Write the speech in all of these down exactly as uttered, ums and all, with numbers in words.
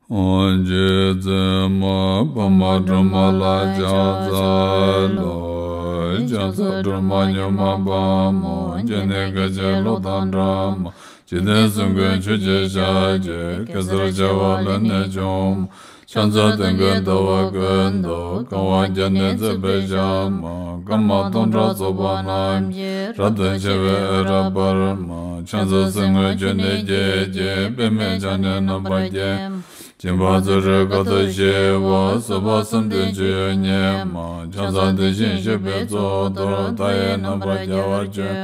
རྗེ་བཙུན་མོ་ཕ་མ་སྒྲོལ་མ་ལ་ཕྱག་འཚལ་ལོ། ཕྱག་འཚལ་སྒྲོལ་མ་མྱུར་མ་དཔའ་མོ། སྤྱན་ནི་སྐད་ཅིག་གློག་དང་འདྲ་མོ། འཇིག་རྟེན་གསུམ་མགོན་ཆུ་སྐྱེས་ཞལ་གྱི། གེ་སར་བྱེ་བ་ལས་ནི་བྱུང་མོ། ཕྱག་འཚལ་སྟོན་ཀའི་ཟླ་བ་ཀུན་ཏུ། གང་བ་བརྒྱ་ནི་བརྩེགས་པའི་ཞལ་མོ། སྐར་མ་སྟོང་ཕྲག་ཚོགས་པ་རྣམས་ཀྱིས། རབ་ཏུ་ཕྱེ་བའི་འོད་རབ་འབར་མོ། ཕྱག་འཚལ་གསེར་དངུལ་ཆུ་ནས་སྐྱེས་ཀྱི། པདྨས་ཕྱག་ནི་རྣམ་པར་བརྒྱན་མོ། སྦྱིན་པ་ཚུ་རོལ་དཀའ་ཐུབ་ཞི་བ། བཟོད་པ་བསམ་གཏན་སྤྱོད་ཡུལ་ཉིད་མོ། ཕྱག་འཚལ་དེ་བཞིན་གཤེགས་པའི་གཙུག་ཏོར། མཐའ་ཡས་རྣམ་པར་རྒྱལ་བར་སྤྱོད་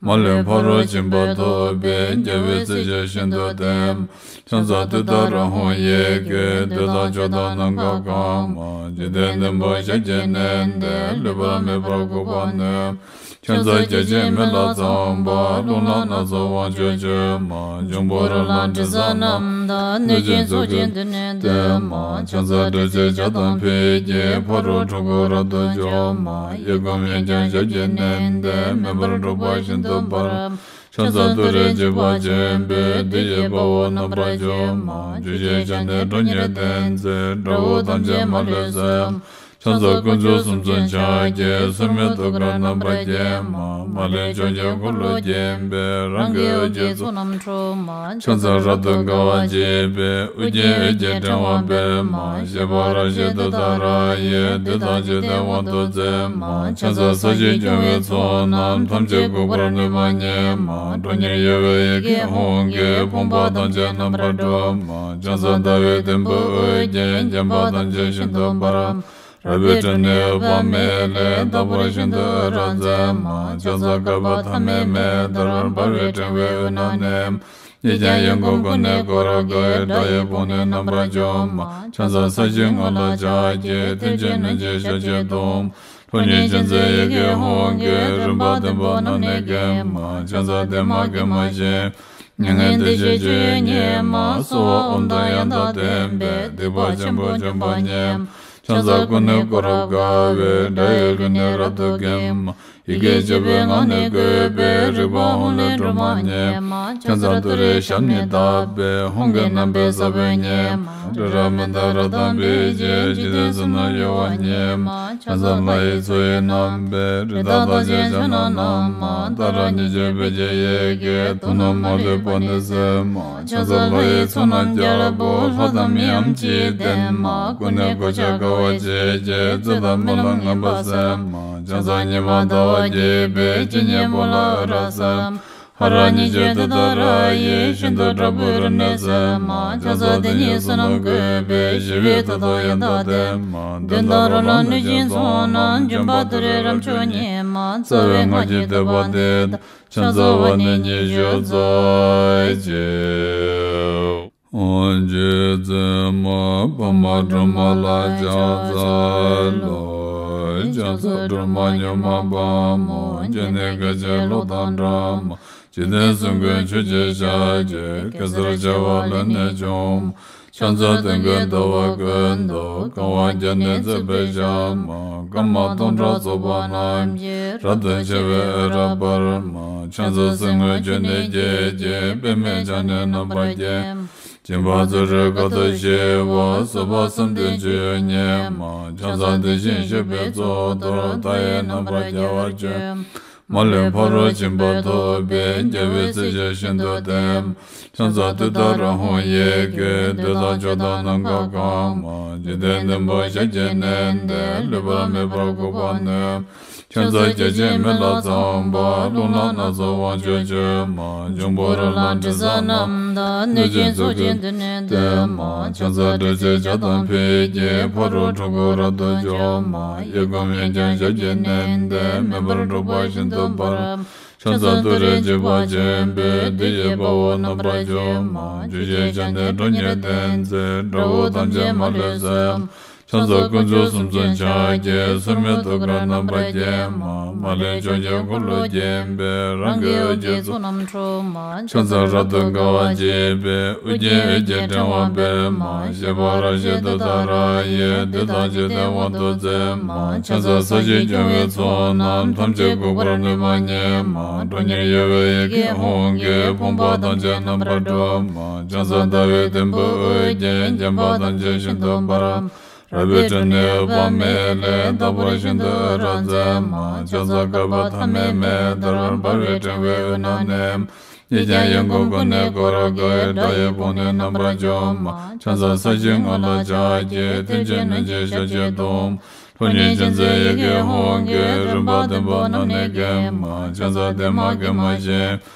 མོ། མ་ལུས་ཕ་རོལ་ཕྱིན་པ་ཐོབ་པའི། རྒྱལ་བའི་སྲས་ཆེན་ཤིན་ཏུ་བརྟན་མོ། ཕྱག་འཚལ་ཏུཏྟཱ་ར་ཧཱུྃ་ཡི་གེ། བདུད་དང་ཕྱོགས་དང་ནམ་མཁའ་གང་མོ། འཇིག་རྟེན་བདུན་པོ་ཞབས་ཀྱིས་མནན་ཏེ། ལུས་པ་མེད་པར་འགུགས་པར་ནུས། ཕྱག་འཚལ་བརྒྱ་བྱིན་མེ་ལྷ་ཚངས་པ། རླུང་ལྷ་སྣ་ཚོགས་དབང་ཕྱུག་མཆོད་མོ། འབྱུང་པོ་རོ་ལངས་དྲི་ཟ་རྣམས་དང་། གནོད་སྦྱིན་ཚོགས་ཀྱིས་འདི་ནས་བསྟོད་མོ། ཕྱག་འཚལ་སྒྲོལ་ཆེན་ཇ་དང་འབིགས་བྱེད། ཕ་རོལ་འཁྲུལ་འཁོར་རབ་ཏུ་འཇོམས་མོ། གཡས་བསྐུམ་གཡོན་བརྐྱང་ཞབས་ཀྱིས་མནན་ཏེ། མེ་འབར་འཁྲུག་པ་ཤིན་ཏུ་འབར། ཕྱག་འཚལ་ཏུ་རེ་འཇིགས་པ་ཆེན་པོས། བདུད་ཀྱི་དཔའ་བོ་རྣམ་པར་འཇོམས་མོ། བཅུ་ཞལ་ཕྱག་ནི་ཁྲོ་གཉེར་ལྡན་མཛད། དགྲ་བོ་ཐམས་ཅད་མ་ལུས་གསོད། ཕྱག་འཚལ་དཀོན་མཆོག་གསུམ་མཚོན་ཕྱག་རྒྱའི། སོར་མོས་ཐུགས་ཀར་རྣམ་པར་བརྒྱན་མོ། མ་ལུས་ཕྱོགས་ཀྱི་འཁོར་ལོས་བརྒྱན་པའི། རང་གི་འོད་ཀྱི་ཚོགས་རྣམས་འཁྲུག་མོ། ཕྱག་འཚལ་རབ་ཏུ་དགའ་བ་བརྗིད་པའི། ཨོ་རྒྱན་འོད་ཀྱི་ཕྲེང་བ་སྤེལ་མོ། བཞད་པ་རབ་བཞད་ཏུཏྟཱ་ར་ཡིས། བདུད་དང་འཇིག་རྟེན་དབང་དུ་མཛད་མོ། ཕྱག་འཚལ་ས་གཞི་སྐྱོང་བའི་ཚོགས་རྣམས། ཐམས་ཅད་འགུགས་པར་ནུས་པ་ཉིད་མོ། ཁྲོ་གཉེར་གཡོ་བའི་ཡི་གེ་ཧཱུྃ་གིས། ཕོངས་པ་ཐམས་ཅད་རྣམ་པར་སྒྲོལ་མོ། ཕྱག་འཚལ་ཟླ་བའི་དུམ་བུས་དབུ་བརྒྱན། བརྒྱན་པ་ཐམས་ཅད་ཤིན་ཏུ་འབར། རལ་པའི་ཁྲོད་ནས་འོད་དཔག་མེད་ལས། དག་པར་ཤིན་ཏུ་འོད་རབ་མཛད་མོ། ཕྱག་འཚལ་བསྐལ་པ་ཐ་མའི་མེ་ལྟར། འབར་བའི་ཕྲེང་བའི་དབུས་ན་གནས། གཉིས་ཀྱང་ཡང་སྒོ་ཀུན་ནས་བསྐོར་དགའི། དགྲ་ཡི་དཔུང་ནི་རྣམ་པར་འཇོམས་མོ། ཕྱག་འཚལ་ས་གཞིའི་ངོས་ལ་ཕྱག་རྒྱའི། མཐིལ་གྱིས་བསྣུན་ཅིང་ཞབས་ཀྱིས་བརྡུང་མོ། ཁྲོ་གཉེར་ཅན་མཛད་ཡི་གེ་ཧཱུྃ་གིས། རིམ་པ་བདུན་པོ་རྣམས་ནི་འགེམས་མོ། ཕྱག་འཚལ་བདེ་མ་དགེ་མ་ཞི། མྱ་ངན་འདས་ཞི་སྤྱོད་ཡུལ་ཉིད་མོ། གསོལ་བ་ཨོཾ་དང་ཡང་དག་ལྡན་པས། སྡིག་པ་ཆེན་པོ་འཇོམས་པ་ཉིད་མོ། ཕྱག་འཚལ་ཀུན་ནས་བསྐོར་རབ་དགའ་བའི། དགྲ་ཡི་ལུས་ནི་རབ་ཏུ་འགེམས་མོ། ཡི་གེ་བཅུ་པའི་ངག་ནི་བཀོད་པའི། རིག་པ་ཧཱུྃ་ལས་སྒྲོལ་མ་ཉིད་མོ། ཕྱག་འཚལ་ཏུ་རེའི་ཞབས་ནི་བརྡབས་པས། ཧཱུྃ་གི་རྣམ་པའི་ས་བོན་ཉིད་མོ། རི་རབ་མནྡ་ར་དང་འབིགས་བྱེད། འཇིག་རྟེན་གསུམ་རྣམས་གཡོ་བ་ཉིད་མོ། ཕྱག་འཚལ་ལྷ་ཡི་མཚོ་ཡི་རྣམ་པའི། རི་དྭགས་རྟགས་ཅན་ཕྱག་ན་བསྣམས་མོ། ཏཱ་ར་གཉིས་བརྗོད་བོད་ཀྱི་ཡི་གེས། དུག་རྣམས་མ་ལུས་པ་ནི་སེལ་མོ། ཕྱག་འཚལ་ལྷ་ཡི་ཚོགས་རྣམས་རྒྱལ་པོ། ལྷ་དང་མིའམ་ཅི་ཡིས་བསྟེན་མོ། ཀུན་ནས་གོ་ཆ་དགའ་བ་བརྗིད་ཀྱིས། རྩོད་དང་རྨི་ལམ་ངན་པ་སེལ་མོ། ཕྱག་འཚལ་ཉི་མ་ཟླ་བ་རྒྱས་པའི། སྤྱན་གཉིས་པོ་ལ་འོད་རབ་གསལ་མོ། ཧ་ར་གཉིས་བརྗོད་ཏུཏྟཱ་ར་ཡིས། ཤིན་ཏུ་དྲག་པོའི་རིམས་ནད་སེལ་མོ། ཕྱག་འཚལ་དེ་ཉིད་བསོད་ནམས་བཀོད་པའི། ཞི་བའི་མཐུ་དང་ཡང་དག་ལྡན་མོ། གདོན་དང་རོ་ལངས་གནོད་སྦྱིན་ཚོགས་རྣམས། འཇོམས་པ་ཏུ་རེ་རབ་མཆོག་ཉིད་མོ། རྩ་བའི་སྔགས་ཀྱི་བསྟོད་པ་འདི་དང་། ཕྱག་འཚལ་བ་ནི་ཉི་ཤུ་རྩ་གཅིག་རྗེ་བཙུན་མོ་ཕ་མ་སྒྲོལ་མ་ལ་ཕྱག་འཚལ་ལོ། ཕྱག་འཚལ་སྒྲོལ་མ་མྱུར་མ་དཔའ་མོ། སྤྱན་ནི་སྐད་ཅིག་གློག་དང་འདྲ་མོ། འཇིག་རྟེན་གསུམ་མགོན་ཆུ་སྐྱེས་ཞལ་གྱི། གེ་སར་བྱེ་བ་ལས་ནི་བྱུང་མོ། ཕྱག་འཚལ་སྟོན་ཀའི་ཟླ་བ་ཀུན་ཏུ། གང་བ་བརྒྱ་ནི་བརྩེགས་པའི་ཞལ་མོ། སྐར་མ་སྟོང་ཕྲག་ཚོགས་པ་རྣམས་ཀྱིས། རབ་ཏུ་ཕྱེ་བའི་འོད་རབ་འབར་མོ། ཕྱག་འཚལ་གསེར་དངུལ་ཆུ་ནས་སྐྱེས་ཀྱི། པདྨས་ཕྱག་ནི་རྣམ་པར་བརྒྱན་མོ། སྦྱིན་པ་ཚུ་རོལ་དཀའ་ཐུབ་ཞི་བ། བཟོད་པ་བསམ་གཏན་སྤྱོད་ཡུལ་ཉིད་མོ། ཕྱག་འཚལ་དེ་བཞིན་གཤེགས་པའི་གཙུག་ཏོར། མཐའ་ཡས་རྣམ་པར་རྒྱལ་བར་སྤྱོད་མོ། མ་ལུས་ཕ་རོལ་ཕྱིན་པ་ཐོབ་པའི། རྒྱལ་བའི་སྲས་ཆེན་ཤིན་ཏུ་བརྟན་མོ། ཕྱག་འཚལ་ཏུཏྟཱ་ར་ཧཱུྃ་ཡི་གེས། བདུད་དང་ཕྱོགས་དང་ནམ་མཁའ་གང་མོ། འཇིག་རྟེན་བདུན་པོ་ཞབས་ཀྱིས་མནན་ཏེ། ལུས་པ་མེད་པར་འགུགས་པར་ནུས། ཕྱག་འཚལ་བརྒྱ་བྱིན་མེ་ལྷ་ཚངས་པ། རླུང་ལྷ་སྣ་ཚོགས་དབང་ཕྱུག་མཆོད་མོ། འབྱུང་པོ་རོ་ལངས་དྲི་ཟ་རྣམས་དང་། གནོད་སྦྱིན་ཚོགས་ཀྱིས་འདི་ནས་བསྟོད་མོ། ཕྱག་འཚལ་སྒྲོལ་ཆེན་ཇ་དང་འབིགས་བྱེད། ཕ་རོལ་འཁྲུལ་འཁོར་རབ་ཏུ་འཇོམས་མོ། གཡས་བསྐུམ་གཡོན་བརྐྱང་ཞབས་ཀྱིས་མནན་ཏེ། མེ་འབར་འཁྲུག་པ་ཤིན་ཏུ་འབར། ཕྱག་འཚལ་ཏུ་རེ་འཇིགས་པ་ཆེན་པོས། བདུད་ཀྱི་དཔའ་བོ་རྣམ་པར་འཇོམས་མོ། བཅུ་ཞལ་ཕྱག་ནི་ཁྲོ་གཉེར་ལྡན་མཛད། དགྲ་བོ་ཐམས་ཅད་མ་ལུས་གསོད། ཕྱག་འཚལ་དཀོན་མཆོག་གསུམ་མཚོན་ཕྱག་རྒྱའི། སྲུང་མའི་ཐུགས་ཀར་རྣམ་པར་བརྒྱན་མ། མ་ལུས་ཕྱོགས་བཅུའི་འཁོར་ལོ་བརྒྱན་པའི། རང་གི་འོད་ཀྱི་ཚོགས་རྣམས་འཁྲུགས་མ། ཕྱག་འཚལ་རབ་ཏུ་དགའ་བ་བརྗིད་པའི། དབུ་རྒྱན་འོད་ཀྱི་ཕྲེང་བ་སྤེལ་མ། བཞད་པ་རབ་བཞད་ཏུཏྟཱ་ར་ཡིས། བདུད་དང་འཇིག་རྟེན་དབང་དུ་མཛད་མ། ཕྱག་འཚལ་ས་གཞི་སྐྱོང་བའི་ཚོགས་རྣམས། ཐམས་ཅད་འགུགས་པར་ནུས་པ་ཉིད་མ། ཁྲོ་གཉེར་གཡོ་བའི་ཡི་གེ་ཧཱུྃ་གིས། ཕོངས་པ་ཐམས་ཅད་རྣམ་པར་སྒྲོལ་མ། ཕྱག་འཚལ་ཟླ་བའི་དུམ་བུས་དབུ་རྒྱན། བརྒྱན་པ་ཐམས་ཅད་ཤིན་ཏུ་འབར་མ། རལ་པའི་ཁྲོད་ནས་འོད་དཔག་མེད་ལས། རྟག་པར་ཤིན་ཏུ་འོད་རབ་མཛད་མ། ཕྱག་འཚལ་བསྐལ་པ་ཐ་མའི་མེ་ལྟར། འབར་བའི་ཕྲེང་བའི་དབུས་ན་གནས། གཡས་བརྐྱང་གཡོན་བསྐུམ་ཀུན་ནས་བསྐོར་དགའི། དགྲ་ཡི་དཔུང་ནི་རྣམ་པར་འཇོམས་མ། ཕྱག་འཚལ་ས་གཞིའི་ངོས་ལ་ཕྱག་བགྱི། མཐུ་ཆེན་སྣོད་ཀྱི་ཞལ་གྱིས་བརྡུང་། ཁྲོ་གཉེར་ཅན་མཛད་ཡི་གེ་ཧཱུྃ་གིས། རིམ་པ་བདུན་པོ་རྣམས་ནི་འགེམས་མ། ཕྱག་འཚལ་བདེ་མ་དགེ་མ་ཞི།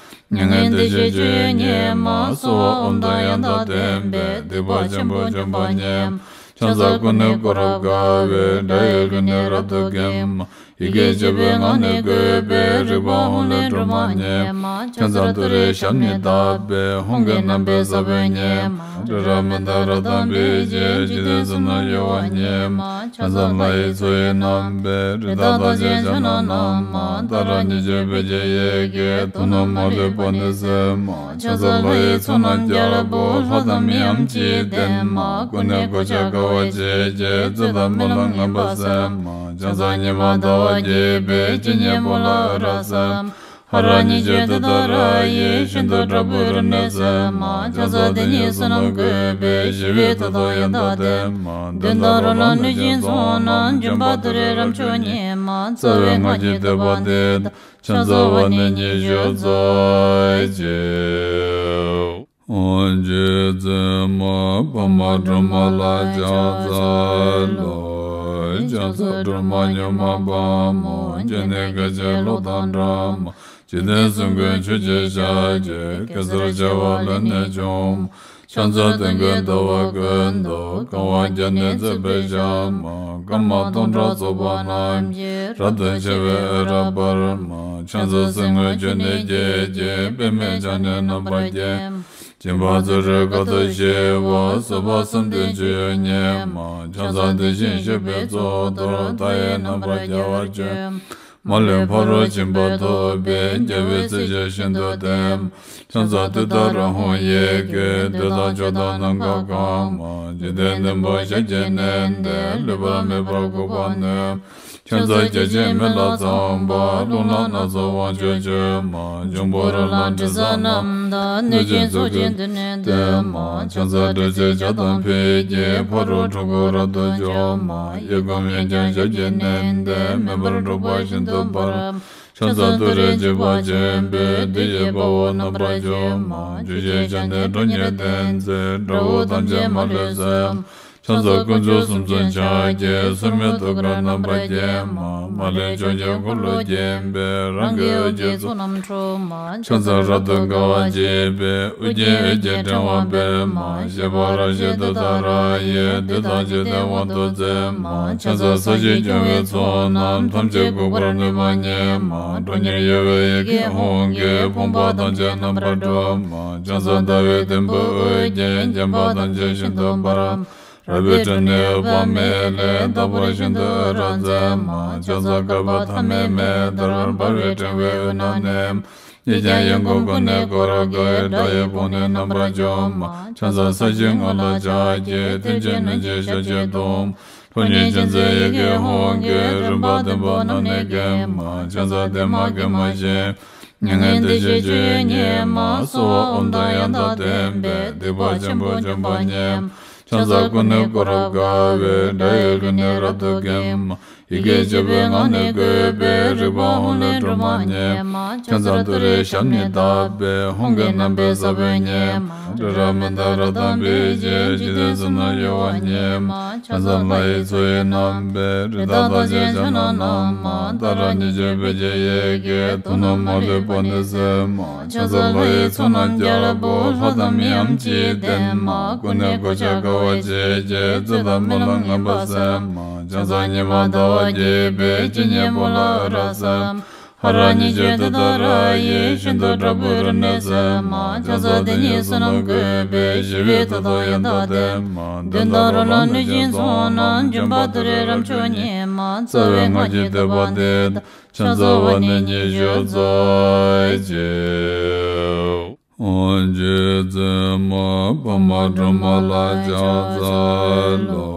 མྱ་ངན་འདས་ཞི་སྤྱོད་ཡུལ་ཉིད་མ། གསོལ་བ་ཨོཾ་དང་ཡང་དག་ལྡན་པས། སྡིག་པ་ཆེན་པོ་འཇོམས་པ་ཉིད་མ། ཕྱག་འཚལ་ཀུན་ནས་བསྐོར་རབ་དགའ་བའི། དགྲ་ཡི་རླུང་ནི་རབ་ཏུ་འགེམས་མ། ཡི་གེ་བཅུ་པའི་ངག་ནི་བཀོད་པའི། རིག་པ་ཧཱུྃ་ལས་སྒྲོལ་མ་ཉིད་མ། ཕྱག་འཚལ་ཏུ་རེའི་ཞབས་ནི་བརྡབས་པས། ཧཱུྃ་གི་རྣམ་པའི་ས་བོན་ཉིད་མ། སྤྲིན་རབ་མི་འདའ་རབ་དྭངས་པའི་ཕྱིར། འཇིག་རྟེན་གསུམ་རྣམས་གཡོ་བ་ཉིད་མ། ཕྱག་འཚལ་ལྷ་ཡི་མཚོ་ཡི་རྣམ་པའི། རི་དྭགས་རྟགས་ཅན་ཕྱག་ན་བསྣམས་མ། ཏཱ་ར་གཉིས་བརྗོད་བོད་ཀྱི་ཡི་གེས། དུག་རྣམས་མ་ལུས་པ་ནི་སེལ་མ། ཕྱག་འཚལ་ལྷ་ཡི་ཚོགས་རྣམས་རྒྱལ་པོ། ལྷ་དང་མིའམ་ཅི་ཡིས་བསྟེན་མ། ཀུན་ནས་གོ་ཆ་དགའ་བ་བརྗིད་ཀྱིས། རྩོད་དང་རྨི་ལམ་ངན་པ་སེལ་མ། ཕྱག་འཚལ་ཉི་མ་ཟླ་བ་རྒྱས་པའི། སྤྱན་གཉིས་པོ་ལ་འོད་རབ་གསལ་མ། ཧ་ར་གཉིས་བརྗོད་ཏུཏྟཱ་ར་ཡིས། ཤིན་ཏུ་དྲག་པོའི་རིམས་ནད་སེལ་མ། ཕྱག་འཚལ་དེ་ཉིད་བསོད་ནམས་བཀོད་པའི། ཞི་བའི་མཐུ་སྟོབས་ཡང་དག་ལྡན་མ། གདོན་དང་རོ་ལངས་གནོད་སྦྱིན་ཚོགས་རྣམས། འཇོམས་པ་ཏུ་རེའི་རབ་མཆོག་ཉིད་མ། རྩ་བའི་སྔགས་ཀྱི་བསྟོད་པ་འདི་དང་། ཕྱག་འཚལ་བ་ནི་ཉི་ཤུ་རྩ་གཅིག་རྗེ་བཙུན་མ་འཕགས་མ་སྒྲོལ་མ་ལ་ཕྱག་འཚལ་ལོ། ཕྱག་འཚལ་སྒྲོལ་མ་མྱུར་མ་དཔའ་མོ། སྤྱན་ནི་སྐད་ཅིག་གློག་དང་འདྲ་མ། འཇིག་རྟེན་གསུམ་མགོན་ཆུ་སྐྱེས་ཞལ་གྱི། གེ་སར་བྱེ་བ་ལས་ནི་བྱུང་མ། ཕྱག་འཚལ་སྟོན་ཀའི་ཟླ་བ་ཀུན་ཏུ། གང་བ་བརྒྱ་ནི་བརྩེགས་པའི་ཞལ་མ། སྐར་མ་སྟོང་ཕྲག་ཚོགས་པ་རྣམས་ཀྱིས། རབ་ཏུ་ཕྱེ་བའི་འོད་རབ་འབར་མ། ཕྱག་འཚལ་གསེར་དངུལ་ཆུ་ནས་སྐྱེས་ཀྱི། པདྨས་ཕྱག་ནི་རྣམ་པར་བརྒྱན། སྦྱིན་པ་བརྩོན་འགྲུས་དཀའ་ཐུབ་ཞི་བ། བཟོད་པ་བསམ་གཏན་སྤྱོད་ཡུལ་ཉིད་མ། ཕྱག་འཚལ་དེ་བཞིན་གཤེགས་པའི་གཙུག་ཏོར། མཐའ་ཡས་རྣམ་པར་རྒྱལ་བར་སྤྱོད། མ་ལུས་ཕ་རོལ་ཕྱིན་པ་ཐོབ་པའི། རྒྱལ་བའི་སྲས་ཀྱིས་ཤིན་ཏུ་བསྟེན། ཕྱག་འཚལ་ཏུཏྟཱ་ར་ཧཱུྃ་ཡི་གེས། བདུད་དང་ཕྱོགས་དང་ནམ་མཁའ་གང་མ། འཇིག་རྟེན་བདུན་པོ་ཞབས་ཀྱིས་མནན་ཏེ། ལུས་པ་མེད་པར་འགུགས་པར་ནུས། ཕྱག་འཚལ་བརྒྱ་བྱིན་མེ་ལྷ་ཚངས་པ། རླུང་ལྷ་སྣ་ཚོགས་དབང་ཕྱུག་མཆོད་མ། འབྱུང་པོ་རོ་ལངས་དྲི་ཟ་རྣམས་དང་། གནོད་སྦྱིན་ཚོགས་ཀྱིས་འདི་ནི་བསྟོད་མ། ཕྱག་འཚལ་དྲི་ཟའི་ཇ་དང་ཕུད་ཀྱིས། ཕ་རོལ་འཁྲུལ་འཁོར་རབ་ཏུ་འཇོམས་མ། གཡས་བསྐུམ་གཡོན་བརྐྱང་ཞབས་ཀྱིས་མནན་ཏེ། མེ་འབར་འཁྲུགས་པ་ཤིན་ཏུ་འབར། ཕྱག་འཚལ་ཏུ་རེའི་འཇིགས་པ་ཆེན་པོས། བདུད་ཀྱི་དཔའ་བོ་རྣམ་པར་འཇོམས་མ། བཅུ་གཅིག་ཞལ་ནི་ཁྲོ་གཉེར་ལྡན་མཛད། དགྲ་བོ་ཐམས་ཅད་མ་ལུས་གསོད། ཕྱག་འཚལ་དཀོན་མཆོག་གསུམ་མཚོན་ཕྱག་རྒྱའི། སྲུང་མའི་ཐུགས་ཀར་རྣམ་པར་བརྒྱན་མ། མ་ལུས་ཕྱོགས་བཅུའི་འཁོར་ལོས་བརྒྱན་པའི། རང་གི་འོད་ཀྱི་ཚོགས་རྣམས་འཁྲུགས་མ། ཕྱག་འཚལ་རབ་ཏུ་དགའ་བ་བརྗིད་པའི། དབུ་རྒྱན་འོད་ཀྱི་ཕྲེང་བ་སྤེལ་མ། བཞད་པ་རབ་བཞད་ཏུཏྟཱ་ར་ཡིས། བདུད་དང་འཇིག་རྟེན་དབང་དུ་མཛད་མ། ཕྱག་འཚལ་ས་གཞི་སྐྱོང་བའི་ཚོགས་རྣམས། ཐམས་ཅད་འགུགས་པར་ནུས་པ་ཉིད་མ། ཁྲོ་གཉེར་གཡོ་བའི་ཡི་གེ་ཧཱུྃ་གིས། ཕོངས་པ་ཐམས་ཅད་རྣམ་པར་སྒྲོལ་མ། ཕྱག་འཚལ་ཟླ་བའི་དུམ་བུས་དབུ་རྒྱན། བརྒྱན་པ་ཐམས་ཅད་ཤིན་ཏུ་འབར་མ། རལ་པའི་ཁྲོད་ནས་འོད་དཔག་མེད་ལས། རྟག་པར་ཤིན་ཏུ་འོད་རབ་མཛད་མ། ཕྱག་འཚལ་བསྐལ་པ་ཐ་མའི་མེ་ལྟར། འབར་བའི་ཕྲེང་བའི་དབུས་ན་གནས། གཡས་བརྐྱང་གཡོན་བསྐུམ་ཀུན་ནས་བསྐོར་དགའི། དགྲ་ཡི་དཔུང་ནི་རྣམ་པར་འཇོམས་མ། ཕྱག་འཚལ་ས་གཞིའི་ངོས་ལ་ཕྱག་བགྱི། མཐུ་ཆེན་སྣོད་ཀྱི་ཞལ་གྱིས་བརྡུང་། ཁྲོ་གཉེར་ཅན་མཛད་ཡི་གེ་ཧཱུྃ་གིས། རིམ་པ་བདུན་པོ་རྣམས་ནི་འགེམས་མ། ཕྱག་འཚལ་བདེ་མ་དགེ་མ་ཞི། མྱ་ངན་འདས་ཞི་སྤྱོད་ཡུལ་ཉིད་མ། གསོལ་བ་ཨོཾ་དང་ཡང་དག་ལྡན་པས། སྡིག་པ་ཆེན་པོ་འཇོམས་པ་ཉིད་མ། ཕྱག་འཚལ་ཀུན་ནས་བསྐོར་རབ་དགའ་བའི། དགྲ་ཡི་རླུང་ནི་རབ་ཏུ་འགེམས་མ། ཡི་གེ་བཅུ་པའི་ངག་ནི་བཀོད་པའི། རིག་པ་ཧཱུྃ་ལས་སྒྲོལ་མ་ཉིད་མ། ཕྱག་འཚལ་ཏུ་རེའི་ཞབས་ནི་བརྡབས་པས། ཧཱུྃ་གི་རྣམ་པའི་ས་བོན་ཉིད་མ། སྤྲིན་རབ་མི་འདའ་རབ་དྭངས་པའི་ཕྱིར། འཇིག་རྟེན་གསུམ་རྣམས་གཡོ་བ་ཉིད་མ། ཕྱག་འཚལ་ལྷ་ཡི་མཚོ་ཡི་རྣམ་པའི། རི་དྭགས་རྟགས་ཅན་ཕྱག་ན་བསྣམས་མ། ཏཱ་ར་གཉིས་བརྗོད་བོད་ཀྱི་ཡི་གེས། དུག་རྣམས་མ་ལུས་པ་ནི་སེལ་མ། ཕྱག་འཚལ་ལྷ་ཡི་ཚོགས་རྣམས་རྒྱལ་པོ། ལྷ་དང་མིའམ་ཅི་ཡིས་བསྟེན་མ། ཀུན་ནས་གོ་ཆ་དགའ་བ་བརྗིད་ཀྱིས། རྩོད་དང་རྨི་ལམ་ངན་པ་སེལ་མ། ཕྱག་འཚལ་ཉི་མ་ཟླ་བ་རྒྱས་པའི། སྤྱན་གཉིས་པོ་ལ་འོད་རབ་གསལ་མ། ཧ་ར་ཉིད་ཀྱི་དེ་ལྟར་ར་ཡི་ཤིན་ཏུ་དྲག་པོའི་རིམས་ནད་སེལ་མ། ཆང་ས་དེ་ཉིད་བསོད་ནམས་བཀོད་པས་ཞི་བའི་མཐུ་དང་ཡང་དག་ལྡན་མ། གདོན་དང་རོ་ལངས་གནོད་སྦྱིན་ཚོགས་རྣམས། འཇོམས་པ་ཏུ་རེ་རབ་མཆོག་ཉིད་མ། རྩ་བའི་སྔགས་ཀྱི་བསྟོད་པ་འདི་དང་། ཕྱག་འཚལ་བ་ནི་ཉི་ཤུ་རྩ་གཅིག་རྗེ་བཙུན་མ་འཕགས་མ་སྒྲོལ་མ་ལ་ཕྱག་འཚལ་ལོ།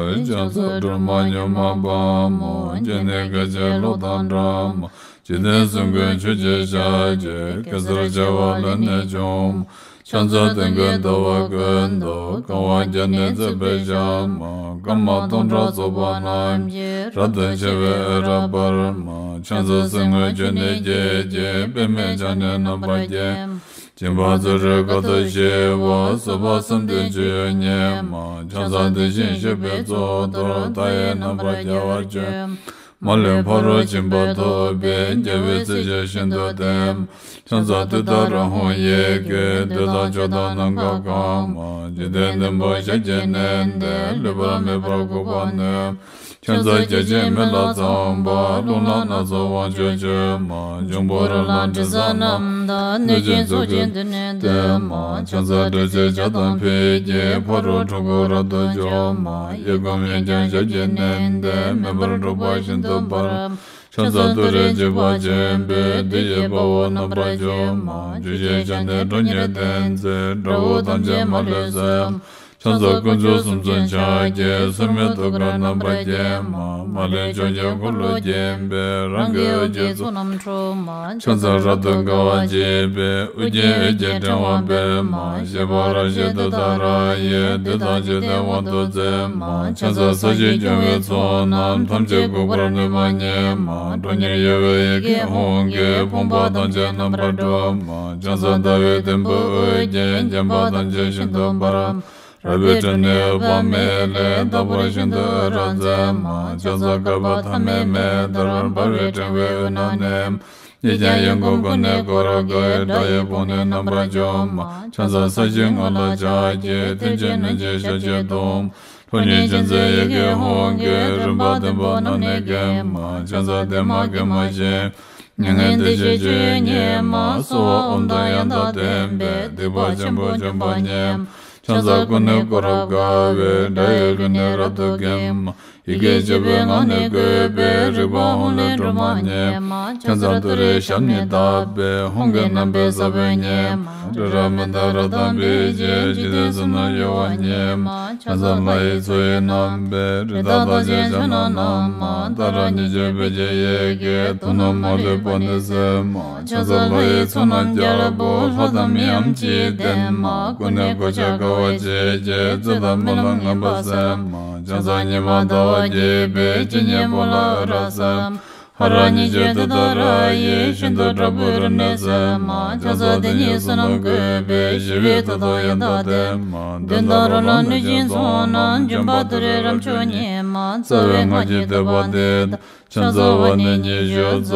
ཕྱག་འཚལ་སྒྲོལ་མ་མྱུར་མ་དཔའ་མོ། སྤྱན་ནི་སྐད་ཅིག་གློག་དང་འདྲ་མ། འཇིག་རྟེན་གསུམ་མགོན་ཆུ་སྐྱེས་ཞལ་གྱི། གེ་སར་བྱེ་བ་ལས་ནི་བྱུང་མ། ཕྱག་འཚལ་སྟོན་ཀའི་ཟླ་བ་ཀུན་ཏུ། གང་བ་བརྒྱ་ནི་བརྩེགས་པའི་ཞལ་མ། སྐར་མ་སྟོང་ཕྲག་ཚོགས་པ་རྣམས་ཀྱིས། རབ་ཏུ་ཕྱེ་བའི་འོད་རབ་འབར་མ། ཕྱག་འཚལ་གསེར་དངུལ་ཆུ་ནས་སྐྱེས་ཀྱི། པདྨས་ཕྱག་ནི་རྣམ་པར་བརྒྱན་མ། སྦྱིན་པ་བརྩོན་འགྲུས་དཀའ་ཐུབ་ཞི་བ། བཟོད་པ་བསམ་གཏན་སྤྱོད་ཡུལ་ཉིད་མ། ཕྱག་འཚལ་དེ་བཞིན་གཤེགས་པའི་གཙུག་ཏོར། མཐའ་ཡས་རྣམ་པར་རྒྱལ་བར་སྤྱོད་མ། མ་ལུས་ཕ་རོལ་ཕྱིན་པ་ཐོབ་པའི། རྒྱལ་བའི་སྲས་ཆོས་ཤིན་ཏུ་ལྡན་མ། ཕྱག་འཚལ་ཏུཏྟཱ་ར་ཧཱུྃ་ཡི་གེ། བདུད་དང་ཕྱོགས་དང་ནམ་མཁའ་གང་མ། འཇིག་རྟེན་བདུན་པོ་ཞབས་ཀྱིས་མནན་ཏེ། ལུས་པ་མེད་པར་འགུགས་པར་ནུས་མ། ཕྱག་འཚལ་བརྒྱ་བྱིན་མེ་ལྷ་ཚངས་པ། རླུང་ལྷ་སྣ་ཚོགས་དབང་ཕྱུག་མཆོད་མ། འབྱུང་པོ་རོ་ལངས་དྲི་ཟ་རྣམས་དང་། གནོད་སྦྱིན་ཚོགས་ཀྱིས་མདུན་ནས་བསྟོད་མ། ཕྱག་འཚལ་དྲི་ཟའི་ལྗགས་དང་ཕུད་ཀྱིས། ཕ་རོལ་འཁྲུལ་འཁོར་རབ་ཏུ་འཇོམས་མ། གཡས་བསྐུམ་གཡོན་བརྐྱང་ཞབས་ཀྱིས་མནན་ཏེ། མེ་འབར་འཁྲུག་པ་ཤིན་ཏུ་འབར་མ། ཕྱག་འཚལ་ཏུ་རེ་འཇིགས་པ་ཆེན་པོས། བདུད་ཀྱི་དཔའ་བོ་རྣམ་པར་འཇོམས་མ། བཅུ་ཞེས་བྱ་ནི་ཁྲོ་གཉེར་ལྡན་མཛད། དགྲ་བོ་ཐམས་ཅད་མ་ལུས་གསོད་མ། ཕྱག་འཚལ་དཀོན་མཆོག་གསུམ་མཚོན་ཕྱག་རྒྱའི། སོར་མོས་ཐུགས་ཀར་རྣམ་པར་བརྒྱན་མ། མ་ལུས་ཕྱོགས་ཀྱི་འཁོར་ལོས་བརྒྱན་པའི། རང་གི་འོད་ཀྱི་ཚོགས་རྣམས་འཁྲུག་མ། ཕྱག་འཚལ་རབ་ཏུ་དགའ་བ་བརྗིད་པའི། ཨོ་རྒྱན་འོད་ཀྱི་ཕྲེང་བ་སྤེལ་མ། བཞད་པ་རབ་བཞད་ཏུཏྟཱ་ར་ཡིས། བདུད་དང་འཇིག་རྟེན་དབང་དུ་མཛད་མ། ཕྱག་འཚལ་ས་གཞི་སྐྱོང་བའི་ཚོགས་རྣམས། ཐམས་ཅད་འགུགས་པར་ནུས་པ་ཉིད་མ། ཁྲོ་གཉེར་གཡོ་བའི་ཡི་གེ་ཧཱུྃ་གིས། ཕོངས་པ་ཐམས་ཅད་རྣམ་པར་སྒྲོལ་མ། ཕྱག་འཚལ་ཟླ་བའི་དུམ་བུས་དབུ་རྒྱན། བརྒྱན་པ་ཐམས་ཅད་ཤིན་ཏུ་འབར་མ། རལ་པའི་ཁྲོད་ནས་འོད་དཔག་མེད་ལས། རྟག་པར་ཤིན་ཏུ་འོད་རབ་མཛད་མ། ཕྱག་འཚལ་བསྐལ་པ་ཐ་མའི་མེ་ལྟར། འབར་བའི་ཕྲེང་བའི་དབུས་ན་གནས་མ། གཉིས་ཀྱང་གཡས་བསྐུམ་ཀུན་ནས་བསྐོར་དགའི། དགྲ་ཡི་དཔུང་ནི་རྣམ་པར་འཇོམས་མ། ཕྱག་འཚལ་ས་གཞིའི་ངང་ལ་ཕྱག་གི། མཐིལ་གྱིས་བསྣུན་ཅིང་ཞབས་ཀྱིས་བརྡུང་། ཁྲོ་གཉེར་ཅན་མཛད་ཡི་གེ་ཧཱུྃ་གིས། རིམ་པ་བདུན་པོ་རྣམས་ནི་འགེམས་མ། ཕྱག་འཚལ་བདེ་མ་དགེ་མ་ཞི་མ། མྱ་ངན་འདས་ཞི་སྤྱོད་ཡུལ་ཉིད་མ། གསོལ་བ་ཨོཾ་དང་ཡང་དག་ལྡན་པས། སྡིག་པ་ཆེན་པོ་འཇོམས་པ་ཉིད་མ། ཕྱག་འཚལ་ཀུན་ནས་བསྐོར་རབ་དགའ་བའི། དགྲ་ཡི་རྒྱུད་ནི་རབ་ཏུ་འགེམས་མ། ཡི་གེ་བཅུ་པོའི་ངག་ནི་བཀོད་པའི། རིག་པ་ཧཱུྃ་ལས་སྒྲོལ་མ་ཉིད་མ། ཕྱག་འཚལ་ཏུ་རེའི་ཞབས་ནི་བརྡབས་པས། ཧཱུྃ་གི་རྣམ་པའི་ས་བོན་ཉིད་མ། སྤྲིན་རབ་མི་འདའ་རབ་དྭངས་པའི་ཕྱིར། འཇིག་རྟེན་གསུམ་རྣམས་གཡོ་བ་ཉིད་མ། ཕྱག་འཚལ་ལྷ་ཡི་མཚོ་ཡི་རྣམ་པའི། རི་དྭགས་རྟགས་ཅན་ཕྱག་ན་བསྣམས་མ། ཏཱ་ར་གཉིས་བརྗོད་བོད་ཀྱི་ཡི་གེ། དོན་རྣམས་མ་ལུས་པ་ནི་སེལ་མ། ཕྱག་འཚལ་ལྷ་ཡི་ཚོགས་རྣམས་རྒྱལ་པོ། ལྷ་དང་མིའམ་ཅི་ཡིས་བསྟེན་མ། ཀུན་ནས་གོ་ཆ་དགའ་བ་བརྗིད་ཀྱིས། རྩོད་དང་རྨི་ལམ་ངན་པ་སེལ་མ། ཕྱག་འཚལ་ཉི་མ་ཟླ་བ་རྒྱས་པའི། སྤྱན་གཉིས་པོ་ལ་འོད་རབ་གསལ་མ། ཧ་ར་གཉིས་བརྗོད་ཏུཏྟཱ་ར་ཡིས། ཤིན་ཏུ་དྲག་པོའི་རིམས་ནད་སེལ་མ། ཕྱག་འཚལ་དེ་ཉིད་བསོད་ནམས་བཀོད་པས། ཞི་བའི་མཐུ་དང་ཡང་དག་ལྡན་མ། གདོན་དང་རོ་ལངས་གནོད་སྦྱིན་ཚོགས་རྣམས། འཇོམས་པ་ཏུ་རེ་རབ་མཆོག་ཉིད་མ། རྩ་བའི་སྔགས་ཀྱི་བསྟོད་པ་འདི་དང་། ཕྱག་འཚལ་བ་ནི་ཉི་ཤུ་རྩ་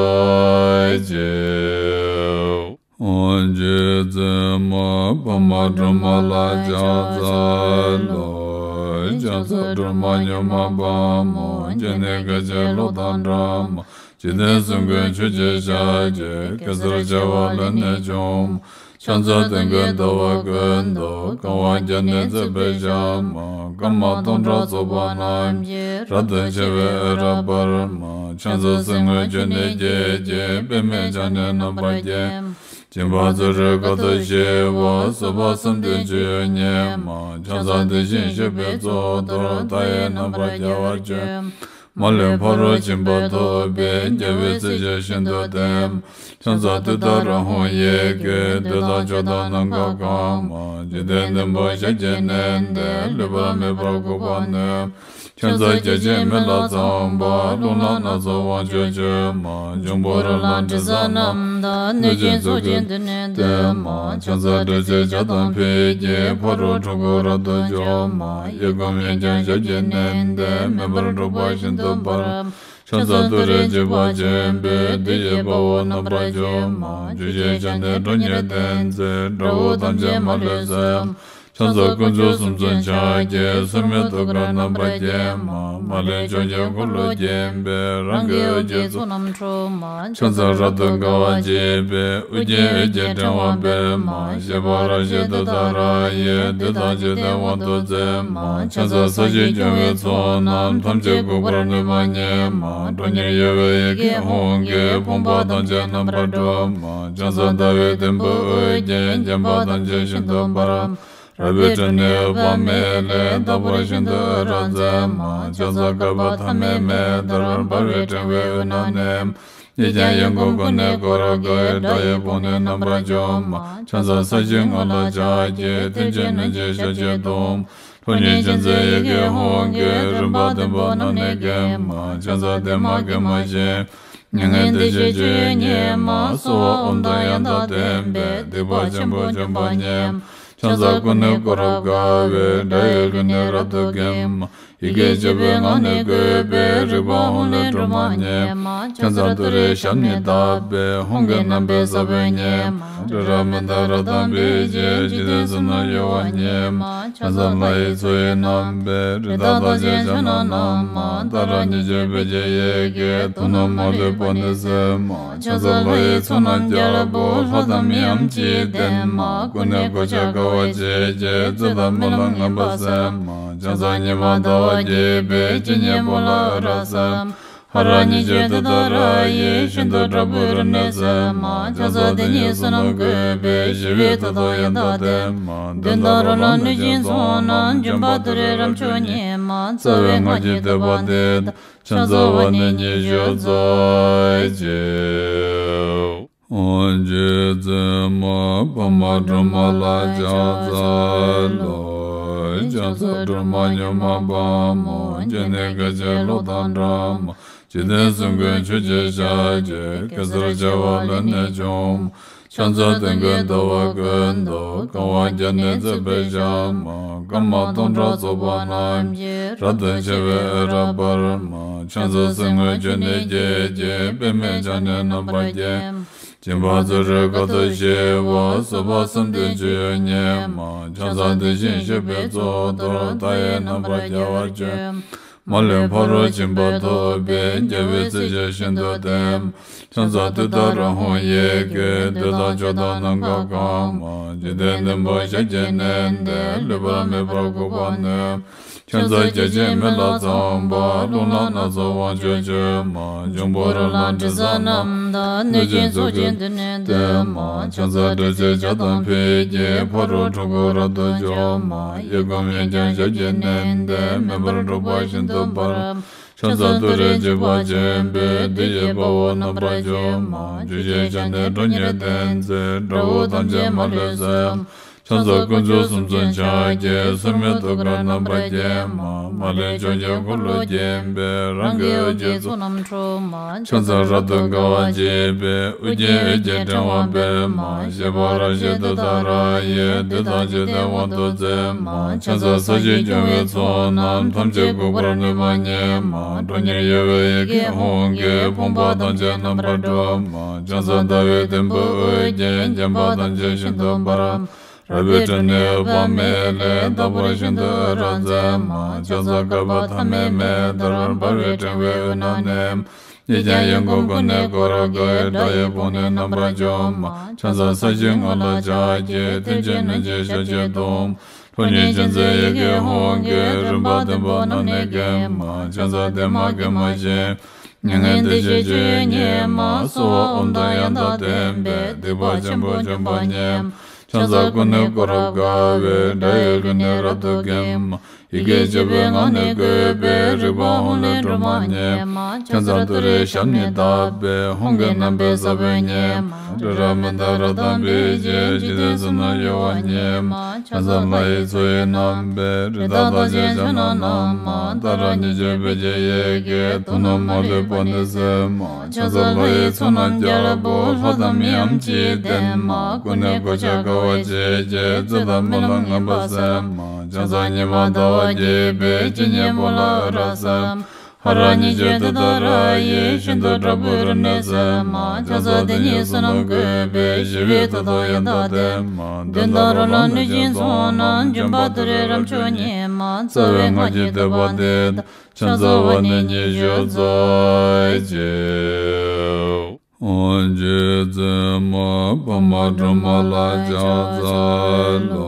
གཅིག་རྗེ་བཙུན་མ་འཕགས་མ་སྒྲོལ་མ་ལ་ཕྱག་འཚལ་ལོ། ཕྱག་འཚལ་སྒྲོལ་མ་མྱུར་མ་དཔའ་མོ། སྤྱན་ནི་སྐད་ཅིག་གློག་དང་འདྲ་མ། འཇིག་རྟེན་གསུམ་མགོན་ཆུ་སྐྱེས་ཞལ་གྱི། གེ་སར་བྱེ་བ་ལས་ནི་བྱུང་མ། ཕྱག་འཚལ་སྟོན་ཀའི་ཟླ་བ་ཀུན་ཏུ། གང་བ་བརྒྱ་ནི་བརྩེགས་པའི་ཞལ་མ། སྐར་མ་སྟོང་ཕྲག་ཚོགས་པ་རྣམས་ཀྱིས། རབ་ཏུ་ཕྱེ་བའི་འོད་རབ་འབར་མ། ཕྱག་འཚལ་གསེར་དངུལ་ཆུ་ནས་སྐྱེས་ཀྱི། པདྨས་ཕྱག་ནི་རྣམ་པར་བརྒྱན་མ། སྦྱིན་པ་བརྩོན་འགྲུས་དཀའ་ཐུབ་ཞི་བ། བཟོད་པ་བསམ་གཏན་སྤྱོད་ཡུལ་ཉིད་མ། ཕྱག་འཚལ་དེ་བཞིན་གཤེགས་པའི་གཙུག་ཏོར། མཐའ་ཡས་རྣམ་པར་རྒྱལ་བར་སྤྱོད་མ། མ་ལུས་ཕ་རོལ་ཕྱིན་པ་ཐོབ་པའི། རྒྱལ་བའི་སྲས་ཆོས་ཤིན་ཏུ་ལྡན་མ། ཕྱག་འཚལ་ཏུཏྟཱ་ར་ཧཱུྃ་ཡི་གེ། བདུད་དང་ཕྱོགས་དང་ནམ་མཁའ་གང་མ། འཇིག་རྟེན་བདུན་པོ་ཞབས་ཀྱིས་མནན་ཏེ། ལུས་པ་མེད་པར་འགུགས་པར་ནུས་མ། ཕྱག་འཚལ་བརྒྱ་བྱིན་མེ་ལྷ་ཚངས་པ། རླུང་ལྷ་སྣ་ཚོགས་དབང་ཕྱུག་མཆོད་མ། འབྱུང་པོ་རོ་ལངས་དྲི་ཟ་རྣམས་དང་། གནོད་སྦྱིན་ཚོགས་ཀྱིས་མདུན་ནས་བསྟོད་མ། ཕྱག་འཚལ་དྲི་ཟའི་ལྗགས་དང་ཕུད་ཀྱིས། ཕ་རོལ་འཁྲུལ་འཁོར་རབ་ཏུ་འཇོམས་མ། གཡས་བསྐུམ་གཡོན་བརྐྱང་ཞབས་ཀྱིས་མནན་ཏེ། མེ་འབར་འཁྲུག་པ་ཤིན་ཏུ་འབར་མ། ཕྱག་འཚལ་ཏུ་རེ་འཇིགས་པ་ཆེན་པོས། བདུད་ཀྱི་དཔའ་བོ་རྣམ་པར་འཇོམས་མ། བཅུ་ཞེས་བྱ་ནི་ཁྲོ་གཉེར་ལྡན་མཛད། དགྲ་བོ་ཐམས་ཅད་མ་ལུས་གསོད་མ། ཕྱག་འཚལ་དཀོན་མཆོག་གསུམ་མཚོན་ཕྱག་རྒྱའི། སྲུང་མའི་ཐུགས་ཀར་རྣམ་པར་བརྒྱན་མ། མ་ལུས་ཕྱོགས་བཅུའི་འཁོར་ལོ་བརྒྱན་པའི། རང་གི་འོད་ཀྱི་ཚོགས་རྣམས་འཁྲུགས་མ། ཕྱག་འཚལ་རབ་ཏུ་དགའ་བ་བརྗིད་པའི། དབུ་རྒྱན་འོད་ཀྱི་ཕྲེང་བ་སྤེལ་མ། བཞད་པ་རབ་བཞད་ཏུཏྟཱ་ར་ཡིས། བདུད་དང་འཇིག་རྟེན་དབང་དུ་མཛད་མ། ཕྱག་འཚལ་ས་གཞི་སྐྱོང་བའི་ཚོགས་རྣམས། ཐམས་ཅད་འགུགས་པར་ནུས་པ་ཉིད་མ། ཁྲོ་གཉེར་གཡོ་བའི་ཡི་གེ་ཧཱུྃ་གིས། ཕོངས་པ་ཐམས་ཅད་རྣམ་པར་སྒྲོལ་མ། ཕྱག་འཚལ་ཟླ་བའི་དུམ་བུས་དབུ་བརྒྱན། བརྒྱན་པ་ཐམས་ཅད་ཤིན་ཏུ་འབར་མ། རལ་པའི་ཁྲོད་ནས་འོད་དཔག་མེད་ལས། རྟག་པར་ཤིན་ཏུ་འོད་རབ་མཛད་མ། ཕྱག་འཚལ་བསྐལ་པ་ཐ་མའི་མེ་ལྟར། འབར་བའི་ཕྲེང་བའི་དབུས་ན་གནས་མ། གཡས་བརྐྱང་གཡོན་བསྐུམ་ཀུན་ནས་བསྐོར་དགའི། དགྲ་ཡི་དཔུང་ནི་རྣམ་པར་འཇོམས་མ། ཕྱག་འཚལ་ས་གཞིའི་ངོས་ལ་ཕྱག་བགྱི། མཐུ་ཆེན་གནོད་སྦྱིན་ཞལ་གྱིས་བརྡུང་མ། ཁྲོ་གཉེར་ཅན་མཛད་ཡི་གེ་ཧཱུྃ་གིས། རིམ་པ་བདུན་པོ་རྣམས་ནི་འགེམས་མ། ཕྱག་འཚལ་བདེ་མ་དགེ་མ་ཞི་མ། མྱ་ངན་འདས་ཞི་སྤྱོད་ཡུལ་ཉིད་མ། གསོལ་བ་ཨོཾ་དང་ཡང་དག་ལྡན་པས། སྡིག་པ་ཆེན་པོ་འཇོམས་པ་ཉིད་མ། ཕྱག་འཚལ་ཀུན་ནས་བསྐོར་རབ་དགའ་བའི། དགྲ་ཡི་རྒོལ་ནི་རབ་ཏུ་འགེམས་མ། ཡི་གེ་བཅུ་པའི་ངག་ནི་བཀོད་པའི། རིག་པ་ཧཱུྃ་ལས་སྒྲོལ་མ་ཉིད་མ། ཕྱག་འཚལ་ཏུ་རེའི་ཞབས་ནི་བརྡབས་པས། ཧཱུྃ་གི་རྣམ་པའི་ས་བོན་ཉིད་མ། ཏྲི་ར་མི་ཏ་རཀྟ་པི་ཙི། འཇིག་རྟེན་གསུམ་ན་གཡོ་བ་ཉིད་མ། ཕྱག་འཚལ་ལྷ་ཡི་མཚོ་ཡི་རྣམ་པའི། རི་དྭགས་རྟགས་ཅན་ཕྱག་ན་བསྣམས་མ། ཏཱ་ར་གཉིས་བརྗོད་བོད་ཀྱི་ཡི་གེས། དུག་རྣམས་མ་ལུས་པ་ནི་སེལ་མ། ཕྱག་འཚལ་ལྷ་ཡི་ཚོགས་རྣམས་རྒྱལ་པོ། ལྷ་དང་མིའམ་ཅི་ཡིས་བསྟེན་མ། ཀུན་ནས་གོ་ཆ་དགའ་བ་བརྗིད་ཀྱིས། རྩོད་དང་རྨི་ལམ་ངན་པ་སེལ་མ། ཕྱག་འཚལ་ཉི་མ་ཟླ་བ་རྒྱས་པའི། སྤྱན་གཉིས་པོ་ལ་འོད་རབ་གསལ་མ། ཧ་ར་གཉིས་བརྗོད་ཏུཏྟཱ་ར་ཡིས། ཤིན་ཏུ་དྲག་པོའི་རིམས་ནད་སེལ་མ། ཕྱག་འཚལ་དེ་ཉིད་བསོད་ནམས་བཀོད་པའི། ཞི་བའི་མཐུ་དང་ཡང་དག་ལྡན་མ། གདོན་དང་རོ་ལངས་གནོད་སྦྱིན་ཚོགས་རྣམས། འཇོམས་པ་ཏུ་རེའི་རབ་མཆོག་ཉིད་མ། རྩ་བའི་སྔགས་ཀྱི་བསྟོད་པ་འདི་དང་། ཕྱག་འཚལ་བ་ནི་ཉི་ཤུ་རྩ་གཅིག་རྗེ་བཙུན་མ་པདྨ་སྒྲོལ་མ་ལ་ཕྱག་འཚལ་ལོ། ཕྱག་འཚལ་སྒྲོལ་མ་མྱུར་མ་དཔའ་མོ། སྤྱན་ནི་སྐད་ཅིག་གློག་དང་འདྲ་མ། འཇིག་རྟེན་གསུམ་མགོན་ཆུ་སྐྱེས་ཞལ་གྱི། གེ་སར་བྱེ་བ་ལས་ནི་བྱུང་མ། ཕྱག་འཚལ་དོན་ཀུན་ཟླ་བ་ཀུན་ཏུ། གང་བ་བརྒྱ་ནི་བརྩེགས་པའི་ཞལ་མ། སྐར་མ་སྟོང་ཕྲག་ཚོགས་པ་རྣམས་ཀྱིས། རབ་ཏུ་ཕྱེ་བའི་འོད་རབ་འབར་མ། ཕྱག་འཚལ་གསེར་དངུལ་ཆུ་ནས་སྐྱེས་ཀྱི། པདྨས་ཕྱག་ནི་རྣམ་པར་བརྒྱན་མ། སྦྱིན་པ་བརྩོན་འགྲུས་དཀའ་ཐུབ་ཞི་བ། བཟོད་པ་གསུམ་ལྡན་སྤྱོད་ཡུལ་ཉིད་མ། ཕྱག་འཚལ་དེ་བཞིན་གཤེགས་པའི་གཙུག་ཏོར། མཐའ་ཡས་རྣམ་པར་རྒྱལ་བར་སྤྱོད་མ། མ་ལུས་ཕ་རོལ་ཕྱིན་པ་ཐོབ་པའི། རྒྱལ་བའི་ཚུལ་གྱིས་ཤིན་ཏུ་བསྟན་མ། ཕྱག་འཚལ་ཏུཏྟཱ་ར་ཧཱུྃ་ཡི་གེས། བདུད་དང་ཕྱོགས་དང་ནམ་མཁའ་གང་མ། འཇིག་རྟེན་བདུན་པོ་ཞབས་ཀྱིས་མནན་ཏེ། ལུས་པ་མེད་པར་འགུགས་པར་ནུས། ཕྱག་འཚལ་བརྒྱ་བྱིན་མེ་ལྷ་ཚངས་པ། རླུང་ལྷ་སྣ་ཚོགས་དབང་ཕྱུག་མཆོད་མ། འབྱུང་པོ་རོ་ལངས་དྲི་ཟ་རྣམས་དང་། གནོད་སྦྱིན་ཚོགས་ཀྱིས་མདུན་ནས་བསྟོད་མ། ཕྱག་འཚལ་དྲི་ཟའི་ཆར་དང་ཕུད་ཀྱིས། ཕ་རོལ་འཁྲུལ་འཁོར་རབ་ཏུ་འཇོམས་མ། གཡས་བསྐུམ་གཡོན་བརྐྱང་ཞབས་ཀྱིས་མནན་ཏེ། མེ་འབར་འཁྲུག་པ་ཤིན་ཏུ་འབར་མ། ཕྱག་འཚལ་ཏུ་རེ་འཇིགས་པ་ཆེན་པོས། བདུད་ཀྱི་དཔའ་བོ་རྣམ་པར་འཇོམས་མ། བཅུ་གཅིག་ཞལ་ནི་ཁྲོ་གཉེར་ལྡན་མཛད། དགྲ་བོ་ཐམས་ཅད་མ་ལུས་གསོད་མ། ཕྱག་འཚལ་དཀོན་མཆོག་གསུམ་མཚོན་ཕྱག་རྒྱའི། སྲུང་མའི་ཐུགས་ཀར་རྣམ་པར་བརྒྱན་མ། མ་ལུས་ཕྱོགས་བཅུའི་འཁོར་ལོས་བརྒྱན་པའི། རང་གི་འོད་ཀྱི་ཚོགས་རྣམས་འཁྲུགས་མ། ཕྱག་འཚལ་རབ་ཏུ་དགའ་བ་བརྗིད་པའི། དབུ་རྒྱན་འོད་ཀྱི་ཕྲེང་བ་སྤེལ་མ། བཞད་པ་རབ་བཞད་ཏུཏྟཱ་ར་ཡིས། བདུད་དང་འཇིག་རྟེན་དབང་དུ་མཛད་མ། ཕྱག་འཚལ་ས་གཞི་སྐྱོང་བའི་ཚོགས་རྣམས། ཐམས་ཅད་འགུགས་པར་ནུས་པ་ཉིད་མ། ཁྲོ་གཉེར་གཡོ་བའི་ཡི་གེ་ཧཱུྃ་གིས། ཕོངས་པ་ཐམས་ཅད་རྣམ་པར་སྒྲོལ་མ། ཕྱག་འཚལ་ཟླ་བའི་དུམ་བུས་དབུ་རྒྱན། བརྒྱན་པ་ཐམས་ཅད་ཤིན་ཏུ་འབར་མ། རལ་པའི་ཁྲོད་ནས་འོད་དཔག་མེད་ལས། རྟག་པར་ཤིན་ཏུ་འོད་རབ་མཛད་མ། ཕྱག་འཚལ་བསྐལ་པ་ཐ་མའི་མེ་ལྟར། འབར་བའི་ཕྲེང་བའི་དབུས་ན་གནས་མ། གཡས་བརྐྱང་གཡོན་བསྐུམ་ཀུན་ནས་བསྐོར་དགའི། དགྲ་ཡི་དཔུང་ནི་རྣམ་པར་འཇོམས་མ། ཕྱག་འཚལ་ས་གཞིའི་ངོས་ལ་ཕྱག་བགྱི། མཐུ་ཆེན་གནོད་སྦྱིན་ཞལ་གྱིས་བརྡུང་མ། ཁྲོ་གཉེར་ཅན་མཛད་ཡི་གེ་ཧཱུྃ་གིས། རིམ་པ་བདུན་པོ་རྣམས་ནི་འགེམས་མ། ཕྱག་འཚལ་བདེ་མ་དགེ་མ་ཞི་མ། མྱ་ངན་འདས་ཞི་སྤྱོད་ཡུལ་ཉིད་མ། གསོལ་བ་ཨོཾ་དང་ཡང་དག་ལྡན་པས། སྡིག་པ་ཆེན་པོ་འཇོམས་པ་ཉིད་མ། ཕྱག་འཚལ་ཀུན་ནས་བསྐོར་རབ་དགའ་བའི། དགྲ་ཡི་རྒོལ་ནི་རབ་ཏུ་འགེམས་མ། ཡི་གེ་བཅུ་པའི་ངག་ནི་བཀོད་པའི། རིག་པ་ཧཱུྃ་ལས་སྒྲོལ་མ་ཉིད་མ། ཕྱག་འཚལ་ཏུ་རེའི་ཞབས་ནི་བརྡབས་པས། ཧཱུྃ་གི་རྣམ་པའི་ས་བོན་ཉིད་མ། ཏྲི་ར་མི་ཏ་རཀྟ་པི་ཙི། འཇིག་རྟེན་གསུམ་ན་གཡོ་བ་ཉིད་མ། ཕྱག་འཚལ་ལྷ་ཡི་མཚོ་ཡི་རྣམ་པའི། རི་དྭགས་རྟགས་ཅན་ཕྱག་ན་བསྣམས་མ། ཏཱ་ར་གཉིས་བརྗོད་བོད་ཀྱི་ཡི་གེས། དུག་རྣམས་མ་ལུས་པ་ནི་སེལ་མ། ཕྱག་འཚལ་ལྷ་ཡི་ཚོགས་རྣམས་རྒྱལ་པོ། ལྷ་དང་མིའམ་ཅི་ཡིས་བསྟེན་མ། ཀུན་ནས་གོ་ཆ་དགའ་བ་བརྗིད་ཀྱིས། རྩོད་དང་རྨི་ལམ་ངན་པ་སེལ་མ། ཕྱག་འཚལ་ཉི་མ་ཟླ་བ་རྒྱས་པའི། སྤྱན་གཉིས་པོ་ལ་འོད་རབ་གསལ་མ། ཧ་ར་ཉིད་ཀྱི་དུས་ལྟར་ཡིད་བཞིན་དུ་དྲག་པོའི་རིམས་ནད་སེལ་མ། ཁྱད་མཚར་དེ་ཉིད་བསོད་ནམས་བཀོད་པས་ཞི་བའི་མཐུ་དང་ཡང་དག་ལྡན་མ། གདོན་དང་རོ་ལངས་གནོད་སྦྱིན་ཚོགས་རྣམས། འབྱུང་པོ་དུད་འགྲོའི་རབ་མཆོག་ཉིད་མ། རྩ་བའི་སྔགས་ཀྱི་བསྟོད་པ་འདི་དང་། ཕྱག་འཚལ་བ་ནི་ཉི་ཤུ་རྩ་གཅིག་རྗེ་བཙུན་མ་འཕགས་མ་སྒྲོལ་མ་ལ་ཕྱག་འཚལ་ལོ།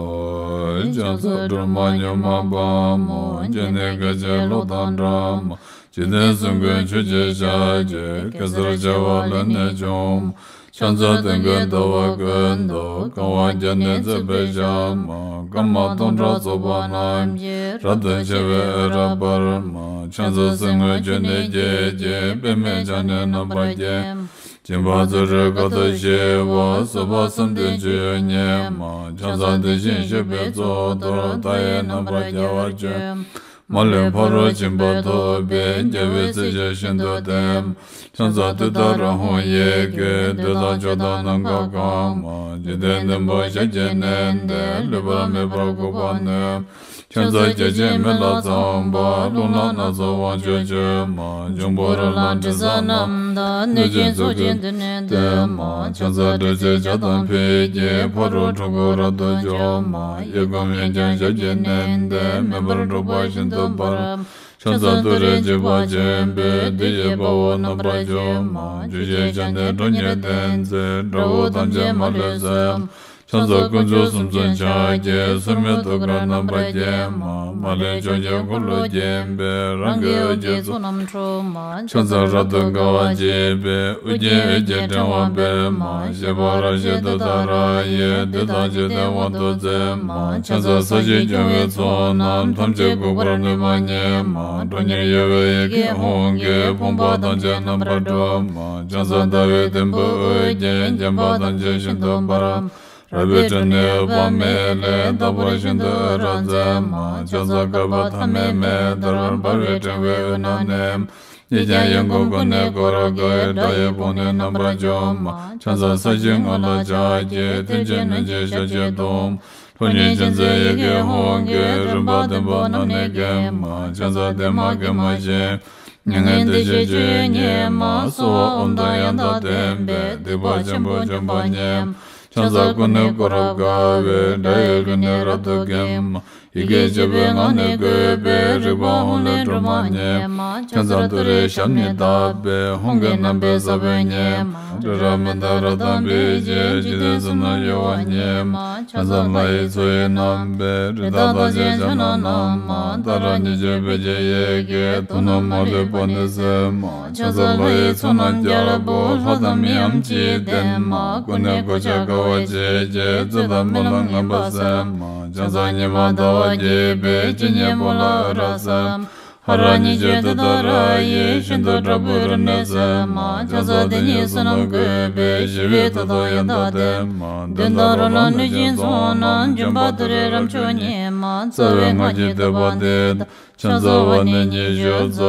ཕྱག་འཚལ་སྒྲོལ་མ་མྱུར་མ་དཔའ་མོ། སྤྱན་ནི་སྐད་ཅིག་གློག་དང་འདྲ་མ། འཇིག་རྟེན་གསུམ་མགོན་ཆུ་སྐྱེས་ཞལ་གྱི། གེ་སར་བྱེ་བ་ལས་ནི་བྱུང་མ། ཕྱག་འཚལ་དུས་མགོན་ཟླ་བ་ཀུན་ཏུ། གང་བ་བརྒྱ་ནི་བརྩེགས་པའི་ཞལ་མ། སྐར་མ་སྟོང་ཕྲག་ཚོགས་པ་རྣམས་ཀྱིས། རབ་ཏུ་ཕྱེ་བའི་འོད་རབ་འབར་མ། ཕྱག་འཚལ་གསེར་དངུལ་ཆུ་ནས་སྐྱེས་ཀྱི། པདྨས་ཕྱག་ནི་རྣམ་པར་བརྒྱན་མ། སྦྱིན་པ་བརྩོན་འགྲུས་དཀའ་ཐུབ་ཞི་བ། བཟོད་པ་བསམ་གཏན་སྤྱོད་ཡུལ་ཉིད་མ། ཕྱག་འཚལ་དེ་བཞིན་གཤེགས་པའི་གཙུག་ཏོར། མཐའ་ཡས་རྣམ་པར་རྒྱལ་བར་སྤྱོད་མ། མ་ལུས་ཕ་རོལ་ཕྱིན་པ་ཐོབ་པའི། རྒྱལ་བའི་སྲས་ཆོས་བཞིན་དུ་བསྟན་མ། ཕྱག་འཚལ་ཏུཏྟཱ་ར་ཧཱུྃ་ཡི་གེས། འདོད་དང་ཕྱོགས་དང་ནམ་མཁའ་གང་མ། འཇིག་རྟེན་བདུན་པོ་ཞལ་གྱིས་མནན་ཏེ། ལུས་པ་མེད་པར་འགུགས་པར་ནུས་མ། ཕྱག་འཚལ་བརྒྱ་བྱིན་མེ་ལྷ་ཚངས་པ། རླུང་ལྷ་སྣ་ཚོགས་དབང་ཕྱུག་མཆོད་མ། འབྱུང་པོ་རོ་ལངས་དྲི་ཟ་རྣམས་དང་། གནོད་སྦྱིན་ཚོགས་ཀྱིས་མདུན་ནས་བསྟོད་མ། ཕྱག་འཚལ་སྒྲོལ་ཆེན་ཞལ་དང་ཕུད་ཀྱིས། ཕ་རོལ་འཁྲུལ་འཁོར་རབ་ཏུ་འཇོམས་མ། གཡས་བསྐུམ་གཡོན་བརྐྱང་ཞབས་ཀྱིས་མནན་ཏེ། མེ་འབར་འཁྲུག་པ་ཤིན་ཏུ་འབར་མ། ཕྱག་འཚལ་ཏུ་རེ་འཇིགས་པ་ཆེན་པོས། བདུད་ཀྱི་དཔའ་བོ་རྣམ་པར་འཇོམས་མ། བཅུ་ཞལ་ཕྱག་ནི་ཁྲོ་གཉེར་ལྡན་མཛད། དགྲ་བོ་ཐམས་ཅད་མ་ལུས་གསོད་མ། ཕྱག་འཚལ་དཀོན་མཆོག་གསུམ་མཚོན་ཕྱག་རྒྱའི། སོར་མོས་ཐུགས་ཀར་རྣམ་པར་བརྒྱན་མ། མ་ལུས་ཕྱོགས་ཀྱི་འཁོར་ལོས་བརྒྱན་པའི། རང་གི་འོད་ཀྱི་ཚོགས་རྣམས་འཁྲུག་མ། ཕྱག་འཚལ་རབ་ཏུ་དགའ་བ་བརྗིད་པའི། ཨོ་རྒྱན་འོད་ཀྱི་ཕྲེང་བ་སྤེལ་མ། བཞད་པ་རབ་བཞད་ཏུཏྟཱ་ར་ཡིས། བདུད་དང་འཇིག་རྟེན་དབང་དུ་མཛད་མ། ཕྱག་འཚལ་ས་གཞི་སྐྱོང་བའི་ཚོགས་རྣམས། ཐམས་ཅད་འགུགས་པར་ནུས་པ་ཉིད་མ། ཁྲོ་གཉེར་གཡོ་བའི་ཡི་གེ་ཧཱུྃ་གིས། ཕོངས་པ་ཐམས་ཅད་རྣམ་པར་སྒྲོལ་མ། ཕྱག་འཚལ་ཟླ་བའི་དུམ་བུས་དབུ་བརྒྱན། བརྒྱན་པ་ཐམས་ཅད་ཤིན་ཏུ་འབར་མ། རལ་པའི་ཁྲོད་ནས་འོད་དཔག་མེད་ལས། རྟག་པར་ཤིན་ཏུ་འོད་རབ་མཛད་མ། ཕྱག་འཚལ་བསྐལ་པ་ཐ་མའི་མེ་ལྟར། འབར་བའི་ཕྲེང་བའི་དབུས་ན་གནས་མ། གཉིས་ཀྱང་གཡས་བསྐུམ་ཀུན་ནས་བསྐོར་དགའི། དགྲ་ཡི་དཔུང་ནི་རྣམ་པར་འཇོམས་མ། ཕྱག་འཚལ་ས་གཞིའི་ངོས་ལ་ཕྱག་གི། མཐིལ་གྱིས་བསྣུན་ཅིང་ཞབས་ཀྱིས་བརྡུང་མ། ཁྲོ་གཉེར་ཅན་མཛད་ཡི་གེ་ཧཱུྃ་གིས། རིམ་པ་བདུན་པོ་རྣམས་ནི་འགེམས་མ། ཕྱག་འཚལ་བདེ་མ་དགེ་མ་ཞི་མ། མྱ་ངན་འདའ་ཞིང་སྤྱོད་ཡུལ་ཉིད་མ། གསོལ་བ་ཨོཾ་དང་ཡང་དག་ལྡན་པས། སྡིག་པ་ཆེན་པོ་འཇོམས་པ་ཉིད་མ། ཕྱག་འཚལ་ཀུན་ནས་བསྐོར་རབ་དགའ་བའི། དགྲ་ཡི་ལུས་ནི་རབ་ཏུ་འགེམས་མ། ཡི་གེ་བཅུ་པའི་ངག་ནི་བཀོད་པའི། རིག་པ་ཧཱུྃ་ལས་སྒྲོལ་མ་ཉིད་མ། ཕྱག་འཚལ་ཏུ་རེའི་ཞབས་ནི་བརྡབས་པས། ཧཱུྃ་གི་རྣམ་པའི་ས་བོན་ཉིད་མ། རི་རབ་མི་འདབས་རབ་དང་སྤེལ་གྱིས། འཇིག་རྟེན་གསུམ་རྣམས་གཡོ་བ་ཉིད་མ། ཕྱག་འཚལ་ལྷ་ཡི་མཚོ་ཡི་རྣམ་པའི། རི་དྭགས་དག་ཅིང་བྱ་རྣམས་བསྣམས་མ། ཏཱ་ར་གཉིས་བརྗོད་བོད་ཀྱི་ཡི་གེས། དུག་རྣམས་མ་ལུས་པ་ནི་སེལ་མ། ཕྱག་འཚལ་ལྷ་ཡི་ཚོགས་རྣམས་རྒྱལ་པོ། ལྷ་དང་མིའམ་ཅི་ཡིས་བསྟེན་མ། ཀུན་ནས་གོ་ཆ་དགའ་བ་བརྗིད་ཀྱིས། རྩོད་དང་རྨི་ལམ་ངན་པ་སེལ་མ། ཕྱག་འཚལ་ཉི་མ་ཟླ་བ་རྒྱས་པའི། སྤྱན་གཉིས་པོ་ལ་འོད་རབ་གསལ་མ། ཧ་ར་གཉིས་བརྗོད་ཏུཏྟཱ་ར་ཡིས། ཤིན་ཏུ་དྲག་པོའི་རིམས་ནད་སེལ་མ། ཕྱག་འཚལ་དེ་ཉིད་བསོད་ནམས་བཀོད་པས། ཞི་བའི་མཐུ་དང་ཡང་དག་ལྡན་མ། གདོན་དང་རོ་ལངས་གནོད་སྦྱིན་ཚོགས་རྣམས། འབྱུང་པོ་དུད་འགྲོའི་རབ་མཆོག་ཉིད་མ། རྩ་བའི་སྔགས་ཀྱི་བསྟོད་པ་འདི་དང་། ཕྱག་འཚལ་བ་ནི་ཉི་ཤུ་རྩ་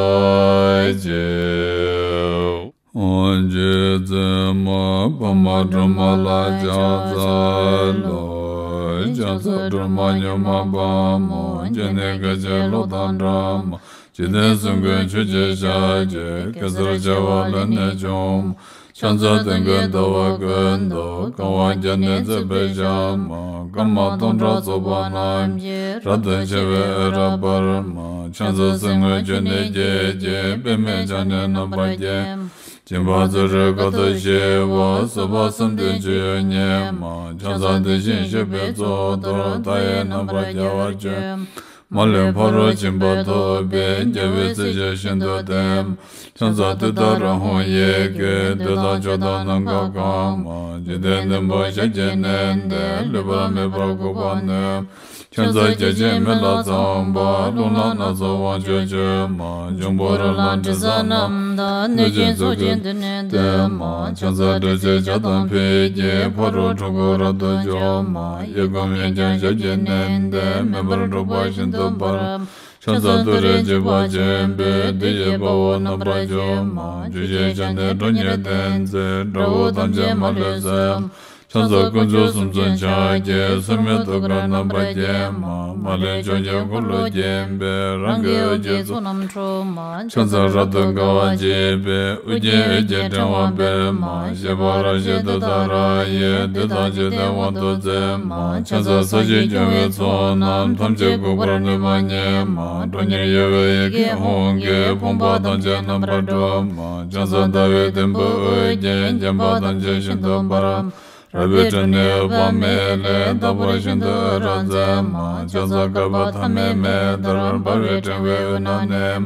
གཅིག་རྗེ་བཙུན་མ་འཕགས་མ་སྒྲོལ་མ་ལ་ཕྱག་འཚལ་ལོ། ཕྱག་འཚལ་སྒྲོལ་མ་མྱུར་མ་དཔའ་མོ། སྤྱན་ནི་སྐད་ཅིག་གློག་དང་འདྲ་མ། འཇིག་རྟེན་གསུམ་མགོན་ཆུ་སྐྱེས་ཞལ་གྱི། གེ་སར་བྱེ་བ་ལས་ནི་བྱུང་མ། ཕྱག་འཚལ་དུས་མགོན་ཟླ་བ་ཀུན་ཏུ། གང་བ་བརྒྱ་ནི་བརྩེགས་པའི་ཞལ་མ། སྐར་མ་སྟོང་ཕྲག་ཚོགས་པ་རྣམས་ཀྱིས། རབ་ཏུ་ཕྱེ་བའི་འོད་རབ་འབར་མ། ཕྱག་འཚལ་གསེར་དངུལ་ཆུ་ནས་སྐྱེས་ཀྱི། པདྨས་ཕྱག་ནི་རྣམ་པར་བརྒྱན་མ། སྦྱིན་པ་བརྩོན་འགྲུས་དཀའ་ཐུབ་ཞི་བ། བཟོད་པ་བསམ་གཏན་སྤྱོད་ཡུལ་ཉིད་མ། ཕྱག་འཚལ་དེ་བཞིན་གཤེགས་པའི་གཙུག་ཏོར། མཐའ་ཡས་རྣམ་པར་རྒྱལ་བར་སྤྱོད་མ། མ་ལུས་ཕ་རོལ་ཕྱིན་པ་ཐོབ་པའི། རྒྱལ་བའི་སྲས་ཆོས་བཞིན་དུ་བསྟན་མ། ཕྱག་འཚལ་ཏུཏྟཱ་ར་ཧཱུྃ་ཡི་གེས། འདོད་དང་ཕྱོགས་དང་ནམ་མཁའ་གང་མ། འཇིག་རྟེན་བདུན་པོ་ཞལ་གྱིས་མནན་ཏེ། ལུས་པ་མེད་པར་འགུགས་པར་ནུས་མ། ཕྱག་འཚལ་བརྒྱ་བྱིན་མེ་ལྷ་ཚངས་པ། རླུང་ལྷ་སྣ་ཚོགས་དབང་ཕྱུག་མཆོད་མ། འབྱུང་པོ་རོ་ལངས་དྲི་ཟ་རྣམས་དང་། གནོད་སྦྱིན་ཚོགས་ཀྱིས་མདུན་ནས་བསྟོད་མ། ཕྱག་འཚལ་སྒྲོལ་ཆེན་ཞལ་དང་ཕུད་ཀྱིས། ཕ་རོལ་འཁྲུལ་འཁོར་རབ་ཏུ་འཇོམས་མ། གཡས་བསྐུམ་གཡོན་བརྐྱང་ཞབས་ཀྱིས་མནན་ཏེ། མེ་འབར་འཁྲུག་པ་ཤིན་ཏུ་འབར་མ། ཕྱག་འཚལ་ཏུ་རེ་འཇིགས་པ་ཆེན་པོས། བདུད་ཀྱི་དཔའ་བོ་རྣམ་པར་འཇོམས་མ། བཅུ་ཞལ་ཕྱག་ནི་ཁྲོ་གཉེར་ལྡན་མཛད། དགྲ་བོ་ཐམས་ཅད་མ་ལུས་གསོད་མ། ཕྱག་འཚལ་དཀོན་མཆོག་གསུམ་མཚོན་ཕྱག་རྒྱའི། མཚན་མོའི་ཐུགས་ཀར་རྣམ་པར་བརྒྱན་མ། མ་ལུས་ཕྱོགས་བཅུའི་འཁོར་ལོས་བརྒྱན་པའི། རང་གི་འོད་ཀྱི་ཚོགས་རྣམས་འཁྲུགས་མ། ཕྱག་འཚལ་རབ་ཏུ་དགའ་བ་བརྗིད་པའི། དབུ་རྒྱན་འོད་ཀྱི་ཕྲེང་བ་སྤེལ་མ། བཞད་པ་རབ་བཞད་ཏུཏྟཱ་ར་ཡིས། བདུད་དང་འཇིག་རྟེན་དབང་དུ་མཛད་མ། ཕྱག་འཚལ་ས་གཞི་སྐྱོང་བའི་ཚོགས་རྣམས། ཐམས་ཅད་འགུགས་པར་ནུས་པ་ཉིད་མ། ཁྲོ་གཉེར་གཡོ་བའི་ཡི་གེ་ཧཱུྃ་གིས། ཕོངས་པ་ཐམས་ཅད་རྣམ་པར་སྒྲོལ་མ། ཕྱག་འཚལ་ཟླ་བའི་དུམ་བུས་དབུ་བརྒྱན། བརྒྱན་པ་ཐམས་ཅད་ཤིན་ཏུ་འབར། རལ་པའི་ཁྲོད་ནས་འོད་དཔག་མེད་ལས། རྟག་པར་ཤིན་ཏུ་འོད་རབ་མཛད་མ། ཕྱག་འཚལ་བསྐལ་པ་ཐ་མའི་མེ་ལྟར། འབར་བའི་ཕྲེང་བའི་དབུས་ན་གནས།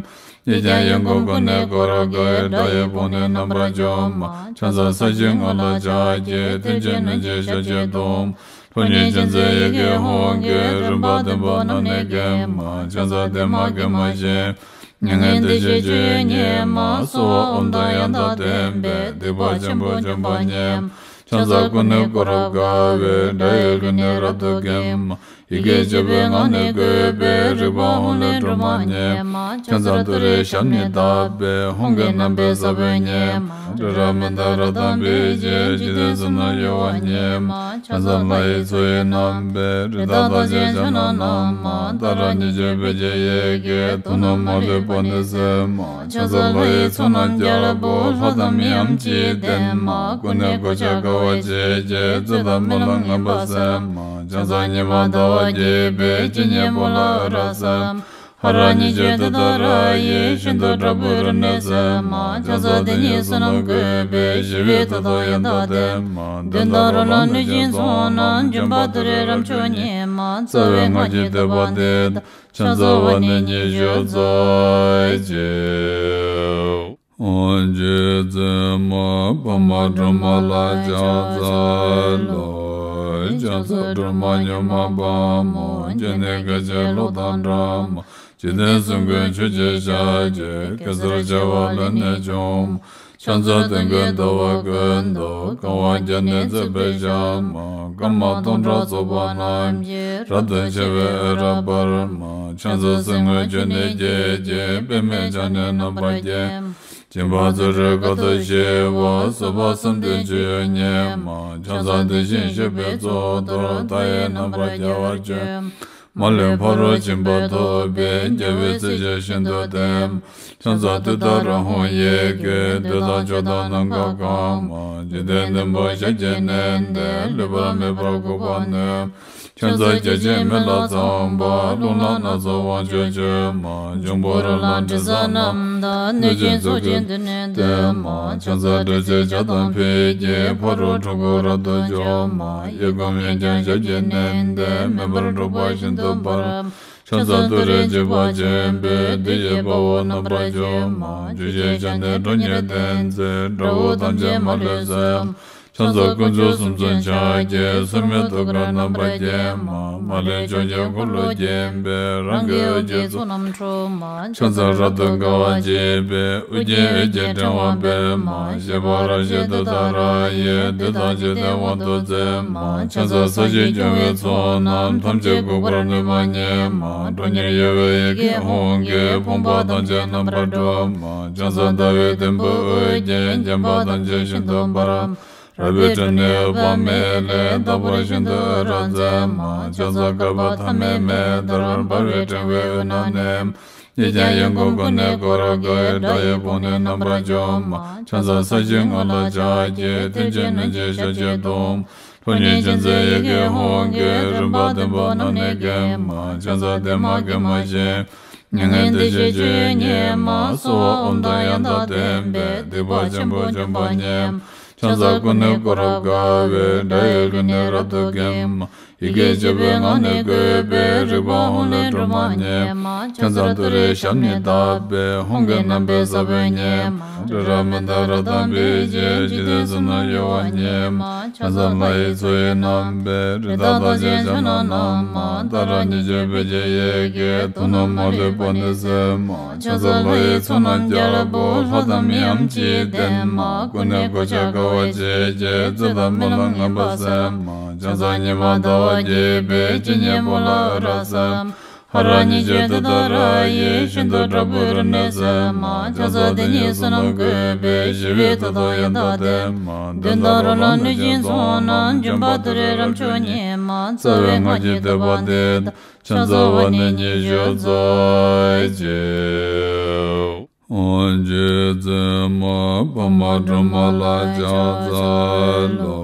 གཡས་བརྐྱང་གཡོན་བསྐུམ་སྐུ་ནི་འཁོར་དགའ་བའི། དགྲ་ཡི་དཔུང་ནི་རྣམ་པར་འཇོམས་མ། ཕྱག་འཚལ་ས་གཞིའི་ངོས་ལ་ཕྱག་བགྱིས། མཐིལ་གྱིས་བསྣུན་ཅིང་ཞབས་ཀྱིས་བརྡུང་། ཁྲོ་གཉེར་ཅན་མཛད་ཡི་གེ་ཧཱུྃ་གིས། རིམ་པ་བདུན་པོ་རྣམས་ནི་འགེམས་མ། ཕྱག་འཚལ་བདེ་མ་དགེ་མ་ཞི། མྱ་ངན་འདས་ཞི་སྤྱོད་ཡུལ་ཉིད་མ། གསོལ་བ་ཨོཾ་དང་ཡང་དག་ལྡན་པས། སྡིག་པ་ཆེན་པོ་འཇོམས་པ་ཉིད་མ། ཕྱག་འཚལ་སྐུ་ནི་འཁོར་དགའ་བའི། དགྲ་ཡི་ལུས་ནི་རབ་ཏུ་འགེམས་མ། ཡི་གེ་བཅུ་པའི་ངག་ནི་བཀོད་པའི། རིག་པ་ཧཱུྃ་ལས་སྒྲོལ་མ་ཉིད་མ། ཕྱག་འཚལ་ཏུ་རེའི་ཞབས་ནི་བརྡབས་པས། ཧཱུྃ་གི་རྣམ་པའི་ས་བོན་ཉིད་མ། ཏྲི་ར་མི་ཏ་རཀྟ་འབིགས་བྱེད། འཇིག་རྟེན་གསུམ་ན་གཡོ་བ་ཉིད་མ། ཕྱག་འཚལ་ལྷ་ཡི་མཚོ་ཡི་རྣམ་པའི། རི་དྭགས་རྟགས་ཅན་ཕྱག་ན་བསྣམས་མ། ཏཱ་ར་གཉིས་བརྗོད་བོད་ཀྱི་ཡི་གེས། དུག་རྣམས་མ་ལུས་པ་ནི་སེལ་མ། ཕྱག་འཚལ་ལྷ་ཡི་ཚོགས་རྣམས་རྒྱལ་པོ། ལྷ་དང་མིའམ་ཅི་ཡིས་བསྟེན་མ། སྐུ་ནི་གོ་ཆ་དཀར་བ་ཆེ་ཆེ། རྩོད་དང་རྨི་ལམ་ངན་པ་སེལ་མ། ཕྱག་འཚལ་ཉི་མ་ཟླ་བ་རྒྱས་པའི། སྤྱན་གཉིས་པོ་ལ་འོད་རབ་གསལ་མ། ཧ་ར་གཉིས་བརྗོད་ཏུཏྟཱ་ར་ཡིས། ཤིན་ཏུ་དྲག་པོའི་རིམས་ནད་སེལ་མ། ཕྱག་འཚལ་དེ་ཉིད་བསོད་ནམས་བཀོད་པའི། ཞི་བའི་མཐུ་སྟོབས་ཡང་དག་ལྡན་མ། གདོན་དང་རོ་ལངས་གནོད་སྦྱིན་ཚོགས་རྣམས། འཇོམས་པ་ཏུ་རེ་རབ་མཆོག་ཉིད་མ། རྩ་བའི་སྔགས་ཀྱི་བསྟོད་པ་འདི་དང་། ཕྱག་འཚལ་བ་ནི་ཉི་ཤུ་རྩ་གཅིག་ཨོཾ་རྗེ་བཙུན་མ་འཕགས་མ་སྒྲོལ་མ་ལ་ཕྱག་འཚལ་ལོ། ཕྱག་འཚལ་སྒྲོལ་མ་མྱུར་མ་དཔའ་མོ། སྤྱན་ནི་སྐད་ཅིག་གློག་དང་འདྲ་མ། འཇིག་རྟེན་གསུམ་མགོན་ཆུ་སྐྱེས་ཞལ་གྱི། གེ་སར་བྱེ་བ་ལས་ནི་བྱུང་མ། ཕྱག་འཚལ་དོན་ཀུན་ཟླ་བ་ཀུན་ཏུ། གང་བ་བརྒྱ་ནི་བརྩེགས་པའི་ཞལ་མ། སྐར་མ་སྟོང་ཕྲག་ཚོགས་པ་རྣམས་ཀྱིས། རབ་ཏུ་ཕྱེ་བའི་འོད་རབ་འབར་མ། ཕྱག་འཚལ་གསེར་དངུལ་ཆུ་ནས་སྐྱེས་ཀྱི། པདྨས་ཕྱག་ནི་རྣམ་པར་བརྒྱན། སྦྱིན་པ་བརྩོན་འགྲུས་དཀའ་ཐུབ་ཞི་བ། བཟོད་པ་བསམ་གཏན་སྤྱོད་ཡུལ་ཉིད་མ། ཕྱག་འཚལ་དེ་བཞིན་གཤེགས་པའི་གཙུག་ཏོར། མཐའ་ཡས་རྣམ་པར་རྒྱལ་བར་སྤྱོད། མ་ལུས་ཕ་རོལ་ཕྱིན་པ་ཐོབ་པའི། རྒྱལ་བའི་སྲས་ཀྱིས་ཤིན་ཏུ་བསྟེན། ཕྱག་འཚལ་ཏུཏྟཱ་ར་ཧཱུྃ་ཡི་གེས། འདོད་དང་ཕྱོགས་དང་ནམ་མཁའ་གང་མ། འཇིག་རྟེན་བདུན་པོ་ཞབས་ཀྱིས་མནན་ཏེ། ལུས་པ་མེད་པར་འགུགས་པར་ནུས། ཕྱག་འཚལ་བརྒྱ་བྱིན་མེ་ལྷ་ཚངས་པ། རླུང་ལྷ་སྣ་ཚོགས་དབང་ཕྱུག་མཆོད་མ། འབྱུང་པོ་རོ་ལངས་དྲི་ཟ་རྣམས་དང་། གནོད་སྦྱིན་ཚོགས་ཀྱིས་མདུན་ནས་བསྟོད་མ། ཕྱག་འཚལ་དྲི་ཟའི་ཇ་དང་ཕུད་ཀྱིས། ཕ་རོལ་འཁྲུལ་འཁོར་རབ་ཏུ་འཇོམས་མ། གཡས་བསྐུམ་གཡོན་བརྐྱང་ཞབས་ཀྱིས་མནན་ཏེ། མེ་འབར་འཁྲུགས་པ་ཤིན་ཏུ་འབར། ཕྱག་འཚལ་ཏུ་རེའི་འཇིགས་པ་ཆེན་པོས། བདུད་ཀྱི་དཔའ་བོ་རྣམ་པར་འཇོམས་མ། བཅུ་ཞབས་ཀྱིས་ནི་ཁྲོ་གཉེར་ལྡན་མཛད། དགྲ་བོ་ཐམས་ཅད་མ་ལུས་གསོད། ཕྱག་འཚལ་དཀོན་མཆོག་གསུམ་མཚོན་ཕྱག་རྒྱའི། མཚན་མོའི་ཐུགས་ཀར་རྣམ་པར་བརྒྱན་མ། མ་ལུས་ཕྱོགས་བཅུའི་འཁོར་ལོས་བརྒྱན་པའི། རང་གི་འོད་ཀྱི་ཚོགས་རྣམས་འཁྲུགས་མ། ཕྱག་འཚལ་རབ་ཏུ་དགའ་བ་བརྗིད་པའི། དབུ་རྒྱན་འོད་ཀྱི་ཕྲེང་བ་སྤེལ་མ། བཞད་པ་རབ་བཞད་ཏུཏྟཱ་ར་ཡིས། བདུད་དང་འཇིག་རྟེན་དབང་དུ་མཛད་མ། ཕྱག་འཚལ་ས་གཞི་སྐྱོང་བའི་ཚོགས་རྣམས། ཐམས་ཅད་འགུགས་པར་ནུས་པ་ཉིད་མ། ཁྲོ་གཉེར་གཡོ་བའི་ཡི་གེ་ཧཱུྃ་གིས། ཕོངས་པ་ཐམས་ཅད་རྣམ་པར་སྒྲོལ་མ། ཕྱག་འཚལ་ཟླ་བའི་དུམ་བུས་དབུ་རྒྱན། བརྒྱན་པ་ཐམས་ཅད་ཤིན་ཏུ་འབར། རལ་པའི་ཁྲོད་ནས་འོད་དཔག་མེད་ལས། རྟག་པར་ཤིན་ཏུ་འོད་རབ་མཛད་མ། ཕྱག་འཚལ་བསྐལ་པ་ཐ་མའི་མེ་ལྟར། འབར་བའི་ཕྲེང་བའི་དབུས་ན་གནས། གཡས་བརྐྱང་གཡོན་བསྐུམ་ཀུན་ནས་བསྐོར་དགའི། དགྲ་ཡི་དཔུང་ནི་རྣམ་པར་འཇོམས་མ། ཕྱག་འཚལ་ས་གཞིའི་ངོས་ལ་ཕྱག་བགྱིས། མཐིལ་གྱིས་བསྣུན་ཅིང་ཞབས་ཀྱིས་བརྡུང་། ཁྲོ་གཉེར་ཅན་མཛད་ཡི་གེ་ཧཱུྃ་གིས། རིམ་པ་བདུན་པོ་རྣམས་ནི་འགེམས་མ། ཕྱག་འཚལ་བདེ་མ་དགེ་མ་ཞི། མྱ་ངན་འདས་ཞི་སྤྱོད་ཡུལ་ཉིད་མ། གསོལ་བ་ཨོཾ་དང་ཡང་དག་ལྡན་པས། སྡིག་པ་ཆེན་པོ་འཇོམས་པ་ཉིད་མ། ཕྱག་འཚལ་སྐུ་ནི་འཁོར་དགའ་བའི། དགྲ་ཡི་ལུས་ནི་རབ་ཏུ་འགེམས་མ། ཡི་གེ་བཅུ་པའི་ངག་ནི་བཀོད་པའི། རིག་པ་ཧཱུྃ་ལས་སྒྲོལ་མ་ཉིད་མ། ཕྱག་འཚལ་ཏུ་རེའི་ཞབས་ནི་བརྡབས་པས། ཧཱུྃ་གི་རྣམ་པའི་ས་བོན་ཉིད་མ། ཏྲི་ར་མི་ཏ་རཀྟ་འབིགས་བྱེད། འཇིག་རྟེན་གསུམ་ན་གཡོ་བ་ཉིད་མ། ཕྱག་འཚལ་ལྷ་ཡི་མཚོ་ཡི་རྣམ་པའི། རི་དྭགས་རྟགས་ཅན་ཕྱག་ན་བསྣམས་མ། ཏཱ་ར་གཉིས་བརྗོད་བོད་ཀྱི་ཡི་གེས། དུག་རྣམས་མ་ལུས་པ་ནི་སེལ་མ། ཕྱག་འཚལ་ལྷ་ཡི་ཚོགས་རྣམས་རྒྱལ་པོ། ལྷ་དང་མིའམ་ཅི་ཡིས་བསྟེན་མ། སྐུ་ནི་གོ་ཆ་དཀར་བ་ཆེ་ཆེ། རྩོད་དང་རྨི་ལམ་ངན་པ་སེལ་མ། ཕྱག་འཚལ་ཉི་མ་ཟླ་བ་རྒྱས་པའི། སྤྱན་གཉིས་པོ་ལ་འོད་རབ་གསལ་མ། ཧ་ར་ཉི་ཤུ་ཏུཏྟཱ་ར་ཡེ། ཤིན་ཏུ་དྲག་པོའི་རིམས་ནད་སེལ་མ། ཕྱག་འཚལ་དེ་ཉིད་བསོད་ནམས་བཀོད་པའི། ཞི་བའི་མཐུ་དང་ཡང་དག་ལྡན་མ། གདོན་དང་རོ་ལངས་གནོད་སྦྱིན་ཚོགས་རྣམས། འཇོམས་པ་ཏུ་རེ་རབ་མཆོག་ཉིད་མ། རྩ་བའི་སྔགས་ཀྱི་བསྟོད་པ་འདི་དང་། ཕྱག་འཚལ་བ་ནི་ཉི་ཤུ་རྩ་གཅིག། ཨོ་རྗེ་བཙུན་མ་འཕགས་མ་སྒྲོལ་མ་ལ་ཕྱག་འཚལ་ལོ།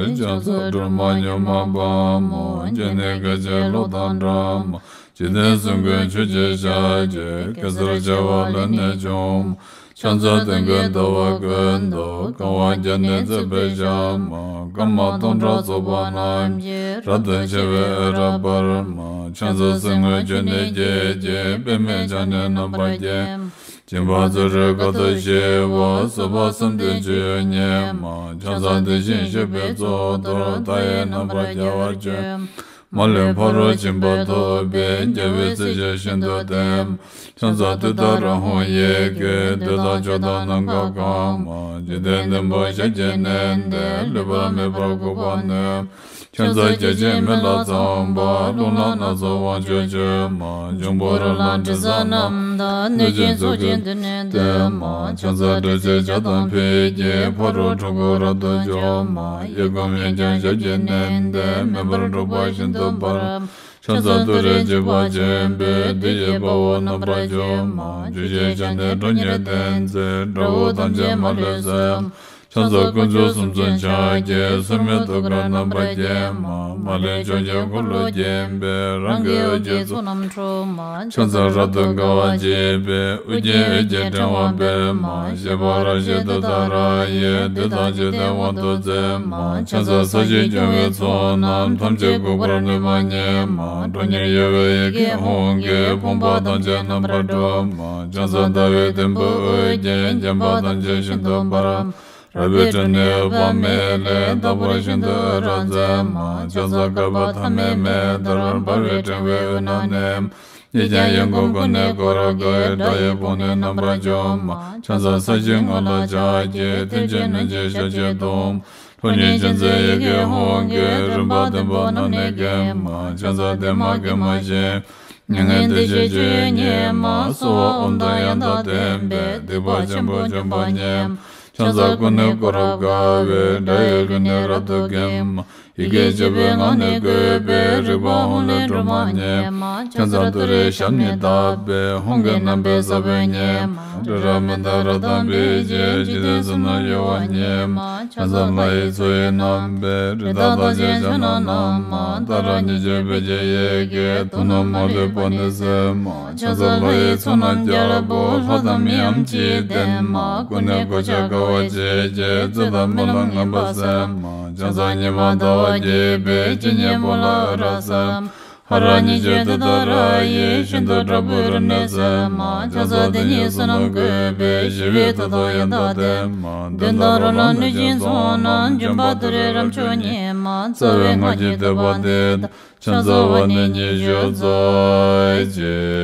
ཕྱག་འཚལ་སྒྲོལ་མ་མྱུར་མ་དཔའ་མོ། སྤྱན་ནི་སྐད་ཅིག་གློག་དང་འདྲ་མ། འཇིག་རྟེན་གསུམ་མགོན་ཆུ་སྐྱེས་ཞལ་གྱི། གེ་སར་བྱེ་བ་ལས་ནི་བྱུང་མ། ཕྱག་འཚལ་དོན་ཀུན་འདུས་པ་ཀུན་ཏུ། གང་བ་བརྒྱ་ནི་བརྩེགས་པའི་ཞལ་མ། སྐར་མ་སྟོང་ཕྲག་ཚོགས་པ་རྣམས་ཀྱིས། རབ་ཏུ་ཕྱེ་བའི་འོད་རབ་འབར་མ། ཕྱག་འཚལ་གསེར་དངུལ་ཆུ་ནས་སྐྱེས་ཀྱི། པདྨས་ཕྱག་ནི་རྣམ་པར་བརྒྱན་མ། སྦྱིན་པ་བརྩོན་འགྲུས་དཀའ་ཐུབ་ཞི་བ། བཟོད་པ་བསམ་གཏན་སྤྱོད་ཡུལ་ཉིད་མ། ཕྱག་འཚལ་དེ་བཞིན་གཤེགས་པའི་གཙུག་ཏོར། མཐའ་ཡས་རྣམ་པར་རྒྱལ་བར་སྤྱོད་མ། མ་ལུས་ཕ་རོལ་ཕྱིན་པ་ཐོབ་པའི། རྒྱལ་བའི་སྲས་ཆོས་ཤིན་ཏུ་བརྟན་མ། ཕྱག་འཚལ་ཏུཏྟཱ་ར་ཧཱུྃ་ཡི་གེ། འདོད་དང་ཕྱོགས་དང་ནམ་མཁའ་གང་མ། འཇིག་རྟེན་བདུན་པོ་ཞལ་གྱིས་མནན་ཏེ། ལུས་པ་མེད་པར་འགུགས་པར་ནུས་མ། ཕྱག་འཚལ་བརྒྱ་བྱིན་མེ་ལྷ་ཚངས་པ། རླུང་ལྷ་སྣ་ཚོགས་དབང་ཕྱུག་མཆོད་མ། འབྱུང་པོ་རོ་ལངས་དྲི་ཟ་རྣམས་དང་། གནོད་སྦྱིན་ཚོགས་ཀྱིས་མདུན་ནས་བསྟོད་མ། ཕྱག་འཚལ་སྒྲོལ་ཆེན་ཞལ་དང་ཕུད་ཀྱིས། ཕ་རོལ་འཁྲུལ་འཁོར་རབ་ཏུ་འཇོམས་མ། གཡས་བསྐུམ་གཡོན་བརྐྱང་ཞབས་ཀྱིས་མནན་ཏེ། མེ་འབར་འཁྲུག་པ་ཤིན་ཏུ་འབར་མ། ཕྱག་འཚལ་ཏུ་རེ་འཇིགས་པ་ཆེན་པོས། བདུད་ཀྱི་དཔའ་བོ་རྣམ་པར་འཇོམས་མ། བཅུ་ཞལ་ཕྱག་ནི་ཁྲོ་གཉེར་ལྡན་མཛད། དགྲ་བོ་ཐམས་ཅད་མ་ལུས་གསོད་མ། ཕྱག་འཚལ་དཀོན་མཆོག་གསུམ་མཚོན་ཕྱག་རྒྱའི། མཚན་མོའི་ཐུགས་ཀར་རྣམ་པར་བརྒྱན་མ། མ་ལུས་ཕྱོགས་ཀྱི་འཁོར་ལོས་བརྒྱན་པའི། རང་གི་འོད་ཀྱི་ཚོགས་རྣམས་འཁྲུག་མ། ཕྱག་འཚལ་རབ་ཏུ་དགའ་བ་བརྗིད་པའི། ཨོ་རྒྱན་འོད་ཀྱི་ཕྲེང་བ་སྤེལ་མ། བཞད་པ་རབ་བཞད་ཏུཏྟཱ་ར་ཡིས། བདུད་དང་འཇིག་རྟེན་དབང་དུ་མཛད་མ། ཕྱག་འཚལ་ས་གཞི་སྐྱོང་བའི་ཚོགས་རྣམས། ཐམས་ཅད་འགུགས་པར་ནུས་པ་ཉིད་མ། ཁྲོ་གཉེར་གཡོ་བའི་ཡི་གེ་ཧཱུྃ་གིས། ཕོངས་པ་ཐམས་ཅད་རྣམ་པར་སྒྲོལ་མ། ཕྱག་འཚལ་ཟླ་བའི་དུམ་བུས་དབུ་བརྒྱན། བརྒྱན་པ་ཐམས་ཅད་ཤིན་ཏུ་འབར་མ། རལ་པའི་ཁྲོད་ནས་འོད་དཔག་མེད་ལས། རྟག་པར་ཤིན་ཏུ་འོད་རབ་མཛད་མ། ཕྱག་འཚལ་བསྐལ་པ་ཐ་མའི་མེ་ལྟར། འབར་བའི་ཕྲེང་བའི་དབུས་ན་གནས་མ། གཉིས་ཀྱང་གཡས་བསྐུམ་ཀུན་ནས་བསྐོར་དགའི། དགྲ་ཡི་དཔུང་ནི་རྣམ་པར་འཇོམས་མ། ཕྱག་འཚལ་ས་གཞིའི་ངོས་ལ་ཕྱག་གི། མཐིལ་གྱིས་བསྣུན་ཅིང་ཞབས་ཀྱིས་བརྡུང་མ། ཁྲོ་གཉེར་ཅན་མཛད་ཡི་གེ་ཧཱུྃ་གིས། རིམ་པ་བདུན་པོ་རྣམས་ནི་འགེམས་མ། ཕྱག་འཚལ་བདེ་མ་དགེ་མ་ཞི་མ། མྱ་ངན་འདས་ཞི་སྤྱོད་ཡུལ་ཉིད་མ། གསོལ་བ་ཨོཾ་དང་ཡང་དག་ལྡན་པས། སྡིག་པ་ཆེན་པོ་འཇོམས་པ་ཉིད་མ། ཕྱག་འཚལ་ཀུན་ནས་བསྐོར་རབ་དགའ་བའི། དགྲ་ཡི་ལུས་ནི་རབ་ཏུ་འགེམས་མ། ཡི་གེ་བཅུ་པའི་ངག་ནི་བཀོད་པའི། རིག་པ་ཧཱུྃ་ལས་སྒྲོལ་མ་ཉིད་མ། ཕྱག་འཚལ་ཏུ་རེའི་ཞབས་ནི་བརྡབས་པས། ཧཱུྃ་གི་རྣམ་པའི་ས་བོན་ཉིད་མ། རི་རབ་མི་འདབས་རབ་དང་སྤོས་ཀྱིས། འཇིག་རྟེན་གསུམ་རྣམས་གཡོ་བ་ཉིད་མ། ཕྱག་འཚལ་ལྷ་ཡི་མཚོ་ཡི་རྣམ་པའི། རི་དྭགས་ཐམས་ཅད་ཕྱག་ན་བསྣམས་མ། ཏཱ་ར་གཉིས་བརྗོད་བོད་ཀྱི་ཡི་གེས། དུག་རྣམས་མ་ལུས་པ་ནི་སེལ་མ། ཕྱག་འཚལ་ལྷ་ཡི་ཚོགས་རྣམས་རྒྱལ་པོ། ལྷ་དང་མིའམ་ཅི་ཡིས་བསྟེན་མ། ཀུན་ནས་གོ་ཆ་དགའ་བ་བརྗིད་ཀྱིས། རྩོད་དང་སྨོན་ལམ་ངན་པ་སེལ་མ། ཕྱག་འཚལ་ཉི་མ་ཟླ་བ་རྒྱས་པའི། སྤྱན་གཉིས་པོ་ལ་འོད་རབ་གསལ་མ། ཧ་ར་གཉིས་བརྗོད་ཏུཏྟཱ་ར་ཡིས། ཤིན་ཏུ་དྲག་པོའི་རིམས་ནད་སེལ་མ། ཕྱག་འཚལ་དེ་ཉིད་བསོད་ནམས་བཀོད་པའི། ཞི་བའི་མཐུ་དང་ཡང་དག་ལྡན་མ། གདོན་དང་རོ་ལངས་གནོད་སྦྱིན་ཚོགས་རྣམས། འཇོམས་པ་ཏུ་རེ་རབ་མཆོག་ཉིད་མ། རྩ་བའི་སྔགས་ཀྱི་བསྟོད་པ་འདི་དང་། ཕྱག་འཚལ་བ་ནི་ཉི་ཤུ་རྩ་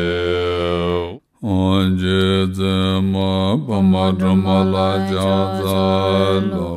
གཅིག། ཨོ་རྗེ་བཙུན་མ་འཕགས་མ་སྒྲོལ་མ་ལ་ཕྱག་འཚལ་ལོ།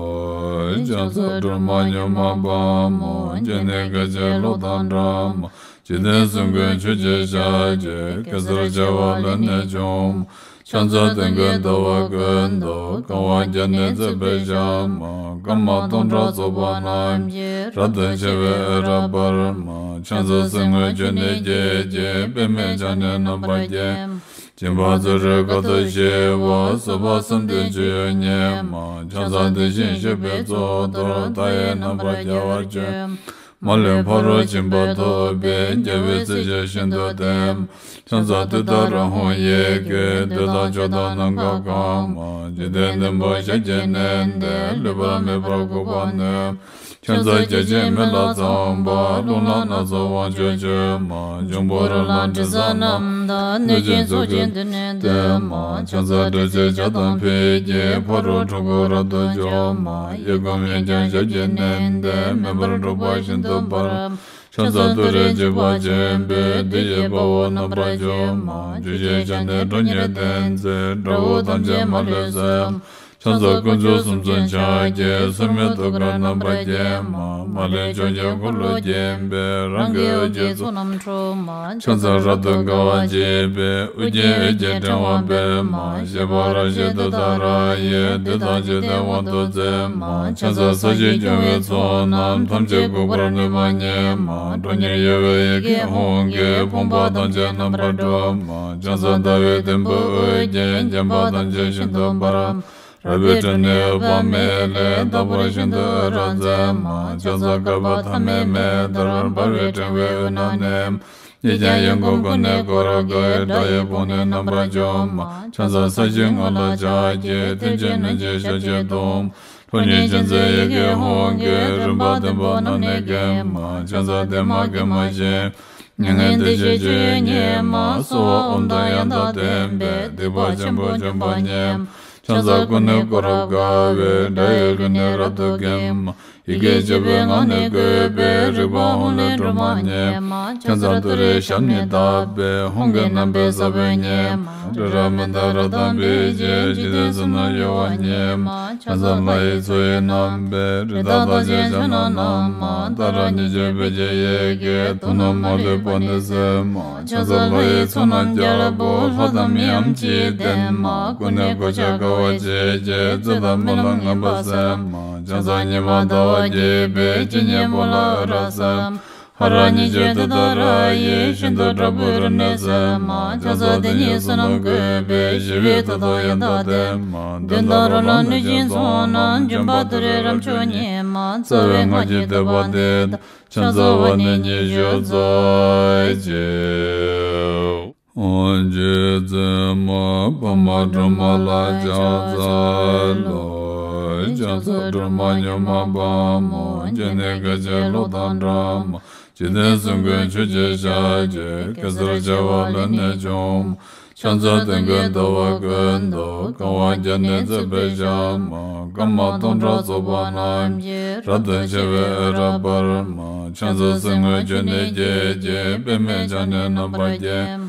ཕྱག་འཚལ་སྒྲོལ་མ་མྱུར་མ་དཔའ་མོ། སྤྱན་ནི་སྐད་ཅིག་གློག་དང་འདྲ་མ། འཇིག་རྟེན་གསུམ་མགོན་ཆུ་སྐྱེས་ཞལ་གྱི། གེ་སར་བྱེ་བ་ལས་ནི་བྱུང་མ། ཕྱག་འཚལ་དོན་ཀུན་འདུས་པ་ཀུན་ཏུ། གང་བ་བརྒྱ་ནི་བརྩེགས་པའི་ཞལ་མ། སྐར་མ་སྟོང་ཕྲག་ཚོགས་པ་རྣམས་ཀྱིས། རབ་ཏུ་ཕྱེ་བའི་འོད་རབ་འབར་མ། ཕྱག་འཚལ་གསེར་དངུལ་ཆུ་ནས་སྐྱེས་ཀྱི། པདྨས་ཕྱག་ནི་རྣམ་པར་བརྒྱན་མ། སྦྱིན་པ་བརྩོན་འགྲུས་དཀའ་ཐུབ་ཞི་བ། བཟོད་པ་བསམ་གཏན་སྤྱོད་ཡུལ་ཉིད་མ། ཕྱག་འཚལ་དེ་བཞིན་གཤེགས་པའི་གཙུག་ཏོར། མཐའ་ཡས་རྣམ་པར་རྒྱལ་བར་སྤྱོད་མ། མ་ལུས་ཕ་རོལ་ཕྱིན་པ་ཐོབ་པའི། རྒྱལ་བའི་སྲས་ཆོས་ཤིན་ཏུ་བརྟན་མ། ཕྱག་འཚལ་ཏུཏྟཱ་ར་ཧཱུྃ་ཡི་གེ། འདོད་དང་ཕྱོགས་དང་ནམ་མཁའ་གང་མ། འཇིག་རྟེན་བདུན་པོ་ཞལ་གྱིས་མནན་ཏེ། ལུས་པ་མེད་པར་འགུགས་པར་ནུས་མ། ཕྱག་འཚལ་བརྒྱ་བྱིན་མེ་ལྷ་ཚངས་པ། རླུང་ལྷ་སྣ་ཚོགས་དབང་ཕྱུག་མཆོད་མ། འབྱུང་པོ་རོ་ལངས་དྲི་ཟ་རྣམས་དང་། གནོད་སྦྱིན་ཚོགས་ཀྱིས་མདུན་ནས་བསྟོད་མ། ཕྱག་འཚལ་སྒྲོལ་ཆེན་ཞལ་དང་ཕུད་ཀྱིས། ཕ་རོལ་འཁྲུལ་འཁོར་རབ་ཏུ་འཇོམས་མ། གཡས་བསྐུམ་གཡོན་བརྐྱང་ཞབས་ཀྱིས་མནན་ཏེ། མེ་འབར་འཁྲུག་པ་ཤིན་ཏུ་འབར་མ། ཕྱག་འཚལ་ཏུ་རེ་འཇིགས་པ་ཆེན་པོས། བདུད་ཀྱི་དཔའ་བོ་རྣམ་པར་འཇོམས་མ། བཅུ་ཞལ་ཕྱག་ནི་ཁྲོ་གཉེར་ལྡན་མཛད། དགྲ་བོ་ཐམས་ཅད་མ་ལུས་གསོད་མ། ཕྱག་འཚལ་དཀོན་མཆོག་གསུམ་མཚོན་ཕྱག་རྒྱའི། མཚན་མོའི་ཐུགས་ཀར་རྣམ་པར་བརྒྱན་མ། མ་ལུས་ཕྱོགས་བཅུའི་འཁོར་ལོས་བརྒྱན་པའི། རང་གི་འོད་ཀྱི་ཚོགས་རྣམས་འཁྲུགས་མ། ཕྱག་འཚལ་རབ་ཏུ་དགའ་བ་བརྗིད་པའི། དབུ་རྒྱན་འོད་ཀྱི་ཕྲེང་བ་སྤེལ་མ། བཞད་པ་རབ་བཞད་ཏུཏྟཱ་ར་ཡིས། བདུད་དང་འཇིག་རྟེན་དབང་དུ་མཛད་མ། ཕྱག་འཚལ་ས་གཞི་སྐྱོང་བའི་ཚོགས་རྣམས། ཐམས་ཅད་འགུགས་པར་ནུས་པ་ཉིད་མ། ཁྲོ་གཉེར་གཡོ་བའི་ཡི་གེ་ཧཱུྃ་གིས། ཕོངས་པ་ཐམས་ཅད་རྣམ་པར་སྒྲོལ་མ། ཕྱག་འཚལ་ཟླ་བའི་དུམ་བུས་དབུ་བརྒྱན། བརྒྱན་པ་ཐམས་ཅད་ཤིན་ཏུ་འབར། རལ་པའི་སྒྲ་ནི་འོད་དཔག་མེད་ལས། རྟག་པར་ཤིན་ཏུ་འོད་རབ་མཛད་མ། ཕྱག་འཚལ་བསྐལ་པ་ཐ་མའི་མེ་ལྟར། འབར་བའི་ཕྲེང་བའི་དབུས་ན་གནས། གཉིས་ཀྱང་ཡོངས་བསྐོར་ཀུན་ནས་བསྐོར་དགའ་བའི། དགྲ་ཡི་དཔུང་ནི་རྣམ་པར་འཇོམས་མ། ཕྱག་འཚལ་ས་གཞིའི་ངོས་ལ་ཕྱག་བགྱི། མཐིལ་གྱིས་བསྣུན་ཅིང་ཞབས་ཀྱིས་བརྡུང་། ཁྲོ་གཉེར་ཅན་མཛད་ཡི་གེ་ཧཱུྃ་གིས། རིམ་པ་བདུན་པོ་རྣམས་ནི་འགེམས་མ། ཕྱག་འཚལ་བདེ་མ་དགེ་མ་ཞིང་། མྱ་ངན་འདས་ཞི་སྤྱོད་ཡུལ་ཉིད་མ། གསོལ་བ་ཨོཾ་དང་ཡང་དག་ལྡན་པས། སྡིག་པ་ཆེན་པོ་འཇོམས་པ་ཉིད་མ། ཕྱག་འཚལ་ཀུན་ནས་བསྐོར་རབ་དགའ་བའི། དགྲ་ཡི་རྒོལ་ནི་རབ་ཏུ་འགེམས་མ། ཡི་གེ་བཅུ་པའི་ངག་ནི་བཀོད་པའི། རིག་པ་ཧཱུྃ་ལས་སྒྲོལ་མ་ཉིད་མ། ཕྱག་འཚལ་ཏུ་རེའི་ཞབས་ནི་བརྡབས་པས། ཧཱུྃ་གི་རྣམ་པའི་ས་བོན་ཉིད་མ། རི་རབ་མནྡ་ར་དང་འབིགས་བྱེད། འཇིག་རྟེན་གསུམ་རྣམས་གཡོ་བ་ཉིད་མ། ཕྱག་འཚལ་ལྷ་ཡི་མཚོ་ཡི་རྣམ་པའི། རི་དྭགས་རྟགས་ཅན་ཕྱག་ན་བསྣམས་མ། ཏཱ་ར་གཉིས་བརྗོད་བོད་ཀྱི་ཡི་གེས། དུག་རྣམས་མ་ལུས་པ་ནི་སེལ་མ། ཕྱག་འཚལ་ལྷ་ཡི་ཚོགས་རྣམས་རྒྱལ་པོ། ལྷ་དང་མིའམ་ཅི་ཡིས་བསྟེན་མ། ཀུན་ནས་གོ་ཆ་དགའ་བ་བརྗིད་ཀྱིས། རྩོད་དང་སྨོན་ལམ་ངན་པ་སེལ་མ། ཕྱག་འཚལ་ཉི་མ་ཟླ་བ་རྒྱས་པའི། ཇི་སྙེད་པོ་ལ་འོད་རབ་གསལ། ཧ་ར་གཉིས་བརྗོད་ཏུཏྟཱ་ར་ཡིས། ཤིན་ཏུ་དྲག་པོའི་རིམས་ནད་སེལ་མ། ཕྱག་འཚལ་དེ་ཉིད་བསོད་ནམས་བཀོད་པའི། ཞི་བའི་མཐུ་སྟོབས་ཡང་དག་ལྡན་མ། གདོན་དང་རོ་ལངས་གནོད་སྦྱིན་ཚོགས་རྣམས། འཇོམས་པ་ཏུ་རེའི་རབ་མཆོག་ཉིད་མ། རྩ་བའི་སྔགས་ཀྱི་བསྟོད་པ་འདི་དང་། ཕྱག་འཚལ་བ་ནི་ཉི་ཤུ་རྩ་གཅིག་རྗེ་བཙུན་མ་པདྨ་སྒྲོལ་མ་ལ་ཕྱག་འཚལ་ལོ། ཕྱག་འཚལ་སྒྲོལ་མ་མྱུར་མ་དཔའ་མོ། སྤྱན་ནི་སྐད་ཅིག་གློག་དང་འདྲ་མ། འཇིག་རྟེན་གསུམ་མགོན་ཆུ་སྐྱེས་ཞལ་གྱི། གེ་སར་བྱེ་བ་ལས་ནི་བྱུང་མ། ཕྱག་འཚལ་དོན་ཀུན་ཟླ་བ་ཀུན་ཏུ། གང་བ་བརྒྱ་ནི་བརྩེགས་པའི་ཞལ་མ། སྐར་མ་སྟོང་ཕྲག་ཚོགས་པ་རྣམས་ཀྱིས། རབ་ཏུ་ཕྱེ་བའི་འོད་རབ་འབར་མ། ཕྱག་འཚལ་གསེར་དངུལ་ཆུ་ནས་སྐྱེས་ཀྱི། པདྨས་ཕྱག་ནི་རྣམ་པར་བརྒྱན།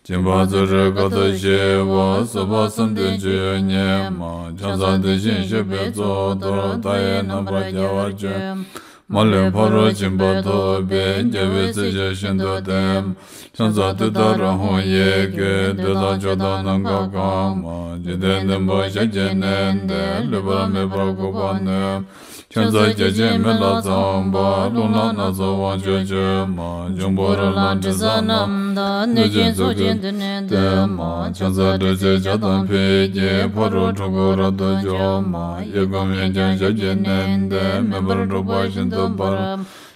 སྦྱིན་པ་ཚུལ་ཁྲིམས་དཀའ་ཐུབ་ཞི་བ། བཟོད་པ་བསམ་གཏན་སྤྱོད་ཡུལ་ཉིད་མ། ཕྱག་འཚལ་དེ་བཞིན་གཤེགས་པའི་གཙུག་ཏོར། མཐའ་ཡས་རྣམ་པར་རྒྱལ་བར་སྤྱོད། མ་ལུས་ཕ་རོལ་ཕྱིན་པ་ཐོབ་པའི། རྒྱལ་བའི་སྲས་ཀྱིས་ཤིན་ཏུ་བསྟེན། ཕྱག་འཚལ་ཏུཏྟཱ་ར་ཧཱུྃ་ཡི་གེས། བདུད་དང་ཕྱོགས་དང་ནམ་མཁའ་གང་མ། འཇིག་རྟེན་བདུན་པོ་ཞབས་ཀྱིས་མནན་ཏེ། ལུས་པ་མེད་པར་འགུགས་པར་ནུས། ཕྱག་འཚལ་བརྒྱ་བྱིན་མེ་ལྷ་ཚངས་པ། རླུང་ལྷ་སྣ་ཚོགས་དབང་ཕྱུག་མཆོད་མ། འབྱུང་པོ་རོ་ལངས་དྲི་ཟ་རྣམས་དང་། གནོད་སྦྱིན་ཚོགས་ཀྱིས་མདུན་ནས་བསྟོད་མ། ཕྱག་འཚལ་དྲི་ཟའི་ཇ་དང་ཕུད་ཀྱིས། ཕ་རོལ་འཁྲུལ་འཁོར་རབ་ཏུ་འཇོམས་མ། གཡས་བསྐུམ་གཡོན་བརྐྱང་ཞབས་ཀྱིས་མནན་ཏེ། མེ་འབར་འཁྲུག་པ་ཤིན་ཏུ་འབར།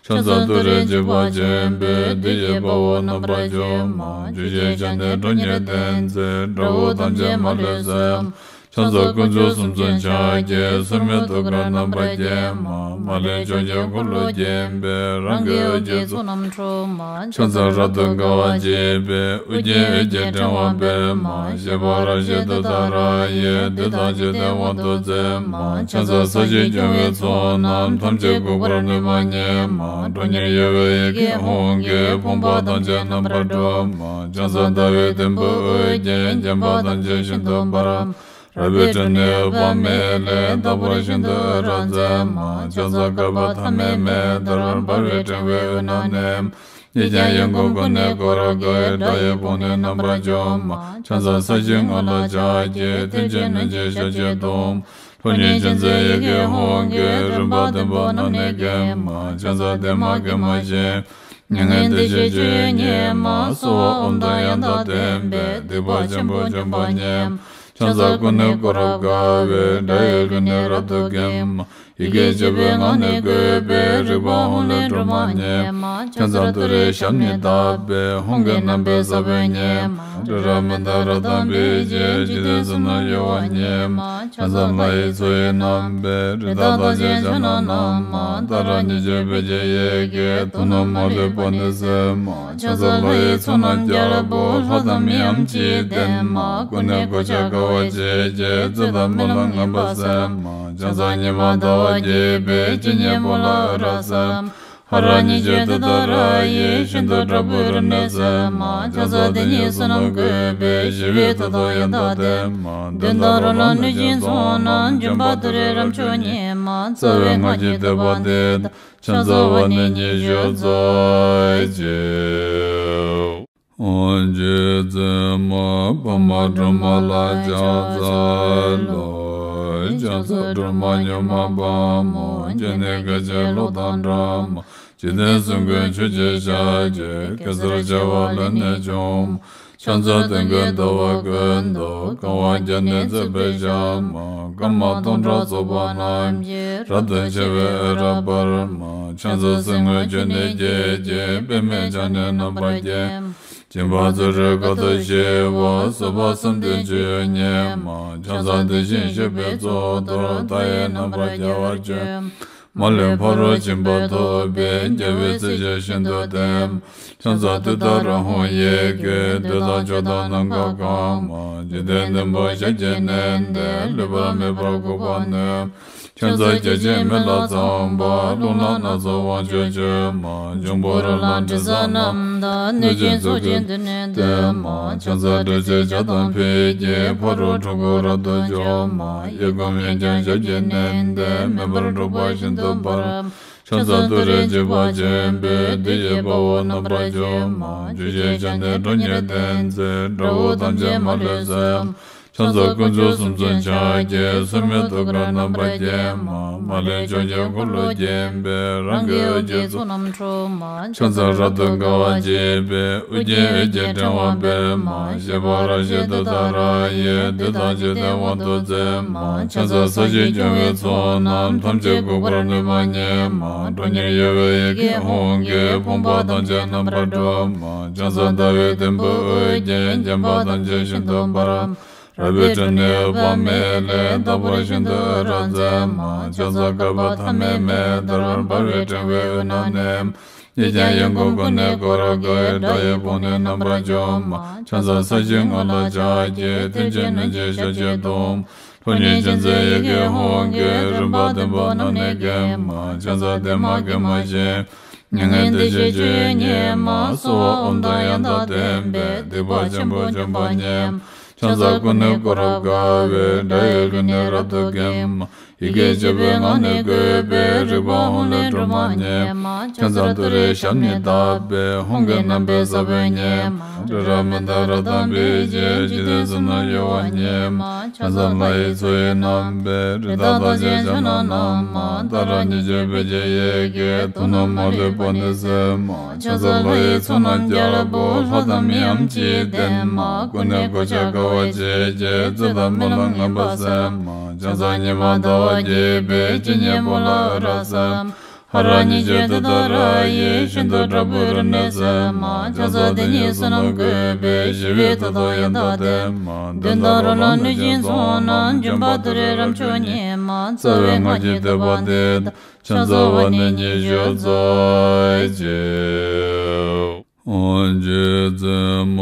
ཕྱག་འཚལ་ཏུ་རེའི་འཇིགས་པ་ཆེན་པོས། བདུད་ཀྱི་དཔའ་བོ་རྣམ་པར་འཇོམས་མ། བཅུ་བཞིའི་ཞལ་ནི་ཁྲོ་གཉེར་ལྡན་མཛད། དགྲ་བོ་ཐམས་ཅད་མ་ལུས་གསོད། ཕྱག་འཚལ་དཀོན་མཆོག་གསུམ་མཚོན་ཕྱག་རྒྱའི། མཚན་མོའི་ཐུགས་ཀར་རྣམ་པར་བརྒྱན་མ། མ་ལུས་ཕྱོགས་བཅུའི་འཁོར་ལོས་བརྒྱན་པའི། རང་གི་འོད་ཀྱི་ཚོགས་རྣམས་འཁྲུགས་མ། ཕྱག་འཚལ་རབ་ཏུ་དགའ་བ་བརྗིད་པའི། དབུ་རྒྱན་འོད་ཀྱི་ཕྲེང་བ་སྤེལ་མ། བཞད་པ་རབ་བཞད་ཏུཏྟཱ་ར་ཡིས། བདུད་དང་འཇིག་རྟེན་དབང་དུ་མཛད་མ། ཕྱག་འཚལ་ས་གཞི་སྐྱོང་བའི་ཚོགས་རྣམས། ཐམས་ཅད་འགུགས་པར་ནུས་པ་ཉིད་མ། ཁྲོ་གཉེར་གཡོ་བའི་ཡི་གེ་ཧཱུྃ་གིས། ཕོངས་པ་ཐམས་ཅད་རྣམ་པར་སྒྲོལ་མ། ཕྱག་འཚལ་ཟླ་བའི་དུམ་བུས་དབུ་རྒྱན། བརྒྱན་པ་ཐམས་ཅད་ཤིན་ཏུ་འབར། རལ་པའི་སྒྲ་ནི་འོད་དཔག་མེད་ལས། རྟག་པར་ཤིན་ཏུ་འོད་རབ་མཛད་མ། ཕྱག་འཚལ་བསྐལ་པ་ཐ་མའི་མེ་ལྟར། འབར་བའི་ཕྲེང་བའི་དབུས་ན་གནས། གཉིས་ཀྱང་ཡོངས་བསྐོར་ཀུན་ནས་བསྐོར་དགའི། དགྲ་ཡི་དཔུང་ནི་རྣམ་པར་འཇོམས་མ། ཕྱག་འཚལ་ས་གཞིའི་ངོས་ལ་ཕྱག་གི། མཐིལ་གྱིས་བསྣུན་ཅིང་ཞབས་ཀྱིས་བརྡུང་། ཁྲོ་གཉེར་ཅན་མཛད་ཡི་གེ་ཧཱུྃ་གིས། རིམ་པ་བདུན་པོ་རྣམས་ནི་འགེམས་མ། ཕྱག་འཚལ་བདེ་མ་དགེ་མ་ཞིང་། མྱ་ངན་འདས་ཞི་སྤྱོད་ཡུལ་ཉིད་མ། གསོལ་བ་ཨོཾ་དང་ཡང་དག་ལྡན་པས། སྡིག་པ་ཆེན་པོ་འཇོམས་པ་ཉིད་མ། ཕྱག་འཚལ་ཀུན་ནས་བསྐོར་རབ་དགའ་བའི། དགྲ་ཡི་རྒོལ་ནི་རབ་ཏུ་འགེམས་མ། ཡི་གེ་བཅུ་པའི་ངག་ནི་བཀོད་པའི། རིག་པ་ཧཱུྃ་ལས་སྒྲོལ་མ་ཉིད་མ། ཕྱག་འཚལ་ཏུ་རེའི་ཞབས་ནི་བརྡབས་པས། ཧཱུྃ་གི་རྣམ་པའི་ས་བོན་ཉིད་མ། རི་རབ་མནྡ་ར་དང་འབིགས་བྱེད། འཇིག་རྟེན་གསུམ་རྣམས་གཡོ་བ་ཉིད་མ། ཕྱག་འཚལ་ལྷ་ཡི་མཚོ་ཡི་རྣམ་པའི། རི་དྭགས་རྟགས་ཅན་ཕྱག་ན་བསྣམས་མ། ཏཱ་ར་གཉིས་བརྗོད་བོད་ཀྱི་ཡི་གེས། དུག་རྣམས་མ་ལུས་པ་ནི་སེལ་མ། ཕྱག་འཚལ་ལྷ་ཡི་ཚོགས་རྣམས་རྒྱལ་པོ། ལྷ་དང་མིའམ་ཅི་ཡིས་བསྟེན་མ། ཀུན་ནས་གོ་ཆ་དགའ་བ་བརྗིད་ཀྱིས། རྩོད་དང་སྨོན་ལམ་ངན་པ་སེལ་མ། ཕྱག་འཚལ་ཉི་མ་ཟླ་བ་རྒྱས་པའི། ཇི་སྙེད་པོ་ལ་འོད་རབ་གསལ་མ། ཧ་ར་ཉི་ཤུ་དེ་ལྟར་ཡིད་བཞིན་དུ་དྲག་པོའི་རིམས་ནད་སེལ་མ། ཆང་ས་དེ་ཉིད་བསོད་ནམས་བཀོད་པས་ཞི་བའི་མཐུ་དང་ཡང་དག་ལྡན་མ། གདོན་དང་རོ་ལངས་གནོད་སྦྱིན་ཚོགས་རྣམས། འཇོམས་པ་ཏུ་རེ་རབ་མཆོག་ཉིད་མ། རྩ་བའི་སྔགས་ཀྱི་བསྟོད་པ་འདི་དང་། ཕྱག་འཚལ་བ་ནི་ཉི་ཤུ་རྩ་གཅིག། རྗེ་བཙུན་མ་འཕགས་མ་སྒྲོལ་མ་ལ་ཕྱག་འཚལ་ལོ། ཕྱག་འཚལ་སྒྲོལ་མ་མྱུར་མ་དཔའ་མོ། སྤྱན་ནི་སྐད་ཅིག་གློག་དང་འདྲ་མ། འཇིག་རྟེན་གསུམ་མགོན་ཆུ་སྐྱེས་ཞལ་གྱི། གེ་སར་བྱེ་བ་ལས་ནི་བྱུང་མ། ཕྱག་འཚལ་སྟོན་ཀའི་ཟླ་བ་ཀུན་ཏུ། གང་བ་བརྒྱ་ནི་བརྩེགས་པའི་ཞལ་མ། སྐར་མ་སྟོང་ཕྲག་ཚོགས་པ་རྣམས་ཀྱིས། རབ་ཏུ་ཕྱེ་བའི་འོད་རབ་འབར་མ། ཕྱག་འཚལ་གསེར་དངུལ་ཆུ་ནས་སྐྱེས་ཀྱི། པདྨས་ཕྱག་ནི་རྣམ་པར་བརྒྱན་མ། སྦྱིན་པ་བརྩོན་འགྲུས་དཀའ་ཐུབ་ཞི་བ། བཟོད་པ་བསམ་གཏན་སྤྱོད་ཡུལ་ཉིད་མ། ཕྱག་འཚལ་དེ་བཞིན་གཤེགས་པའི་གཙུག་ཏོར། མཐའ་ཡས་རྣམ་པར་རྒྱལ་བར་སྤྱོད་མ། མ་ལུས་ཕ་རོལ་ཕྱིན་པ་ཐོབ་པའི། རྒྱལ་བའི་སྲས་ཆོས་ཤིན་ཏུ་བསྟན་མ། ཕྱག་འཚལ་ཏུཏྟཱ་ར་ཧཱུྃ་ཡི་གེས། འདོད་དང་ཕྱོགས་དང་ནམ་མཁའ་གང་མ། འཇིག་རྟེན་བདུན་པོ་ཞབས་ཀྱིས་མནན་ཏེ། ལུས་པ་མེད་པར་འགུགས་པར་ནུས་མ། ཕྱག་འཚལ་བརྒྱ་བྱིན་མེ་ལྷ་ཚངས་པ། རླུང་ལྷ་སྣ་ཚོགས་དབང་ཕྱུག་མཆོད་མ། འབྱུང་པོ་རོ་ལངས་དྲི་ཟ་རྣམས་དང་། གནོད་སྦྱིན་ཚོགས་ཀྱིས་མདུན་ནས་བསྟོད་མ། ཕྱག་འཚལ་ཏྲཊ་ཅེས་བྱ་དང་ཕཊ་ཀྱིས། ཕ་རོལ་འཁྲུལ་འཁོར་རབ་ཏུ་འཇོམས་མ། གཡས་བསྐུམ་གཡོན་བརྐྱང་ཞབས་ཀྱིས་མནན་ཏེ། མེ་འབར་འཁྲུག་པ་ཤིན་ཏུ་འབར་མ། ཕྱག་འཚལ་ཏུ་རེ་འཇིགས་པ་ཆེན་པོས། བདུད་ཀྱི་དཔའ་བོ་རྣམ་པར་འཇོམས་མ། བཅུ་ཞེས་བྱ་ནི་ཁྲོ་གཉེར་ལྡན་མཛད། དགྲ་བོ་ཐམས་ཅད་མ་ལུས་གསོད་མ། ཕྱག་འཚལ་དཀོན་མཆོག་གསུམ་མཚོན་ཕྱག་རྒྱའི། སོར་མོས་ཐུགས་ཀར་རྣམ་པར་བརྒྱན་མ། མ་ལུས་ཕྱོགས་བཅུར་འཁོར་ལོས་བརྒྱན་པའི། རང་གི་འོད་ཀྱི་ཚོགས་རྣམས་འཁྲུག་མ། ཕྱག་འཚལ་རབ་ཏུ་དགའ་བ་བརྗིད་པའི། ཨོ་རྒྱན་འོད་ཀྱི་ཕྲེང་བ་སྤེལ་མ། བཞད་པ་རབ་བཞད་ཏུཏྟཱ་ར་ཡིས། བདུད་དང་འཇིག་རྟེན་དབང་དུ་མཛད་མ། ཕྱག་འཚལ་ས་གཞིར་སྐྱོང་བའི་ཚོགས་རྣམས། ཐམས་ཅད་འགུགས་པར་ནུས་པ་ཉིད་མ། ཁྲོ་གཉེར་གཡོ་བའི་ཡི་གེ་ཧཱུྃ་གིས། ཕོངས་པ་ཐམས་ཅད་རྣམ་པར་སྒྲོལ་མ། ཕྱག་འཚལ་ཟླ་བའི་དུམ་བུས་འོད་ཀྱིས། བརྒྱན་པ་ཐམས་ཅད་ཤིན་ཏུ་འབར་མ། རལ་པའི་ཁྲོད་ནས་འོད་དཔག་མེད་ལས། རྟག་པར་ཤིན་ཏུ་འོད་རབ་མཛད་མ། ཕྱག་འཚལ་བསྐལ་པ་ཐ་མའི་མེ་ལྟར། འབར་བའི་ཕྲེང་བའི་དབུས་ན་གནས་མ། གཉིས་ཀྱང་གཡས་བསྐུམ་ཀུན་ནས་བསྐོར་དགའི། དགྲ་ཡི་དཔུང་ནི་རྣམ་པར་འཇོམས་མ། ཕྱག་འཚལ་ས་གཞིའི་ངོས་ལ་ཕྱག་གི། མཐིལ་གྱིས་བསྣུན་ཅིང་ཞབས་ཀྱིས་བརྡུང་། ཁྲོ་གཉེར་ཅན་མཛད་ཡི་གེ་ཧཱུྃ་གིས། རིམ་པ་བདུན་པོ་རྣམས་ནི་འགེམས་མ། ཕྱག་འཚལ་བདེ་མ་དགེ་མ་ཞི་མ། མྱ་ངན་འདས་ཞི་སྤྱོད་ཡུལ་ཉིད་མ། གསོལ་བ་ཨོཾ་དང་ཡང་དག་ལྡན་པས། སྡིག་པ་ཆེན་པོ་འཇོམས་པ་ཉིད་མ། ཕྱག་འཚལ་ཀུན་ནས་བསྐོར་རབ་དགའ་བའི། དགྲ་ཡི་ལུས་ནི་རབ་ཏུ་འགེམས་མ། ཡི་གེ་བཅུ་པའི་ངག་ནི་བཀོད་པའི། རིག་པ་ཧཱུྃ་ལས་སྒྲོལ་མ་ཉིད་མ། ཕྱག་འཚལ་ཏུ་རེའི་ཞབས་ནི་བརྡབས་པས། ཧཱུྃ་གི་རྣམ་པའི་ས་བོན་ཉིད་མ། རི་རབ་མི་འདའ་རབ་དག་པའི་ཕྱིར། འཇིག་རྟེན་གསུམ་ན་གཡོ་བ་ཉིད་མ། ཕྱག་འཚལ་ལྷ་ཡི་མཚོ་ཡི་རྣམ་པའི། རི་དྭགས་རྟགས་ཅན་ཕྱག་ན་བསྣམས་མ། ཏཱ་ར་གཉིས་བརྗོད་བོད་ཀྱི་ཡི་གེས། དོན་དམ་མ་ལུས་པ་ནི་སེལ་མ། ཕྱག་འཚལ་ལྷ་ཡི་ཚོགས་རྣམས་རྒྱལ་པོ། ལྷ་དང་མིའམ་ཅི་ཡིས་བསྟེན་མ། ཀུན་ནས་གོ་ཆ་དགའ་བ་བརྗིད་ཀྱིས། རྩོད་དང་རྨི་ལམ་ངན་པ་སེལ་མ། ཕྱག་འཚལ་ཉི་མ་ཟླ་བ་རྒྱས་པའི། སྤྱན་གཉིས་པོ་ལ་འོད་རབ་གསལ་མ། ཧ་ར་གཉིས་བརྗོད་ཏུཏྟཱ་ར་ཡིས། ཤིན་ཏུ་དྲག་པོའི་རིམས་ནད་སེལ་མ། ཕྱག་འཚལ་དེ་ཉིད་བསོད་ནམས་བཀོད་པས། ཞི་བའི་མཐུ་དང་ཡང་དག་ལྡན་མ། གདོན་དང་རོ་ལངས་གནོད་སྦྱིན་ཚོགས་རྣམས། འཇོམས་པ་ཏུ་རེ་རབ་མཆོག་ཉིད་མ། རྩ་བའི་སྔགས་ཀྱི་བསྟོད་པ་འདི་དང་། ཕྱག་འཚལ་བ་ནི་ཉི་ཤུ་རྩ་གཅིག། རྗེ་བཙུན་མ་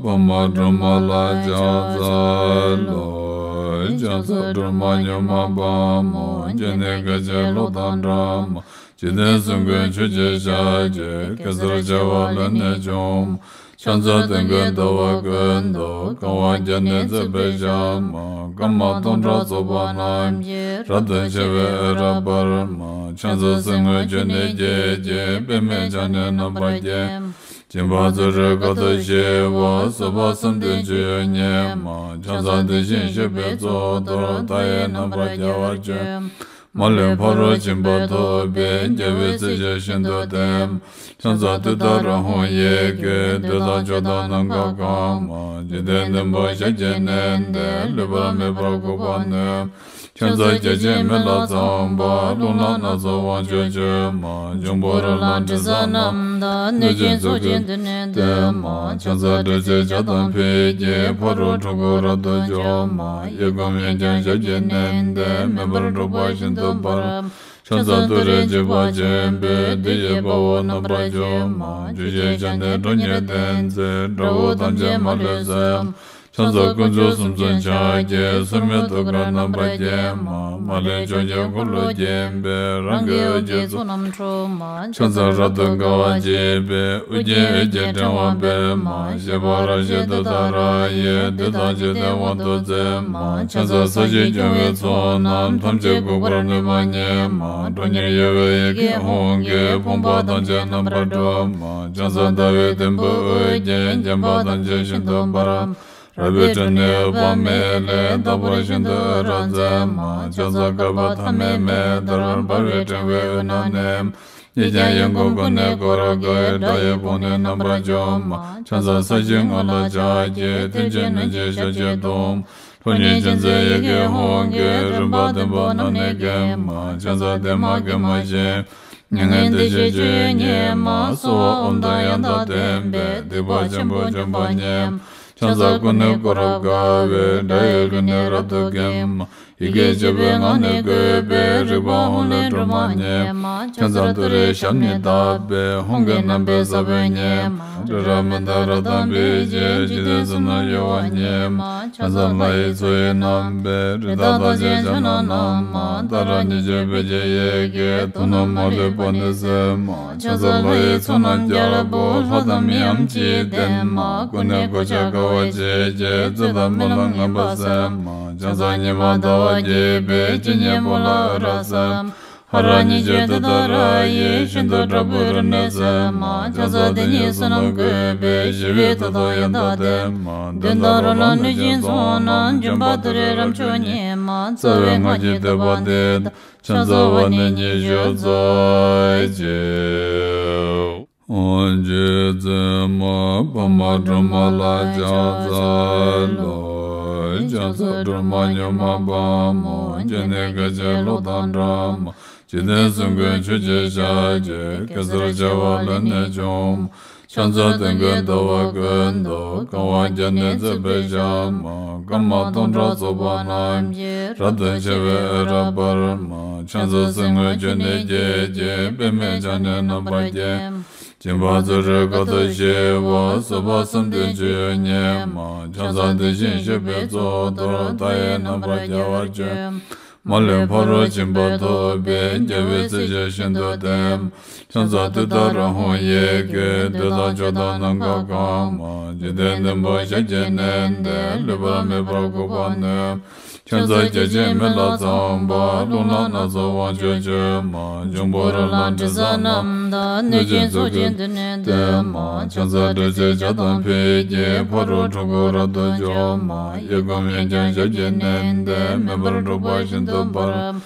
འཕགས་མ་སྒྲོལ་མ་ལ་ཕྱག་འཚལ་ལོ། ཕྱག་འཚལ་སྒྲོལ་མ་མྱུར་མ་དཔའ་མོ། སྤྱན་ནི་སྐད་ཅིག་གློག་དང་འདྲ་མ། འཇིག་རྟེན་གསུམ་མགོན་ཆུ་སྐྱེས་ཞལ་གྱི། གེ་སར་བྱེ་བ་ལས་ནི་བྱུང་མ། ཕྱག་འཚལ་སྟོན་ཀའི་ཟླ་བ་ཀུན་ཏུ། གང་བ་བརྒྱ་ནི་བརྩེགས་པའི་ཞལ་མ། སྐར་མ་སྟོང་ཕྲག་ཚོགས་པ་རྣམས་ཀྱིས། རབ་ཏུ་ཕྱེ་བའི་འོད་རབ་འབར་མ། ཕྱག་འཚལ་གསེར་དངུལ་ཆུ་ནས་སྐྱེས་ཀྱི། པདྨས་ཕྱག་ནི་རྣམ་པར་བརྒྱན་མ། སྦྱིན་པ་བརྩོན་འགྲུས་དཀའ་ཐུབ་ཞི་བ། བཟོད་པ་བསམ་གཏན་སྤྱོད་ཡུལ་ཉིད་མ། ཕྱག་འཚལ་དེ་བཞིན་གཤེགས་པའི་གཙུག་ཏོར། མཐའ་ཡས་རྣམ་པར་རྒྱལ་བར་སྤྱོད་མ། མ་ལུས་ཕ་རོལ་ཕྱིན་པ་ཐོབ་པའི། རྒྱལ་བའི་སྲས་ཆོས་ཤིན་ཏུ་བསྟན་མ། ཕྱག་འཚལ་ཏུཏྟཱ་ར་ཧཱུྃ་ཡི་གེས། འདོད་དང་ཕྱོགས་དང་ནམ་མཁའ་གང་མ། འཇིག་རྟེན་བདུན་པོ་ཞབས་ཀྱིས་མནན་ཏེ། ལུས་པ་མེད་པར་འགུགས་པར་ནུས་མ། ཕྱག་འཚལ་བརྒྱ་བྱིན་མེ་ལྷ་ཚངས་པ། རླུང་ལྷ་སྣ་ཚོགས་དབང་ཕྱུག་མཆོད་མ། འབྱུང་པོ་རོ་ལངས་དྲི་ཟ་རྣམས་དང་། གནོད་སྦྱིན་ཚོགས་ཀྱིས་མདུན་ནས་བསྟོད་མ། ཕྱག་འཚལ་ཏྲཊ་ཅེས་བྱ་དང་ཕཊ་ཀྱིས། ཕ་རོལ་འཁྲུལ་འཁོར་རབ་ཏུ་འཇོམས་མ། གཡས་བསྐུམ་གཡོན་བརྐྱང་ཞབས་ཀྱིས་མནན་ཏེ། མེ་འབར་འཁྲུག་པ་ཤིན་ཏུ་འབར་མ། ཕྱག་འཚལ་ཏུ་རེ་འཇིགས་པ་ཆེན་པོས། བདུད་ཀྱི་དཔའ་བོ་རྣམ་པར་འཇོམས་མ། བཅུ་ཞེས་བྱ་ནི་ཁྲོ་གཉེར་ལྡན་མཛད། དགྲ་བོ་ཐམས་ཅད་མ་ལུས་གསོད་མ། ཕྱག་འཚལ་དཀོན་མཆོག་གསུམ་མཚོན་ཕྱག་རྒྱའི། སྲུང་མའི་ཐུགས་ཀར་རྣམ་པར་བརྒྱན་མ། མ་ལུས་ཕྱོགས་བཅུའི་འཁོར་ལོས་བརྒྱན་པའི། རང་གི་འོད་ཀྱི་ཚོགས་རྣམས་འཁྲུགས་མ། ཕྱག་འཚལ་རབ་ཏུ་དགའ་བ་བརྗིད་པའི། དབུ་རྒྱན་འོད་ཀྱི་ཕྲེང་བ་སྤེལ་མ། བཞད་པ་རབ་བཞད་ཏུཏྟཱ་ར་ཡིས། བདུད་དང་འཇིག་རྟེན་དབང་དུ་མཛད་མ། ཕྱག་འཚལ་ས་གཞི་སྐྱོང་བའི་ཚོགས་རྣམས། ཐམས་ཅད་འགུགས་པར་ནུས་པ་ཉིད་མ། ཁྲོ་གཉེར་གཡོ་བའི་ཡི་གེ་ཧཱུྃ་གིས། ཕོངས་པ་ཐམས་ཅད་རྣམ་པར་སྒྲོལ་མ། ཕྱག་འཚལ་ཟླ་བའི་དུམ་བུས་དབུ་བརྒྱན། བརྒྱན་པ་ཐམས་ཅད་ཤིན་ཏུ་འབར། རལ་པའི་ཁྲོད་ནས་འོད་དཔག་མེད་ལས། རྟག་པར་ཤིན་ཏུ་འོད་རབ་མཛད་མ། ཕྱག་འཚལ་བསྐལ་པ་ཐ་མའི་མེ་ལྟར། འབར་བའི་ཕྲེང་བའི་དབུས་ན་གནས། ཡིད་ཀྱང་ཡིད་འགུགས་ཀུན་ནས་བསྐོར་དགའ་བའི། དགྲ་ཡི་དཔུང་ནི་རྣམ་པར་འཇོམས་མ། ཕྱག་འཚལ་ས་གཞིའི་ངོས་ལ་ཕྱག་བགྱི། མཐིལ་གྱིས་བསྣུན་ཅིང་ཞབས་ཀྱིས་བརྡུང་། ཁྲོ་གཉེར་ཅན་མཛད་ཡི་གེ་ཧཱུྃ་གིས། རིམ་པ་བདུན་པོ་རྣམས་ནི་འགེམས་མ། ཕྱག་འཚལ་བདེ་མ་དགེ་མ་ཞིང་། མྱ་ངན་འདས་ཞི་སྤྱོད་ཡུལ་ཉིད་མ། གསོལ་བ་ཨོཾ་དང་ཡང་དག་ལྡན་པས། སྡིག་པ་ཆེན་པོ་འཇོམས་པ་ཉིད་མ། ཕྱག་འཚལ་ཀུན་ནས་བསྐོར་རབ་དགའ་བའི། དགྲ་ཡི་ལུས་ནི་རབ་ཏུ་འགེམས་མ། ཡི་གེ་བཅུ་པའི་ངག་ནི་བཀོད་པའི། རིག་པ་ཧཱུྃ་ལས་སྒྲོལ་མ་ཉིད་མ། ཕྱག་འཚལ་ཏུ་རེའི་ཞབས་ནི་བརྡབས་པས། ཧཱུྃ་གི་རྣམ་པའི་ས་བོན་ཉིད་མ། རི་རབ་མནྡ་ར་དང་འབིགས་བྱེད། འཇིག་རྟེན་གསུམ་རྣམས་གཡོ་བ་ཉིད་མ། ཕྱག་འཚལ་ལྷ་ཡི་མཚོ་ཡི་རྣམ་པའི། རི་དྭགས་རྟགས་ཅན་ཕྱག་ན་བསྣམས་མ། ཏཱ་ར་གཉིས་བརྗོད་བོད་ཀྱི་ཡི་གེས། དུག་རྣམས་མ་ལུས་པ་ནི་སེལ་མ། ཕྱག་འཚལ་ལྷ་ཡི་ཚོགས་རྣམས་རྒྱལ་པོ། ལྷ་དང་མིའམ་ཅི་ཡིས་བསྟེན་མ། ཀུན་ནས་གོ་ཆ་དགའ་བ་བརྗིད་ཀྱིས། རྩོད་དང་སྨོན་ལམ་ངན་པ་སེལ་མ། ཕྱག་འཚལ་ཉི་མ་ཟླ་བ་རྒྱས་པའི། ཇི་སྙེད་པོ་ལ་འོད་རབ་གསལ། ཧ་ར་གཉིས་བརྗོད་ཏུཏྟཱ་ར་ཡིས། ཤིན་ཏུ་དྲག་པོའི་རིམས་ནད་སེལ་མ། ཕྱག་འཚལ་དེ་ཉིད་བསོད་ནམས་བཀོད་པའི། ཞི་བའི་མཐུ་སྟོབས་ཡང་དག་ལྡན་མ། གདོན་དང་རོ་ལངས་གནོད་སྦྱིན་ཚོགས་རྣམས། འཇོམས་པ་ཏུ་རེའི་རབ་མཆོག་ཉིད་མ། རྩ་བའི་སྔགས་ཀྱི་བསྟོད་པ་འདི་དང་། ཕྱག་འཚལ་བ་ནི་ཉི་ཤུ་རྩ་གཅིག་རྗེ་བཙུན་མ་འཕགས་མ་སྒྲོལ་མ་ལ་ཕྱག་འཚལ་ལོ། ཕྱག་འཚལ་སྒྲོལ་མ་མྱུར་མ་དཔའ་མོ། སྤྱན་ནི་སྐད་ཅིག་གློག་དང་འདྲ་མ། འཇིག་རྟེན་གསུམ་མགོན་ཆུ་སྐྱེས་ཞལ་གྱི། གེ་སར་བྱེ་བ་ལས་ནི་བྱུང་མ། ཕྱག་འཚལ་སྟོན་ཀའི་ཟླ་བ་ཀུན་ཏུ། གང་བ་བརྒྱ་ནི་བརྩེགས་པའི་ཞལ་མ། སྐར་མ་སྟོང་ཕྲག་ཚོགས་པ་རྣམས་ཀྱིས། རབ་ཏུ་ཕྱེ་བའི་འོད་རབ་འབར་མ། ཕྱག་འཚལ་གསེར་དངུལ་ཆུ་ནས་སྐྱེས་ཀྱི། པདྨས་ཕྱག་ནི་རྣམ་པར་བརྒྱན། སྦྱིན་པ་གཙོ་གྲུབ་དཀའ་ཐུབ་ཞི་བ། བཟོད་པ་གསུམ་ལྡན་སྤྱོད་ཡུལ་ཉིད་མ། ཕྱག་འཚལ་དེ་བཞིན་གཤེགས་པའི་གཙུག་ཏོར། མཐའ་ཡས་རྣམ་པར་རྒྱལ་བར་སྤྱོད། མ་ལུས་ཕ་རོལ་ཕྱིན་པ་ཐོབ་པའི། རྒྱལ་བའི་སྲས་ཀྱིས་ཤིན་ཏུ་བསྟེན། ཕྱག་འཚལ་ཏུཏྟཱ་ར་ཧཱུྃ་ཡི་གེས། བདུད་དང་ཕྱོགས་དང་ནམ་མཁའ་གང་མ། འཇིག་རྟེན་བདུན་པོ་ཞབས་ཀྱིས་མནན་ཏེ། ལུས་པ་མེད་པར་འགུགས་པར་ནུས། ཕྱག་འཚལ་བརྒྱ་བྱིན་མེ་ལྷ་ཚངས་པ། རླུང་ལྷ་སྣ་ཚོགས་དབང་ཕྱུག་མཆོད་མ། འབྱུང་པོ་རོ་ལངས་དྲི་ཟ་རྣམས་དང་། གནོད་སྦྱིན་ཚོགས་ཀྱིས་མདུན་ནས་བསྟོད་མ། ཕྱག་འཚལ་དྲི་ཟའི་ཇ་དང་ཕུད་ཀྱིས། ཕ་རོལ་འཁྲུལ་འཁོར་རབ་ཏུ་འཇོམས་མ། གཡས་བསྐུམ་གཡོན་བརྐྱང་ཞབས་ཀྱིས་མནན་ཏེ། མེ་འབར་འཁྲུག་པ་ཤིན་ཏུ་འབར།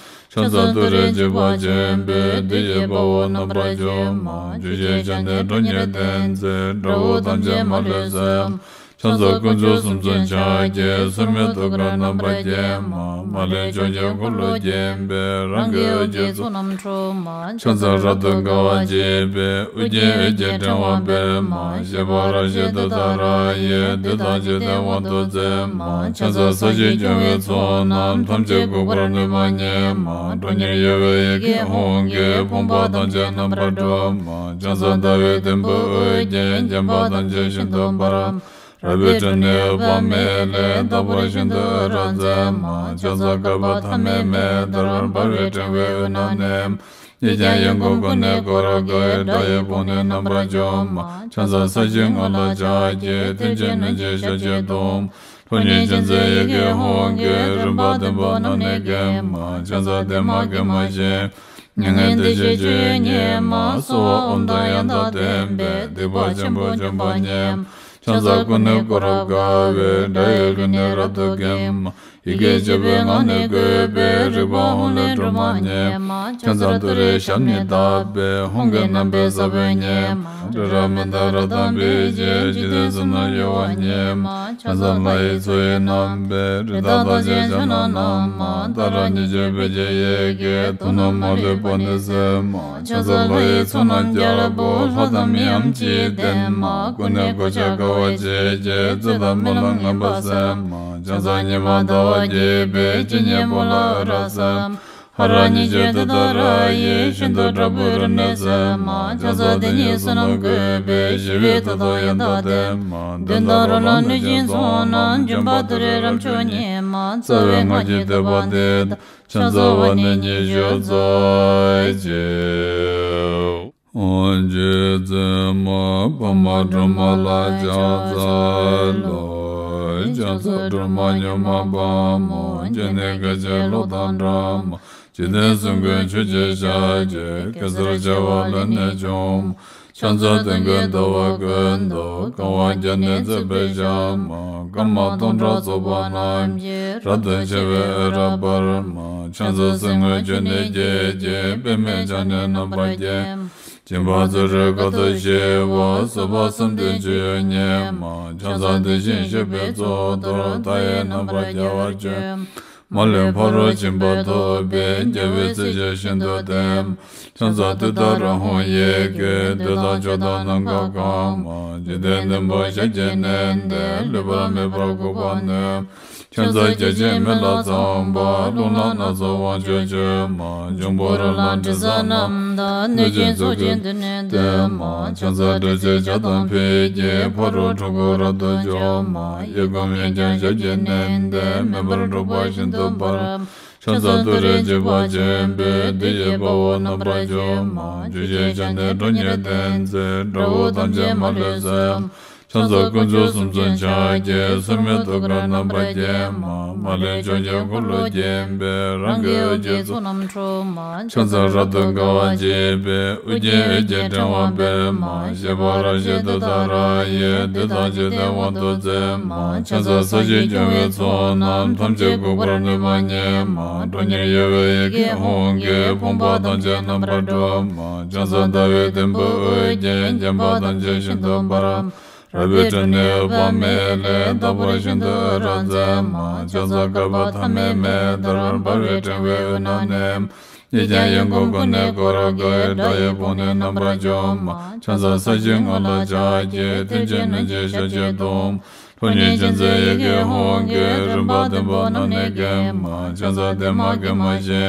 ཕྱག་འཚལ་ཏུ་རེའི་འཇིགས་པ་ཆེན་པོས། བདུད་ཀྱི་དཔའ་བོ་རྣམ་པར་འཇོམས་མ། བཅུ་བཞིའི་ཞལ་ནི་ཁྲོ་གཉེར་ལྡན་མཛད། དགྲ་བོ་ཐམས་ཅད་མ་ལུས་གསོད། ཕྱག་འཚལ་དཀོན་མཆོག་གསུམ་མཚོན་ཕྱག་རྒྱའི། སྲུང་མའི་ཐུགས་ཀར་རྣམ་པར་བརྒྱན་མ། མ་ལུས་ཕྱོགས་བཅུའི་འཁོར་ལོས་བརྒྱན་པའི། རང་གི་འོད་ཀྱི་ཚོགས་རྣམས་འཁྲུགས་མ། ཕྱག་འཚལ་རབ་ཏུ་དགའ་བ་བརྗིད་པའི། དབུ་རྒྱན་འོད་ཀྱི་ཕྲེང་བ་སྤེལ་མ། བཞད་པ་རབ་བཞད་ཏུཏྟཱ་ར་ཡིས། བདུད་དང་འཇིག་རྟེན་དབང་དུ་མཛད་མ། ཕྱག་འཚལ་ས་གཞི་སྐྱོང་བའི་ཚོགས་རྣམས། ཐམས་ཅད་འགུགས་པར་ནུས་པ་ཉིད་མ། ཁྲོ་གཉེར་གཡོ་བའི་ཡི་གེ་ཧཱུྃ་གིས། ཕོངས་པ་ཐམས་ཅད་རྣམ་པར་སྒྲོལ་མ། ཕྱག་འཚལ་ཟླ་བའི་དུམ་བུས་དབུ་རྒྱན། བརྒྱན་པ་ཐམས་ཅད་ཤིན་ཏུ་འབར། རལ་པའི་ཁྲོད་ནས་འོད་དཔག་མེད་ལས། རྟག་པར་ཤིན་ཏུ་འོད་རབ་མཛད་མ། ཕྱག་འཚལ་བསྐལ་པ་ཐ་མའི་མེ་ལྟར། འབར་བའི་ཕྲེང་བའི་དབུས་ན་གནས། ཡིད་ཀྱང་ཡིད་འགུགས་ཀུན་ནས་བསྐོར་དགའི། དགྲ་ཡི་དཔུང་ནི་རྣམ་པར་འཇོམས་མ། ཕྱག་འཚལ་ས་གཞིའི་ངོས་ལ་ཕྱག་བགྱི། མཐིལ་གྱིས་བསྣུན་ཅིང་ཞབས་ཀྱིས་བརྡུང་། ཁྲོ་གཉེར་ཅན་མཛད་ཡི་གེ་ཧཱུྃ་གིས། རིམ་པ་བདུན་པོ་རྣམས་ནི་འགེམས་མ། ཕྱག་འཚལ་བདེ་མ་དགེ་མ་ཞིང་། མྱ་ངན་འདས་ཞི་སྤྱོད་ཡུལ་ཉིད་མ། གསོལ་བ་ཨོཾ་དང་ཡང་དག་ལྡན་པས། སྡིག་པ་ཆེན་པོ་འཇོམས་པ་ཉིད་མ། ཕྱག་འཚལ་ཀུན་ནས་བསྐོར་རབ་དགའ་བའི། དགྲ་ཡི་ལུས་ནི་རབ་ཏུ་འགེམས་མ། ཡི་གེ་བཅུ་པའི་ངག་ནི་བཀོད་པའི། རིག་པ་ཧཱུྃ་ལས་སྒྲོལ་མ་ཉིད་མ། ཕྱག་འཚལ་ཏུ་རེའི་ཞབས་ནི་བརྡབས་པས། ཧཱུྃ་གི་རྣམ་པའི་ས་བོན་ཉིད་མ། རི་རབ་མནྡ་ར་དང་འབིགས་བྱེད། འཇིག་རྟེན་གསུམ་རྣམས་གཡོ་བ་ཉིད་མ། ཕྱག་འཚལ་ལྷ་ཡི་མཚོ་ཡི་རྣམ་པའི། རི་དྭགས་རྟགས་ཅན་ཕྱག་ན་བསྣམས་མ། ཏཱ་ར་གཉིས་བརྗོད་བོད་ཀྱི་ཡི་གེས། དུག་རྣམས་མ་ལུས་པ་ནི་སེལ་མ། ཕྱག་འཚལ་ལྷ་ཡི་ཚོགས་རྣམས་རྒྱལ་པོ། ལྷ་དང་མིའམ་ཅི་ཡིས་བསྟེན་མ། ཀུན་ནས་གོ་ཆ་དགའ་བ་བརྗིད་ཀྱིས། རྩོད་དང་སྨོན་ལམ་ངན་པ་སེལ་མ། ཕྱག་འཚལ་ཉི་མ་ཟླ་བ་རྒྱས་པའི། ཇི་སྙེད་པོ་ལ་འོད་རབ་གསལ་མ། ཧ་ར་ཉི་ཤུ་དེ་ལྟར་ཡིད་བཞིན་དུ་དྲག་པོའི་རིམས་ནད་སེལ་མ། ཆང་ས་དེ་ཉིད་བསོད་ནམས་བཀོད་པས་ཞི་བའི་མཐུ་དང་ཡང་དག་ལྡན་མ། གདོན་དང་རོ་ལངས་གནོད་སྦྱིན་ཚོགས་རྣམས། འཇོམས་པ་ཏུ་རེ་རབ་མཆོག་ཉིད་མ། རྩ་བའི་སྔགས་ཀྱི་བཟླས་པ་འདི་དང་། ཕྱག་འཚལ་བ་ནི་ཉི་ཤུ་རྩ་གཅིག་རྗེ་བཙུན་མ་འཕགས་མ་སྒྲོལ་མ་ལ་ཕྱག་འཚལ་ལོ། ཕྱག་འཚལ་སྒྲོལ་མ་མྱུར་མ་དཔའ་མོ། སྤྱན་ནི་སྐད་ཅིག་གློག་དང་འདྲ་མ། འཇིག་རྟེན་གསུམ་མགོན་ཆུ་སྐྱེས་ཞལ་གྱི། གེ་སར་བྱེ་བ་ལས་ནི་བྱུང་མ། ཕྱག་འཚལ་སྟོན་ཀའི་ཟླ་བ་ཀུན་ཏུ། གང་བ་བརྒྱ་ནི་བརྩེགས་པའི་ཞལ་མ། སྐར་མ་སྟོང་ཕྲག་ཚོགས་པ་རྣམས་ཀྱིས། རབ་ཏུ་ཕྱེ་བའི་འོད་རབ་འབར་མ། ཕྱག་འཚལ་གསེར་དངུལ་ཆུ་ནས་སྐྱེས་ཀྱི། པདྨས་ཕྱག་ནི་རྣམ་པར་བརྒྱན། སྦྱིན་པ་བརྩོན་འགྲུས་དཀའ་ཐུབ་ཞི་བ། བཟོད་པ་བསམ་གཏན་སྤྱོད་ཡུལ་ཉིད་མ། ཕྱག་འཚལ་དེ་བཞིན་གཤེགས་པའི་གཙུག་ཏོར། མཐའ་ཡས་རྣམ་པར་རྒྱལ་བར་སྤྱོད། མ་ལུས་ཕ་རོལ་ཕྱིན་པ་ཐོབ་པའི། རྒྱལ་བའི་སྲས་ཀྱིས་ཤིན་ཏུ་བསྟེན། ཕྱག་འཚལ་ཏུཏྟཱ་ར་ཧཱུྃ་ཡི་གེས། བདུད་དང་ཕྱོགས་དང་ནམ་མཁའ་གང་མ། འཇིག་རྟེན་བདུན་པོ་ཞལ་གྱིས་མནན་ཏེ། ལུས་པ་མེད་པར་འགུགས་པར་ནུས། ཕྱག་འཚལ་བརྒྱ་བྱིན་མེ་ལྷ་ཚངས་པ། རླུང་ལྷ་སྣ་ཚོགས་དབང་ཕྱུག་མཆོད་མ། འབྱུང་པོ་རོ་ལངས་དྲི་ཟ་རྣམས་དང་། གནོད་སྦྱིན་ཚོགས་ཀྱིས་མདུན་ནས་བསྟོད་མ། ཕྱག་འཚལ་དྲི་ཟའི་ཆར་དང་ཕུད་ཀྱིས། ཕ་རོལ་འཁྲུལ་འཁོར་རབ་ཏུ་འཇོམས་མ། གཡས་བསྐུམ་གཡོན་བརྐྱང་ཞབས་ཀྱིས་མནན་ཏེ། མེ་འབར་འཁྲུག་པ་ཤིན་ཏུ་འབར། ཕྱག་འཚལ་ཏུ་རེ་འཇིགས་པ་ཆེན་པོས། བདུད་ཀྱི་དཔའ་བོ་རྣམ་པར་འཇོམས་མ། བཅུ་ཞེས་བྱ་ནི་ཁྲོ་གཉེར་ལྡན་མཛད། དགྲ་བོ་ཐམས་ཅད་མ་ལུས་གསོད། ཕྱག་འཚལ་དཀོན་མཆོག་གསུམ་མཚོན་ཕྱག་རྒྱའི། སོར་མོས་ཐུགས་ཀར་རྣམ་པར་བརྒྱན་མ། མ་ལུས་ཕྱོགས་ཀྱི་འཁོར་ལོས་བརྒྱན་པའི། རང་གི་འོད་ཀྱི་ཚོགས་རྣམས་འཁྲུག་མ། ཕྱག་འཚལ་རབ་ཏུ་དགའ་བ་བརྗིད་པའི། ཨོ་རྒྱན་འོད་ཀྱི་ཕྲེང་བ་སྤེལ་མ། བཞད་པ་རབ་བཞད་ཏུཏྟཱ་ར་ཡིས། བདུད་དང་འཇིག་རྟེན་དབང་དུ་མཛད་མ། ཕྱག་འཚལ་ས་གཞི་སྐྱོང་བའི་ཚོགས་རྣམས། ཐམས་ཅད་འགུགས་པར་ནུས་པ་ཉིད་མ། ཁྲོ་གཉེར་གཡོ་བའི་ཡི་གེ་ཧཱུྃ་གིས། ཕོངས་པ་ཐམས་ཅད་རྣམ་པར་སྒྲོལ་མ། ཕྱག་འཚལ་ཟླ་བའི་དུམ་བུས་དབུ་རྒྱན། བརྒྱན་པ་ཐམས་ཅད་ཤིན་ཏུ་འབར། རལ་པའི་ཕྲེང་ནི་འོད་དཔག་མེད་ལས། རྟག་པར་ཤིན་ཏུ་འོད་རབ་མཛད་མ། ཕྱག་འཚལ་བསྐལ་པ་ཐ་མའི་མེ་ལྟར། འབར་བའི་ཕྲེང་བའི་དབུས་ན་གནས། གཉིས་ཀྱང་གཡས་བསྐུམ་ཀུན་ནས་བསྐོར་དགའི། དགྲ་ཡི་དཔུང་ནི་རྣམ་པར་འཇོམས་མ། ཕྱག་འཚལ་ས་གཞིའི་ངོས་ལ་ཕྱག་གི། མཐིལ་གྱིས་བསྣུན་ཅིང་ཞབས་ཀྱིས་བརྡུང་། ཁྲོ་གཉེར་ཅན་མཛད་ཡི་གེ་ཧཱུྃ་གིས། རིམ་པ་བདུན་པོ་རྣམས་ནི་འགེམས་མ། ཕྱག་འཚལ་བདེ་མ་དགེ་མ་ཞི།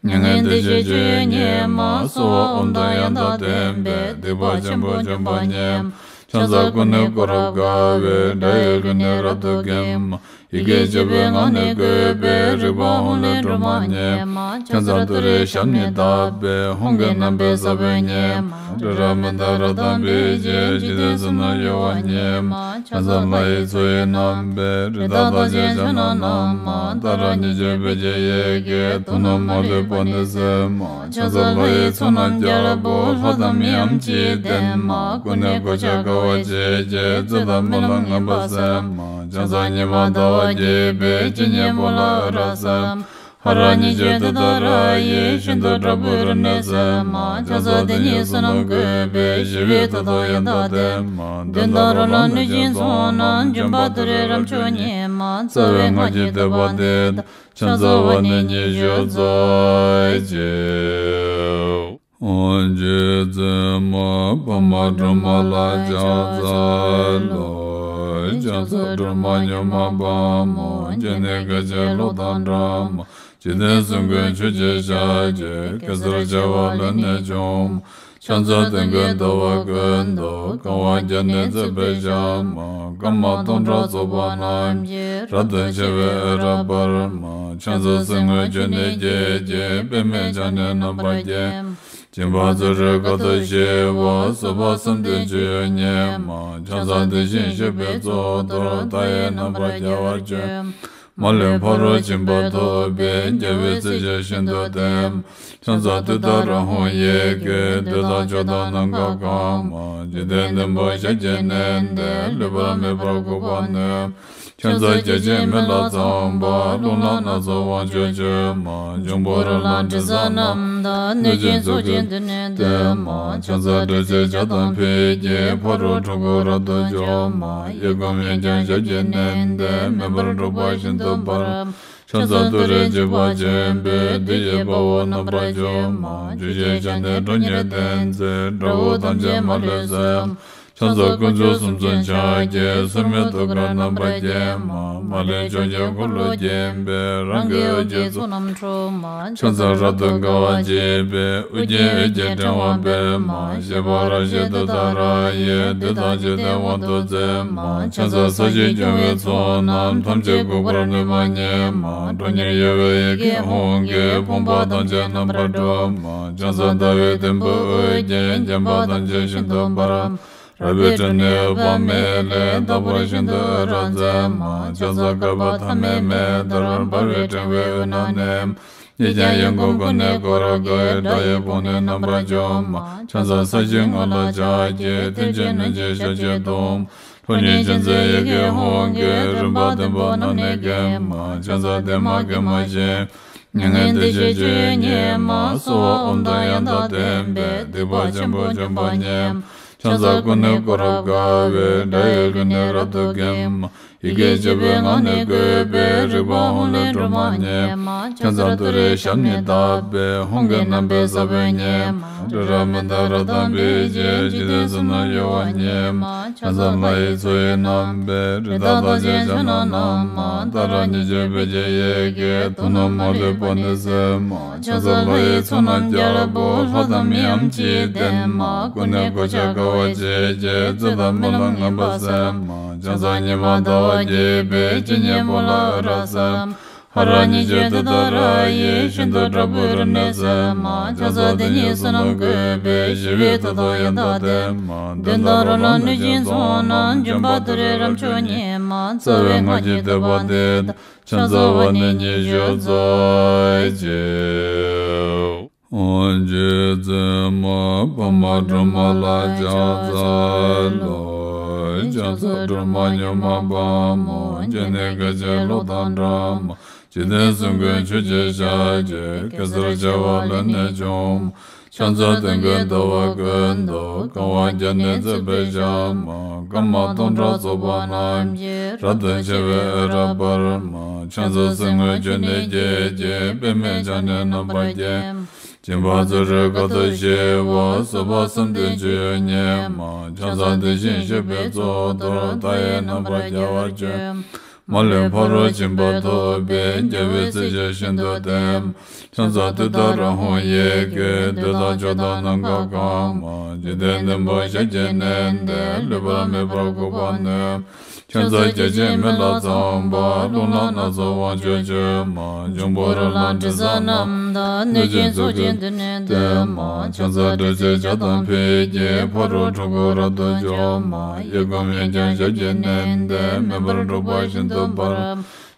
མྱ་ངན་འདས་ཞི་སྤྱོད་ཡུལ་ཉིད་མ། གསོལ་བ་ཨོཾ་དང་ཡང་དག་ལྡན་པས། སྡིག་པ་ཆེན་པོ་འཇོམས་པ་ཉིད་མ། ཕྱག་འཚལ་ཀུན་ནས་བསྐོར་རབ་དགའ་བའི། དགྲ་ཡི་ལུས་ནི་རབ་ཏུ་འགེམས་མ། ཡི་གེ་བཅུ་པའི་ངག་ནི་བཀོད་པས། རིག་པ་ཧཱུྃ་ལས་སྒྲོལ་མ་ཉིད་མ། ཕྱག་འཚལ་ཏུ་རེའི་ཞབས་ནི་བརྡབས་པས། ཧཱུྃ་གི་རྣམ་པའི་ས་བོན་ཉིད་མ། རི་རབ་མནྡ་ར་དང་འབིགས་བྱེད། འཇིག་རྟེན་གསུམ་རྣམས་གཡོ་བ་ཉིད་མ། ཕྱག་འཚལ་ལྷ་ཡི་མཚོ་ཡི་རྣམ་པའི། རི་དྭགས་དང་བཅས་ཕྱག་ན་བསྣམས་མ། ཏཱ་ར་གཉིས་བརྗོད་བོད་ཀྱི་ཡི་གེས། དུག་རྣམས་མ་ལུས་པ་ནི་སེལ་མ། ཕྱག་འཚལ་ལྷ་ཡི་ཚོགས་རྣམས་རྒྱལ་པོ། ལྷ་དང་མིའམ་ཅི་ཡིས་བསྟེན་མ། ཀུན་ནས་གོ་ཆ་དགའ་བ་བརྗིད་ཀྱིས། རྩོད་དང་རྨི་ལམ་ངན་པ་སེལ་མ། ཕྱག་འཚལ་ཉི་མ་ཟླ་བ་རྒྱས་པའི། སྤྱན་གཉིས་པོ་ལ་འོད་རབ་གསལ་མ། ཧ་ར་གཉིས་བརྗོད་ཏུཏྟཱ་ར་ཡིས། ཤིན་ཏུ་དྲག་པོའི་རིམས་ནད་སེལ་མ། ཕྱག་འཚལ་དེ་ཉིད་བསོད་ནམས་བཀོད་པས། ཞི་བའི་མཐུ་དང་ཡང་དག་ལྡན་མ། གདོན་དང་རོ་ལངས་གནོད་སྦྱིན་ཚོགས་རྣམས། འཇོམས་པ་ཏུ་རེ་རབ་མཆོག་ཉིད་མ། རྩ་བའི་སྔགས་ཀྱི་བཟླས་པ་འདི་དང་། ཕྱག་འཚལ་བ་ནི་ཉི་ཤུ་རྩ་གཅིག་རྗེ་བཙུན་མ་འཕགས་མ་སྒྲོལ་མ་ལ་ཕྱག་འཚལ་ལོ། ཕྱག་འཚལ་སྒྲོལ་མ་མྱུར་མ་དཔའ་མོ། སྤྱན་ནི་སྐད་ཅིག་གློག་དང་འདྲ་མ། འཇིག་རྟེན་གསུམ་མགོན་ཆུ་སྐྱེས་ཞལ་གྱི། གེ་སར་བྱེ་བ་ལས་ནི་བྱུང་མ། ཕྱག་འཚལ་སྟོན་ཀའི་ཟླ་བ་ཀུན་ཏུ། གང་བ་བརྒྱ་ནི་བརྩེགས་པའི་ཞལ་མ། སྐར་མ་སྟོང་ཕྲག་ཚོགས་པ་རྣམས་ཀྱིས། རབ་ཏུ་ཕྱེ་བའི་འོད་རབ་འབར་མ། ཕྱག་འཚལ་གསེར་དངུལ་ཆུ་ནས་སྐྱེས་ཀྱི། པདྨས་ཕྱག་ནི་རྣམ་པར་བརྒྱན། སྦྱིན་པ་བརྩོན་འགྲུས་དཀའ་ཐུབ་ཞི་བ། བཟོད་པ་བསམ་གཏན་སྤྱོད་ཡུལ་ཉིད་མ། ཕྱག་འཚལ་དེ་བཞིན་གཤེགས་པའི་གཙུག་ཏོར། མཐའ་ཡས་རྣམ་པར་རྒྱལ་བར་སྤྱོད། མ་ལུས་ཕ་རོལ་ཕྱིན་པ་ཐོབ་པའི། རྒྱལ་བའི་སྲས་ཀྱིས་ཤིན་ཏུ་བསྟེན། ཕྱག་འཚལ་ཏུཏྟཱ་ར་ཧཱུྃ་ཡི་གེས། བདུད་དང་ཕྱོགས་དང་ནམ་མཁའ་གང་མ། འཇིག་རྟེན་བདུན་པོ་ཞལ་གྱིས་མནན་ཏེ། ལུས་པ་མེད་པར་འགུགས་པར་ནུས། ཕྱག་འཚལ་བརྒྱ་བྱིན་མེ་ལྷ་ཚངས་པ། རླུང་ལྷ་སྣ་ཚོགས་དབང་ཕྱུག་མཆོད་མ། འབྱུང་པོ་རོ་ལངས་དྲི་ཟ་རྣམས་དང་། གནོད་སྦྱིན་ཚོགས་ཀྱིས་མདུན་ནས་བསྟོད་མ། ཕྱག་འཚལ་དྲི་ཟའི་ཆར་དང་ཕུད་ཀྱིས། ཕ་རོལ་འཁྲུལ་འཁོར་རབ་ཏུ་འཇོམས་མ། གཡས་བསྐུམ་གཡོན་བརྐྱང་ཞབས་ཀྱིས་མནན་ཏེ། མེ་འབར་འཁྲུག་པ་ཤིན་ཏུ་འབར། ཕྱག་འཚལ་ཏུ་རེ་འཇིགས་པ་ཆེན་པོས། བདུད་ཀྱི་དཔའ་བོ་རྣམ་པར་འཇོམས་མ། བཅུ་ཞེས་བྱ་ནི་ཁྲོ་གཉེར་ལྡན་མཛད། དགྲ་བོ་ཐམས་ཅད་མ་ལུས་གསོད། ཕྱག་འཚལ་དཀོན་མཆོག་གསུམ་མཚོན་ཕྱག་རྒྱའི། སྲུང་མའི་ཐུགས་ཀར་རྣམ་པར་བརྒྱན་མ། མ་ལུས་ཕྱོགས་བཅུའི་འཁོར་ལོས་བརྒྱན་པའི། རང་གི་འོད་ཀྱི་ཚོགས་རྣམས་འཁྲུགས་མ། ཕྱག་འཚལ་རབ་ཏུ་དགའ་བ་བརྗིད་པའི། དབུ་རྒྱན་འོད་ཀྱི་ཕྲེང་བ་སྤེལ་མ། བཞད་པ་རབ་བཞད་ཏུཏྟཱ་ར་ཡིས། བདུད་དང་འཇིག་རྟེན་དབང་དུ་མཛད་མ། ཕྱག་འཚལ་ས་གཞི་སྐྱོང་བའི་ཚོགས་རྣམས། ཐམས་ཅད་འགུགས་པར་ནུས་པ་ཉིད་མ། ཁྲོ་གཉེར་གཡོ་བའི་ཡི་གེ་ཧཱུྃ་གིས། ཕོངས་པ་ཐམས་ཅད་རྣམ་པར་སྒྲོལ་མ། ཕྱག་འཚལ་ཟླ་བའི་དུམ་བུས་དབུ་རྒྱན། བརྒྱན་པ་ཐམས་ཅད་ཤིན་ཏུ་འབར་མ། རལ་པའི་ཁྲོད་ནས་འོད་དཔག་མེད་ལས། རྟག་པར་ཤིན་ཏུ་འོད་རབ་མཛད་མ། ཕྱག་འཚལ་བསྐལ་པ་ཐ་མའི་མེ་ལྟར། འབར་བའི་ཕྲེང་བའི་དབུས་ན་གནས། གཉིས་ཀྱང་ཡིད་ཀྱི་ཀུན་ནས་བསྐོར་དགའི། དགྲ་ཡི་དཔུང་ནི་རྣམ་པར་འཇོམས་མ། ཕྱག་འཚལ་ས་གཞིའི་ངོས་ལ་ཕྱག་གི། མཐིལ་གྱིས་བསྣུན་ཅིང་ཞབས་ཀྱིས་བརྡུང་། ཕོ་ཉའི་མཆུ་འཛིན་ཡི་གེ་ཧཱུྃ་གིས། རིམ་པ་བདུན་པོ་རྣམས་ནི་འགེམས་མ། ཕྱག་འཚལ་བདེ་མ་དགེ་མ་ཞིང་། མྱ་ངན་འདས་ཞི་སྤྱོད་ཡུལ་ཉིད་མ། གསོལ་བ་ཨོཾ་དང་ཡང་དག་ལྡན་པས། སྡིག་པ་ཆེན་པོ་འཇོམས་པ་ཉིད་མ། ཕྱག་འཚལ་ཀུན་ནས་བསྐོར་རབ་དགའ་བའི། དགྲ་ཡི་རྒོལ་ནི་རབ་ཏུ་འགེམས་མ། ཡི་གེ་བཅུ་པའི་ངག་ནི་བཀོད་པའི། རིག་པ་ཧཱུྃ་ལས་སྒྲོལ་མ་ཉིད་མ། ཕྱག་འཚལ་ཏུ་རེའི་ཞབས་ནི་བརྡབས་པས། ཧཱུྃ་གི་རྣམ་པའི་ས་བོན་ཉིད་མ། རི་རབ་མནྡ་ར་དང་འབིགས་བྱེད། འཇིག་རྟེན་གསུམ་རྣམས་གཡོ་བ་ཉིད་མ། ཕྱག་འཚལ་ལྷ་ཡི་མཚོ་ཡི་རྣམ་པའི། རི་དྭགས་རྟགས་ཅན་ཕྱག་ན་བསྣམས་མ། ཏཱ་ར་གཉིས་བརྗོད་བེར་གྱི་ཡི་གེས། དུག་རྣམས་མ་ལུས་པ་ནི་སེལ་མ། ཕྱག་འཚལ་ལྷ་ཡི་ཚོགས་རྣམས་རྒྱལ་པོ། ལྷ་དང་མིའམ་ཅི་ཡིས་བསྟེན་མ། ཀུན་ནས་གོ་ཆ་དགའ་བ་བརྗིད་ཀྱིས། རྩིབས་དང་སྨོན་ལམ་ངན་པ་སེལ་མ། ཕྱག་འཚལ་ཉི་མ་ཟླ་བ་རྒྱས་པའི། སྤྱན་གཉིས་པོ་ལ་འོད་རབ་གསལ་མ། ཧ་ར་གཉིས་བརྗོད་ཏུཏྟཱ་ར་ཡིས། ཤིན་ཏུ་དྲག་པོའི་རིམས་ནད་སེལ་མ། ཕྱག་འཚལ་དེ་ཉིད་བསོད་ནམས་བཀོད་པའི། ཞི་བའི་མཐུ་དང་ཡང་དག་ལྡན་མ། གདོན་དང་རོ་ལངས་གནོད་སྦྱིན་ཚོགས་རྣམས། འཇོམས་པ་ཏུ་རེའི་རབ་མཆོག་ཉིད་མ། རྩ་བའི་སྔགས་ཀྱི་བསྟོད་པ་འདི་དང་། ཕྱག་འཚལ་བ་ནི་ཉི་ཤུ་རྩ་གཅིག་རྗེ་བཙུན་མ་འཕགས་མ་སྒྲོལ་མ་ལ་ཕྱག་འཚལ་ལོ། ཕྱག་འཚལ་སྒྲོལ་མ་མྱུར་མ་དཔའ་མོ། སྤྱན་ནི་སྐད་ཅིག་གློག་དང་འདྲ་མ། འཇིག་རྟེན་གསུམ་མགོན་ཆུ་སྐྱེས་ཞལ་གྱི། གེ་སར་བྱེ་བ་ལས་ནི་བྱུང་མ། ཕྱག་འཚལ་སྟོན་ཀའི་ཟླ་བ་ཀུན་ཏུ། གང་བ་བརྒྱ་ནི་བརྩེགས་པའི་ཞལ་མ། སྐར་མ་སྟོང་ཕྲག་ཚོགས་པ་རྣམས་ཀྱིས། རབ་ཏུ་ཕྱེ་བའི་འོད་རབ་འབར་མ། ཕྱག་འཚལ་གསེར་དངུལ་ཆུ་ནས་སྐྱེས་ཀྱི། པདྨས་ཕྱག་ནི་རྣམ་པར་བརྒྱན། སྦྱིན་པ་བརྩོན་འགྲུས་དཀའ་ཐུབ་ཞི་བ། བཟོད་པ་བསམ་གཏན་སྤྱོད་ཡུལ་ཉིད་མ། ཕྱག་འཚལ་དེ་བཞིན་གཤེགས་པའི་གཙུག་ཏོར། མཐའ་ཡས་རྣམ་པར་རྒྱལ་བར་སྤྱོད། མ་ལུས་ཕ་རོལ་ཕྱིན་པ་ཐོབ་པའི། རྒྱལ་བའི་སྲས་ཀྱིས་ཤིན་ཏུ་བསྟེན། ཕྱག་འཚལ་ཏུཏྟཱ་ར་ཧཱུྃ་ཡི་གེས། བདུད་དང་ཕྱོགས་དང་ནམ་མཁའ་གང་མ། འཇིག་རྟེན་བདུན་པོ་ཞབས་ཀྱིས་མནན་ཏེ། ལུས་པ་མེད་པར་འགུགས་པར་ནུས། ཕྱག་འཚལ་བརྒྱ་བྱིན་མེ་ལྷ་ཚངས་པ། རླུང་ལྷ་སྣ་ཚོགས་དབང་ཕྱུག་མཆོད་མ། འབྱུང་པོ་རོ་ལངས་དྲི་ཟ་རྣམས་དང་། གནོད་སྦྱིན་ཚོགས་ཀྱིས་མདུན་ནས་བསྟོད་མ། ཕྱག་འཚལ་དྲི་ཟའི་ཆར་དང་ཕུད་ཀྱིས། ཕ་རོལ་འཁྲུལ་འཁོར་རབ་ཏུ་འཇོམས་མ། གཡས་བསྐུམ་གཡོན་བརྐྱང་ཞབས་ཀྱིས་མནན་ཏེ། མེ་འབར་འཁྲུག་པ་ཤིན་ཏུ་འབར།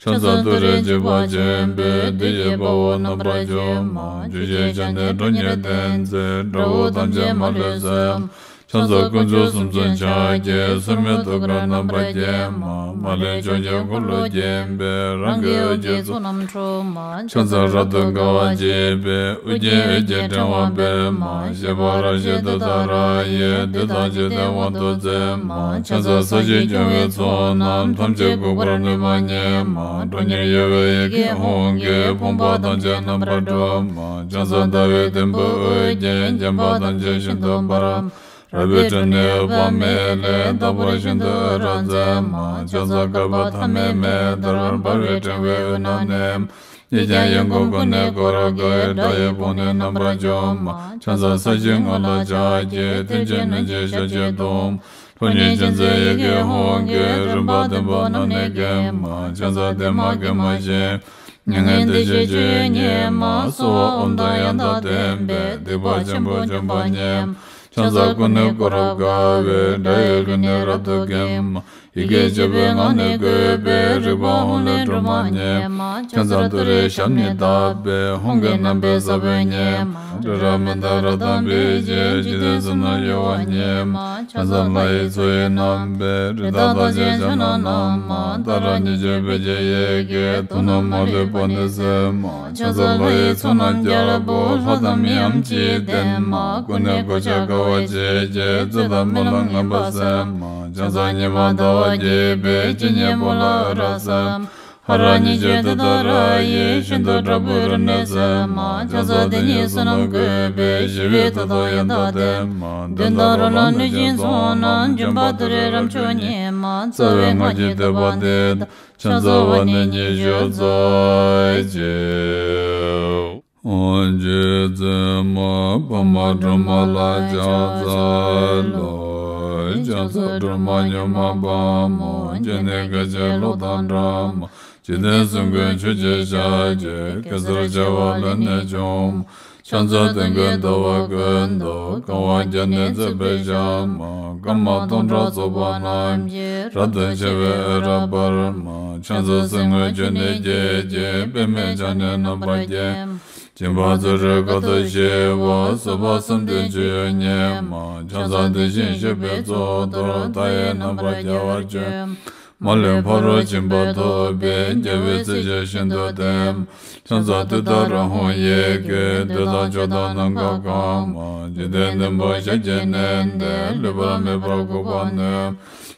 ཕྱག་འཚལ་ཏུ་རེའི་འཇིགས་པ་ཆེན་པོས། བདུད་ཀྱི་དཔའ་བོ་རྣམ་པར་འཇོམས་མ། བཅུ་གཅིག་ཕྱག་ནི་ཁྲོ་གཉེར་ལྡན་མཛད། དགྲ་བོ་ཐམས་ཅད་མ་ལུས་གསོད། ཕྱག་འཚལ་དཀོན་མཆོག་གསུམ་མཚོན་ཕྱག་རྒྱའི། སྲུང་མའི་ཐུགས་ཀར་རྣམ་པར་བརྒྱན་མ། མ་ལུས་ཕྱོགས་བཅུའི་འཁོར་ལོས་བརྒྱན་པའི། རང་གི་འོད་ཀྱི་ཚོགས་རྣམས་འཁྲུགས་མ། ཕྱག་འཚལ་རབ་ཏུ་དགའ་བ་བརྗིད་པའི། དབུ་རྒྱན་འོད་ཀྱི་ཕྲེང་བ་སྤེལ་མ། བཞད་པ་རབ་བཞད་ཏུཏྟཱ་ར་ཡིས། བདུད་དང་འཇིག་རྟེན་དབང་དུ་མཛད་མ། ཕྱག་འཚལ་ས་གཞི་སྐྱོང་བའི་ཚོགས་རྣམས། ཐམས་ཅད་འགུགས་པར་ནུས་པ་ཉིད་མ། ཁྲོ་གཉེར་གཡོ་བའི་ཡི་གེ་ཧཱུྃ་གིས། ཕོངས་པ་ཐམས་ཅད་རྣམ་པར་སྒྲོལ་མ། ཕྱག་འཚལ་ཟླ་བའི་དུམ་བུས་དབུ་རྒྱན། བརྒྱན་པ་ཐམས་ཅད་ཤིན་ཏུ་འབར་མ། རལ་པའི་ཁྲོད་ནས་འོད་དཔག་མེད་ལས། རྟག་པར་ཤིན་ཏུ་འོད་རབ་མཛད་མ། ཕྱག་འཚལ་བསྐལ་པ་ཐ་མའི་མེ་ལྟར། འབར་བའི་ཕྲེང་བའི་དབུས་ན་གནས། གཉིས་ཀྱང་ཡིད་ཀྱི་ཀུན་ནས་བསྐོར་དགའི། དགྲ་ཡི་དཔུང་ནི་རྣམ་པར་འཇོམས་མ། ཕྱག་འཚལ་ས་གཞིའི་ངོས་ལ་ཕྱག་གི། མཐིལ་གྱིས་བསྣུན་ཅིང་ཞབས་ཀྱིས་བརྡུང་། ཕོ་ཉའི་མཆུ་འཛིན་ཡི་གེ་ཧཱུྃ་གིས། རིམ་པ་བདུན་པོ་རྣམས་ནི་འགེམས་མ། ཕྱག་འཚལ་བདེ་མ་དགེ་མ་ཞིང་། མྱ་ངན་འདས་ཞི་སྤྱོད་ཡུལ་ཉིད་མ། གསོལ་བ་ཨོཾ་དང་ཡང་དག་ལྡན་པས། སྡིག་པ་ཆེན་པོ་འཇོམས་པ་ཉིད་མ། ཕྱག་འཚལ་ཀུན་ནས་བསྐོར་རབ་དགའ་བའི། དགྲ་ཡི་རྒོལ་ནི་རབ་ཏུ་འགེམས་མ། ཡི་གེ་བཅུ་པའི་ངག་ནི་བཀོད་པའི། རིག་པ་ཧཱུྃ་ལས་སྒྲོལ་མ་ཉིད་མ། ཕྱག་འཚལ་ཏུ་རེའི་ཞབས་ནི་བརྡབས་པས། ཧཱུྃ་གི་རྣམ་པའི་ས་བོན་ཉིད་མ། རི་རབ་མནྡ་ར་དང་འབིགས་བྱེད། འཇིག་རྟེན་གསུམ་རྣམས་གཡོ་བ་ཉིད་མ། ཕྱག་འཚལ་ལྷ་ཡི་མཚོ་ཡི་རྣམ་པའི། རི་དྭགས་རྟགས་ཅན་ཕྱག་ན་བསྣམས་མ། ཏཱ་ར་གཉིས་བརྗོད་བེར་གྱི་ཡི་གེས། དུག་རྣམས་མ་ལུས་པ་ནི་སེལ་མ། ཕྱག་འཚལ་ལྷ་ཡི་ཚོགས་རྣམས་རྒྱལ་པོ། ལྷ་དང་མིའམ་ཅི་ཡིས་བསྟེན་མ། ཀུན་ནས་གོ་ཆ་དགའ་བ་བརྗིད་ཀྱིས། རྩིབས་དང་སྨོན་ལམ་ངན་པ་སེལ་མ། ཕྱག་འཚལ་ཉི་མ་ཟླ་བ་རྒྱས་པའི། སྤྱན་གཉིས་པོ་ལ་འོད་རབ་གསལ་མ། ཧ་ར་ཉི་ཤུ་དེ་ལྟར་ཡིད་བཞིན་དུ་དྲག་པོའི་རིམས་ནད་སེལ་མ། ཆང་ས་དེ་ཉིད་བསོད་ནམས་བཀོད་པས་ཞི་བའི་མཐུ་སྟོབས་ཡང་དག་ལྡན་མ། གདོན་དང་རོ་ལངས་གནོད་སྦྱིན་ཚོགས་རྣམས། འབྱུང་པོ་དུད་འགྲོའི་རབ་མཆོག་ཉིད་མ། རྩ་བའི་སྔགས་ཀྱི་བསྟོད་པ་འདི་དང་། ཕྱག་འཚལ་བ་ནི་ཉི་ཤུ་རྩ་གཅིག་རྗེ་བཙུན་མ་འཕགས་མ་སྒྲོལ་མ་ལ་ཕྱག་འཚལ་ལོ། ཕྱག་འཚལ་སྒྲོལ་མ་མྱུར་མ་དཔའ་མོ། སྤྱན་ནི་སྐད་ཅིག་གློག་དང་འདྲ་མ། འཇིག་རྟེན་གསུམ་མགོན་ཆུ་སྐྱེས་ཞལ་གྱི། གེ་སར་བྱེ་བ་ལས་ནི་བྱུང་མ། ཕྱག་འཚལ་སྟོན་ཀའི་ཟླ་བ་ཀུན་ཏུ། གང་བ་བརྒྱ་ནི་བརྩེགས་པའི་ཞལ་མ། སྐར་མ་སྟོང་ཕྲག་ཚོགས་པ་རྣམས་ཀྱིས། རབ་ཏུ་ཕྱེ་བའི་འོད་རབ་འབར་མ། ཕྱག་འཚལ་གསེར་དངུལ་ཆུ་ནས་སྐྱེས་ཀྱི། པདྨས་ཕྱག་ནི་རྣམ་པར་བརྒྱན་མ། སྦྱིན་པ་བརྩོན་འགྲུས་དཀའ་ཐུབ་ཞི་བ། བཟོད་པ་བསམ་གཏན་སྤྱོད་ཡུལ་ཉིད་མ། ཕྱག་འཚལ་དེ་བཞིན་གཤེགས་པའི་གཙུག་ཏོར། མཐའ་ཡས་རྣམ་པར་རྒྱལ་བར་སྤྱོད་མ། མ་ལུས་ཕ་རོལ་ཕྱིན་པ་ཐོབ་པའི། རྒྱལ་བའི་སྲས་ཆོས་བཞིན་དུ་ལྡན་མ། ཕྱག་འཚལ་ཏུཏྟཱ་ར་ཧཱུྃ་ཡི་གེས། བདུད་དང་ཆོས་དང་ནམ་མཁའ་གང་མ། འཇིག་རྟེན་བདུན་པོ་ཞབས་ཀྱིས་མནན་ཏེ། ལུས་པ་མེད་པར་འགུགས་པར་ནུས་མ།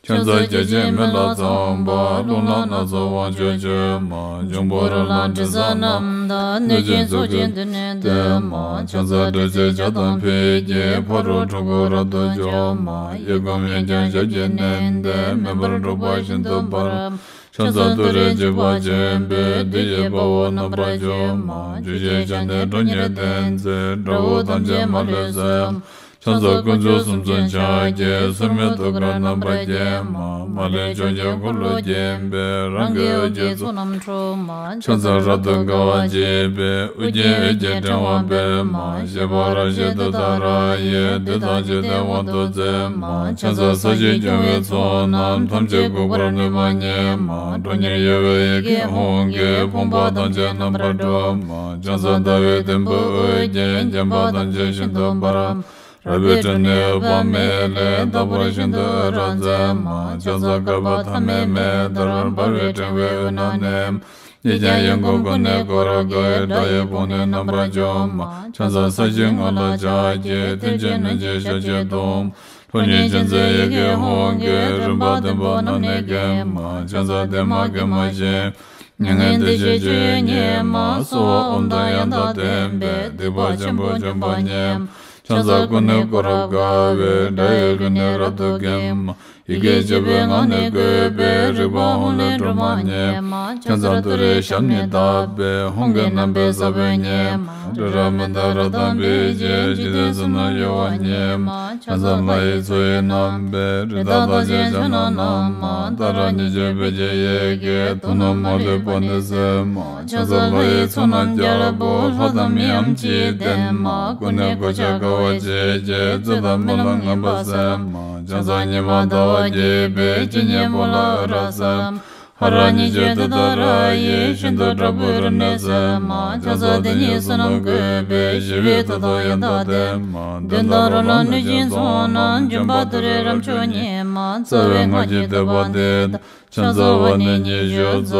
ཕྱག་འཚལ་བརྒྱ་བྱིན་མེ་ལྷ་ཚངས་པ། རླུང་ལྷ་སྣ་ཚོགས་དབང་ཕྱུག་མཆོད་མ། འབྱུང་པོ་རོ་ལངས་དྲི་ཟ་རྣམས་དང་། གནོད་སྦྱིན་ཚོགས་ཀྱིས་མདུན་ནས་བསྟོད་མ། ཕྱག་འཚལ་དྲི་ཟའི་ལྗགས་དང་ཕུད་ཀྱིས། ཕ་རོལ་འཁྲུལ་འཁོར་རབ་ཏུ་འཇོམས་མ། གཡས་བསྐུམ་གཡོན་བརྐྱང་ཞབས་ཀྱིས་མནན་ཏེ། མེ་འབར་འཁྲུག་པ་ཤིན་ཏུ་འབར་མ། ཕྱག་འཚལ་ཏུ་རེ་འཇིགས་པ་ཆེན་པོས། བདུད་ཀྱི་དཔའ་བོ་རྣམ་པར་འཇོམས་མ། བཅུ་ཞེས་བྱ་ནི་ཁྲོ་གཉེར་ལྡན་མཛད། དགྲ་བོ་ཐམས་ཅད་མ་ལུས་གསོད་མ། ཕྱག་འཚལ་དཀོན་མཆོག་གསུམ་མཚོན་ཕྱག་རྒྱའི། སྲུང་མའི་ཐུགས་ཀར་རྣམ་པར་བརྒྱན་མ། མ་ལུས་ཕྱོགས་བཅུའི་འཁོར་ལོས་བརྒྱན་པའི། རང་གི་འོད་ཀྱི་ཚོགས་རྣམས་འཁྲུག་མ། ཕྱག་འཚལ་རབ་ཏུ་དགའ་བ་བརྗིད་པའི། ཨོ་རྒྱན་འོད་ཀྱི་ཕྲེང་བ་སྤེལ་མ། བཞད་པ་རབ་བཞད་ཏུཏྟཱ་ར་ཡིས། བདུད་དང་འཇིག་རྟེན་དབང་དུ་མཛད་མ། ཕྱག་འཚལ་ས་གཞིར་སྐྱོང་བའི་ཚོགས་རྣམས། ཐམས་ཅད་འགུགས་པར་ནུས་པ་ཉིད་མ། ཁྲོ་གཉེར་གཡོ་བའི་ཡི་གེ་ཧཱུྃ་གིས། ཕོངས་པ་ཐམས་ཅད་རྣམ་པར་སྒྲོལ་མ། ཕྱག་འཚལ་ཟླ་བའི་དུམ་བུས་དབུ་རྒྱན། བརྒྱན་པ་ཐམས་ཅད་ཤིན་ཏུ་འབར་མ། རལ་པའི་ཁྲོད་ནས་འོད་དཔག་མེད་ལས། རྟག་པར་ཤིན་ཏུ་འོད་རབ་མཛད་མ། ཕྱག་འཚལ་བསྐལ་པ་ཐ་མའི་མེ་ལྟར། འབར་བའི་ཕྲེང་བའི་དབུས་ན་གནས་མ། གཉིས་ཀྱང་གཡས་བསྐུམ་ཀུན་ནས་བསྐོར་དགའི། དགྲ་ཡི་དཔུང་ནི་རྣམ་པར་འཇོམས་མ། ཕྱག་འཚལ་ས་གཞིའི་ངོས་ལ་ཕྱག་གི། མཐིལ་གྱིས་བསྣུན་ཅིང་ཞབས་ཀྱིས་བརྡུང་མ། ཁྲོ་གཉེར་ཅན་མཛད་ཡི་གེ་ཧཱུྃ་གིས། རིམ་པ་བདུན་པོ་རྣམས་ནི་འགེམས་མ། ཕྱག་འཚལ་བདེ་མ་དགེ་མ་ཞི་མ། མྱ་ངན་འདས་ཞི་སྤྱོད་ཡུལ་ཉིད་མ། གསོལ་བ་ཨོཾ་དང་ཡང་དག་ལྡན་པས། སྡིག་པ་ཆེན་པོ་འཇོམས་པ་ཉིད་མ། ཕྱག་འཚལ་ཀུན་ནས་བསྐོར་རབ་དགའ་བའི། དགྲ་ཡི་ལུས་ནི་རབ་ཏུ་འགེམས་མ། ཡི་གེ་བཅུ་པའི་ངག་ནི་བཀོད་པའི། རིག་པ་ཧཱུྃ་ལས་སྒྲོལ་མ་ཉིད་མ། ཕྱག་འཚལ་ཏུ་རེའི་ཞབས་ནི་བརྡབས་པས། ཧཱུྃ་གི་རྣམ་པའི་ས་བོན་ཉིད་མ། རི་རབ་མནྡ་ར་དང་འབིགས་བྱེད། འཇིག་རྟེན་གསུམ་རྣམས་གཡོ་བ་ཉིད་མ། ཕྱག་འཚལ་ལྷ་ཡི་མཚོ་ཡི་རྣམ་པའི། རི་དྭགས་རྟགས་ཅན་ཕྱག་ན་བསྣམས་མ། ཏཱ་ར་གཉིས་བརྗོད་བོད་ཀྱི་ཡི་གེས། དོན་རྣམས་མ་ལུས་པ་ནི་སེལ་མ། ཕྱག་འཚལ་ལྷ་ཡི་ཚོགས་རྣམས་རྒྱལ་པོ། ལྷ་དང་མིའམ་ཅི་ཡིས་བསྟེན་མ། ཀུན་ནས་གོ་ཆ་དགའ་བ་བརྗིད་ཀྱིས། རྩོད་དང་རྨི་ལམ་ངན་པ་སེལ་མ། ཕྱག་འཚལ་ཉི་མ་ཟླ་བ་རྒྱས་པའི། སྤྱན་གཉིས་པོ་ལ་འོད་རབ་གསལ་མ། ཧ་ར་གཉིས་བརྗོད་ཏུཏྟཱ་ར་ཡིས། ཤིན་ཏུ་དྲག་པོའི་རིམས་ནད་སེལ་མ། ཕྱག་འཚལ་དེ་ཉིད་བསོད་ནམས་བཀོད་པས། ཞི་བའི་མཐུ་སྟོབས་ཡང་དག་ལྡན་མ། གདོན་དང་རོ་ལངས་གནོད་སྦྱིན་ཚོགས་རྣམས། འབྱུང་པོ་དུད་འགྲོའི་རབ་མཆོག་ཉིད་མ། རྩ་བའི་སྔགས་ཀྱི་བསྟོད་པ་འདི་དང་། ཕྱག་འཚལ་བ་ནི་ཉི་ཤུ་རྩ་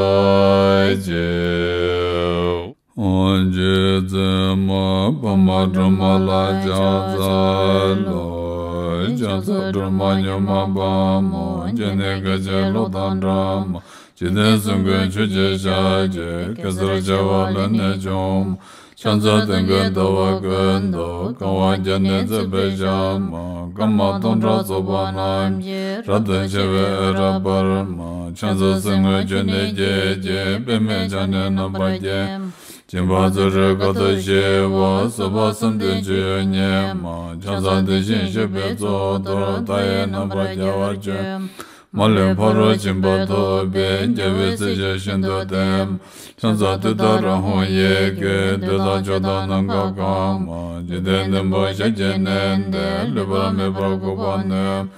གཅིག་རྗེ་བཙུན་མ་འཕགས་མ་སྒྲོལ་མ་ལ་ཕྱག་འཚལ་ལོ། ཕྱག་འཚལ་སྒྲོལ་མ་མྱུར་མ་དཔའ་མོ། སྤྱན་ནི་སྐད་ཅིག་གློག་དང་འདྲ་མ། འཇིག་རྟེན་གསུམ་མགོན་ཆུ་སྐྱེས་ཞལ་གྱི། གེ་སར་བྱེ་བ་ལས་ནི་བྱུང་མ། ཕྱག་འཚལ་སྟོན་ཀའི་ཟླ་བ་ཀུན་ཏུ། གང་བ་བརྒྱ་ནི་བརྩེགས་པའི་ཞལ་མ། སྐར་མ་སྟོང་ཕྲག་ཚོགས་པ་རྣམས་ཀྱིས། རབ་ཏུ་ཕྱེ་བའི་འོད་རབ་འབར་མ། ཕྱག་འཚལ་གསེར་དངུལ་ཆུ་ནས་སྐྱེས་ཀྱི། པདྨས་ཕྱག་ནི་རྣམ་པར་བརྒྱན་མ། སྦྱིན་པ་བརྩོན་འགྲུས་དཀའ་ཐུབ་ཞི་བ། བཟོད་པ་བསམ་གཏན་སྤྱོད་ཡུལ་ཉིད་མ། ཕྱག་འཚལ་དེ་བཞིན་གཤེགས་པའི་གཙུག་ཏོར། མཐའ་ཡས་རྣམ་པར་རྒྱལ་བར་སྤྱོད་མ། མ་ལུས་ཕ་རོལ་ཕྱིན་པ་ཐོབ་པའི། རྒྱལ་བའི་སྲས་ཆོས་བཞིན་དུ་ལྡན་མ། ཕྱག་འཚལ་ཏུཏྟཱ་ར་ཧཱུྃ་ཡི་གེས། བདུད་དང་ཆོས་དང་ནམ་མཁའ་གང་མ། འཇིག་རྟེན་བདུན་པོ་ཞབས་ཀྱིས་མནན་ཏེ། ལུས་པ་མེད་པར་འགུགས་པར་ནུས་མ།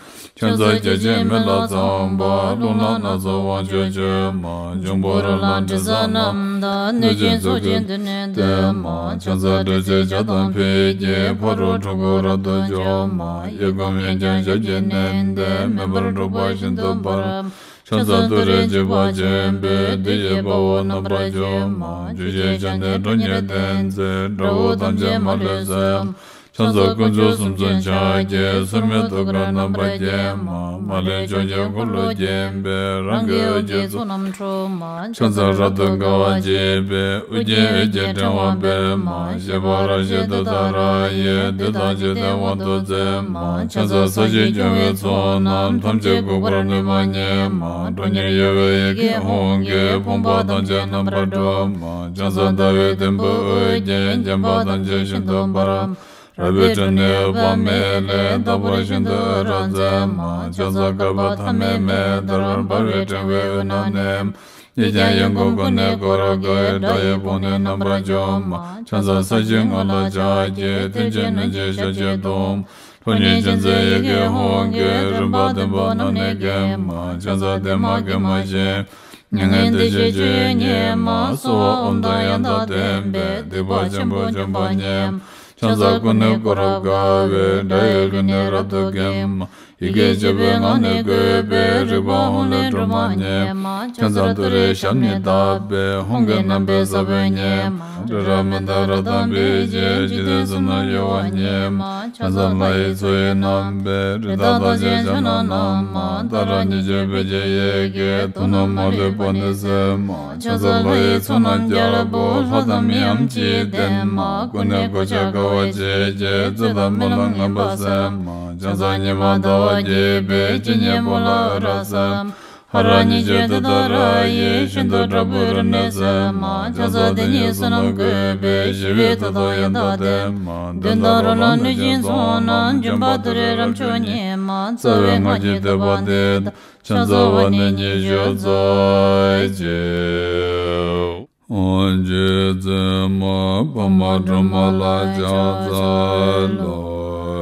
ཕྱག་འཚལ་བརྒྱ་བྱིན་མེ་ལྷ་ཚངས་པ། རླུང་ལྷ་སྣ་ཚོགས་དབང་ཕྱུག་མཆོད་མ། འབྱུང་པོ་རོ་ལངས་དྲི་ཟ་རྣམས་དང་། གནོད་སྦྱིན་ཚོགས་ཀྱིས་མདུན་ནས་བསྟོད་མ། ཕྱག་འཚལ་དྲི་ཟའི་ལྗགས་དང་ཕུད་ཀྱིས། ཕ་རོལ་འཁྲུལ་འཁོར་རབ་ཏུ་འཇོམས་མ། གཡས་བསྐུམ་གཡོན་བརྐྱང་ཞབས་ཀྱིས་མནན་ཏེ། མེ་འབར་འཁྲུག་པ་ཤིན་ཏུ་འབར་མ། ཕྱག་འཚལ་ཏུ་རེ་འཇིགས་པ་ཆེན་པོས། བདུད་ཀྱི་དཔའ་བོ་རྣམ་པར་འཇོམས་མ། བཅུ་ཞེས་བྱ་ནི་ཁྲོ་གཉེར་ལྡན་མཛད། དགྲ་བོ་ཐམས་ཅད་མ་ལུས་གསོད་མ། ཕྱག་འཚལ་དཀོན་མཆོག་གསུམ་མཚོན་ཕྱག་རྒྱའི། སྲུང་མའི་ཐུགས་ཀར་རྣམ་པར་བརྒྱན་མ། མ་ལུས་ཕྱོགས་བཅུའི་འཁོར་ལོ་བརྒྱན་པའི། རང་གི་འོད་ཀྱི་ཚོགས་རྣམས་འཁྲུགས་མ། ཕྱག་འཚལ་རབ་ཏུ་དགའ་བ་བརྗིད་པའི། ཨོ་རྒྱན་འོད་ཀྱི་ཕྲེང་བ་སྤེལ་མ། བཞད་པ་རབ་བཞད་ཏུཏྟཱ་ར་ཡིས། བདུད་དང་འཇིག་རྟེན་དབང་དུ་མཛད་མ། ཕྱག་འཚལ་ས་གཞི་སྐྱོང་བའི་ཚོགས་རྣམས། ཐམས་ཅད་འགུགས་པར་ནུས་པ་ཉིད་མ། ཁྲོ་གཉེར་གཡོ་བའི་ཡི་གེ་ཧཱུྃ་གིས། ཕོངས་པ་ཐམས་ཅད་རྣམ་པར་སྒྲོལ་མ། ཕྱག་འཚལ་ཟླ་བའི་དུམ་བུས་དབུ་རྒྱན། བརྒྱན་པ་ཐམས་ཅད་ཤིན་ཏུ་འབར་མ། རལ་པའི་ཁྲོད་ནས་འོད་དཔག་མེད་ལས། རྟག་པར་ཤིན་ཏུ་འོད་རབ་མཛད་མ། ཕྱག་འཚལ་བསྐལ་པ་ཐ་མའི་མེ་ལྟར། འབར་བའི་ཕྲེང་བའི་དབུས་ན་གནས། གཡས་བརྐྱང་གཡོན་བསྐུམ་ཀུན་ནས་བསྐོར་དགའི། དགྲ་ཡི་དཔུང་ནི་རྣམ་པར་འཇོམས་མ། ཕྱག་འཚལ་ས་གཞིའི་ངོས་ལ་ཕྱག་བགྱི། མཐིལ་གྱིས་བསྣུན་ཅིང་ཞབས་ཀྱིས་བརྡུང་། ཁྲོ་གཉེར་ཅན་མཛད་ཡི་གེ་ཧཱུྃ་གིས། རིམ་པ་བདུན་པོ་རྣམས་ནི་འགེམས་མ། ཕྱག་འཚལ་བདེ་མ་དགེ་མ་ཞེས། མྱ་ངན་འདས་ཞི་སྤྱོད་ཡུལ་ཉིད་མ། གསོལ་བ་ཨོཾ་དང་ཡང་དག་ལྡན་པས། སྡིག་པ་ཆེན་པོ་འཇོམས་པ་ཉིད་མ། ཕྱག་འཚལ་ཀུན་ནས་བསྐོར་རབ་དགའ་བའི། དགྲ་ཡི་རྒོལ་ནི་རབ་ཏུ་འགེམས་མ། ཡི་གེ་བཅུ་པའི་ངག་ནི་བཀོད་པའི། རིག་པ་ཧཱུྃ་ལས་སྒྲོལ་མ་ཉིད་མ། ཕྱག་འཚལ་ཏུ་རེའི་ཞབས་ནི་བརྡབས་པས། ཧཱུྃ་གི་རྣམ་པའི་ས་བོན་ཉིད་མ། སྤྲིན་རབ་མི་འདའ་རབ་དང་འབིགས་བྱེད། འཇིག་རྟེན་གསུམ་ན་གཡོ་བ་ཉིད་མ། ཕྱག་འཚལ་ལྷ་ཡི་མཚོ་ཡི་རྣམ་པའི། རི་དྭགས་རྟགས་ཅན་ཕྱག་ན་བསྣམས་མ། ཏཱ་ར་གཉིས་བརྗོད་བོད་ཀྱི་ཡི་གེས། དུག་རྣམས་མ་ལུས་པ་ནི་སེལ་མ། ཕྱག་འཚལ་ལྷ་ཡི་ཚོགས་རྣམས་རྒྱལ་པོ། ལྷ་དང་མིའམ་ཅི་ཡིས་བསྟེན་མ། ཀུན་ནས་གོ་ཆ་དགའ་བ་བརྗིད་ཀྱིས། རྩོད་དང་རྨི་ལམ་ངན་པ་སེལ་མ། ཕྱག་འཚལ་ཉི་མ་ཟླ་བ་རྒྱས་པའི། སྤྱན་གཉིས་པོ་ལ་འོད་རབ་གསལ་མ། ཧ་ར་གཉིས་བརྗོད་ཏུཏྟཱ་ར་ཡིས། ཤིན་ཏུ་དྲག་པོའི་རིམས་ནད་སེལ་མ། ཕྱག་འཚལ་དེ་ཉིད་བསོད་ནམས་བཀོད་པའི། ཞི་བའི་མཐུ་སྟོབས་ཡང་དག་ལྡན་མ། གདོན་དང་རོ་ལངས་གནོད་སྦྱིན་ཚོགས་རྣམས། འཇོམས་པ་ཏུ་རེའི་རབ་མཆོག་ཉིད་མ། རྩ་བའི་སྔགས་ཀྱི་བསྟོད་པ་འདི་དང་། ཕྱག་འཚལ་བ་ནི་ཉི་ཤུ་རྩ་གཅིག་རྗེ་བཙུན་མ་འཕགས་མ་སྒྲོལ་མ་ལ་ཕྱག་འཚལ་ལོ།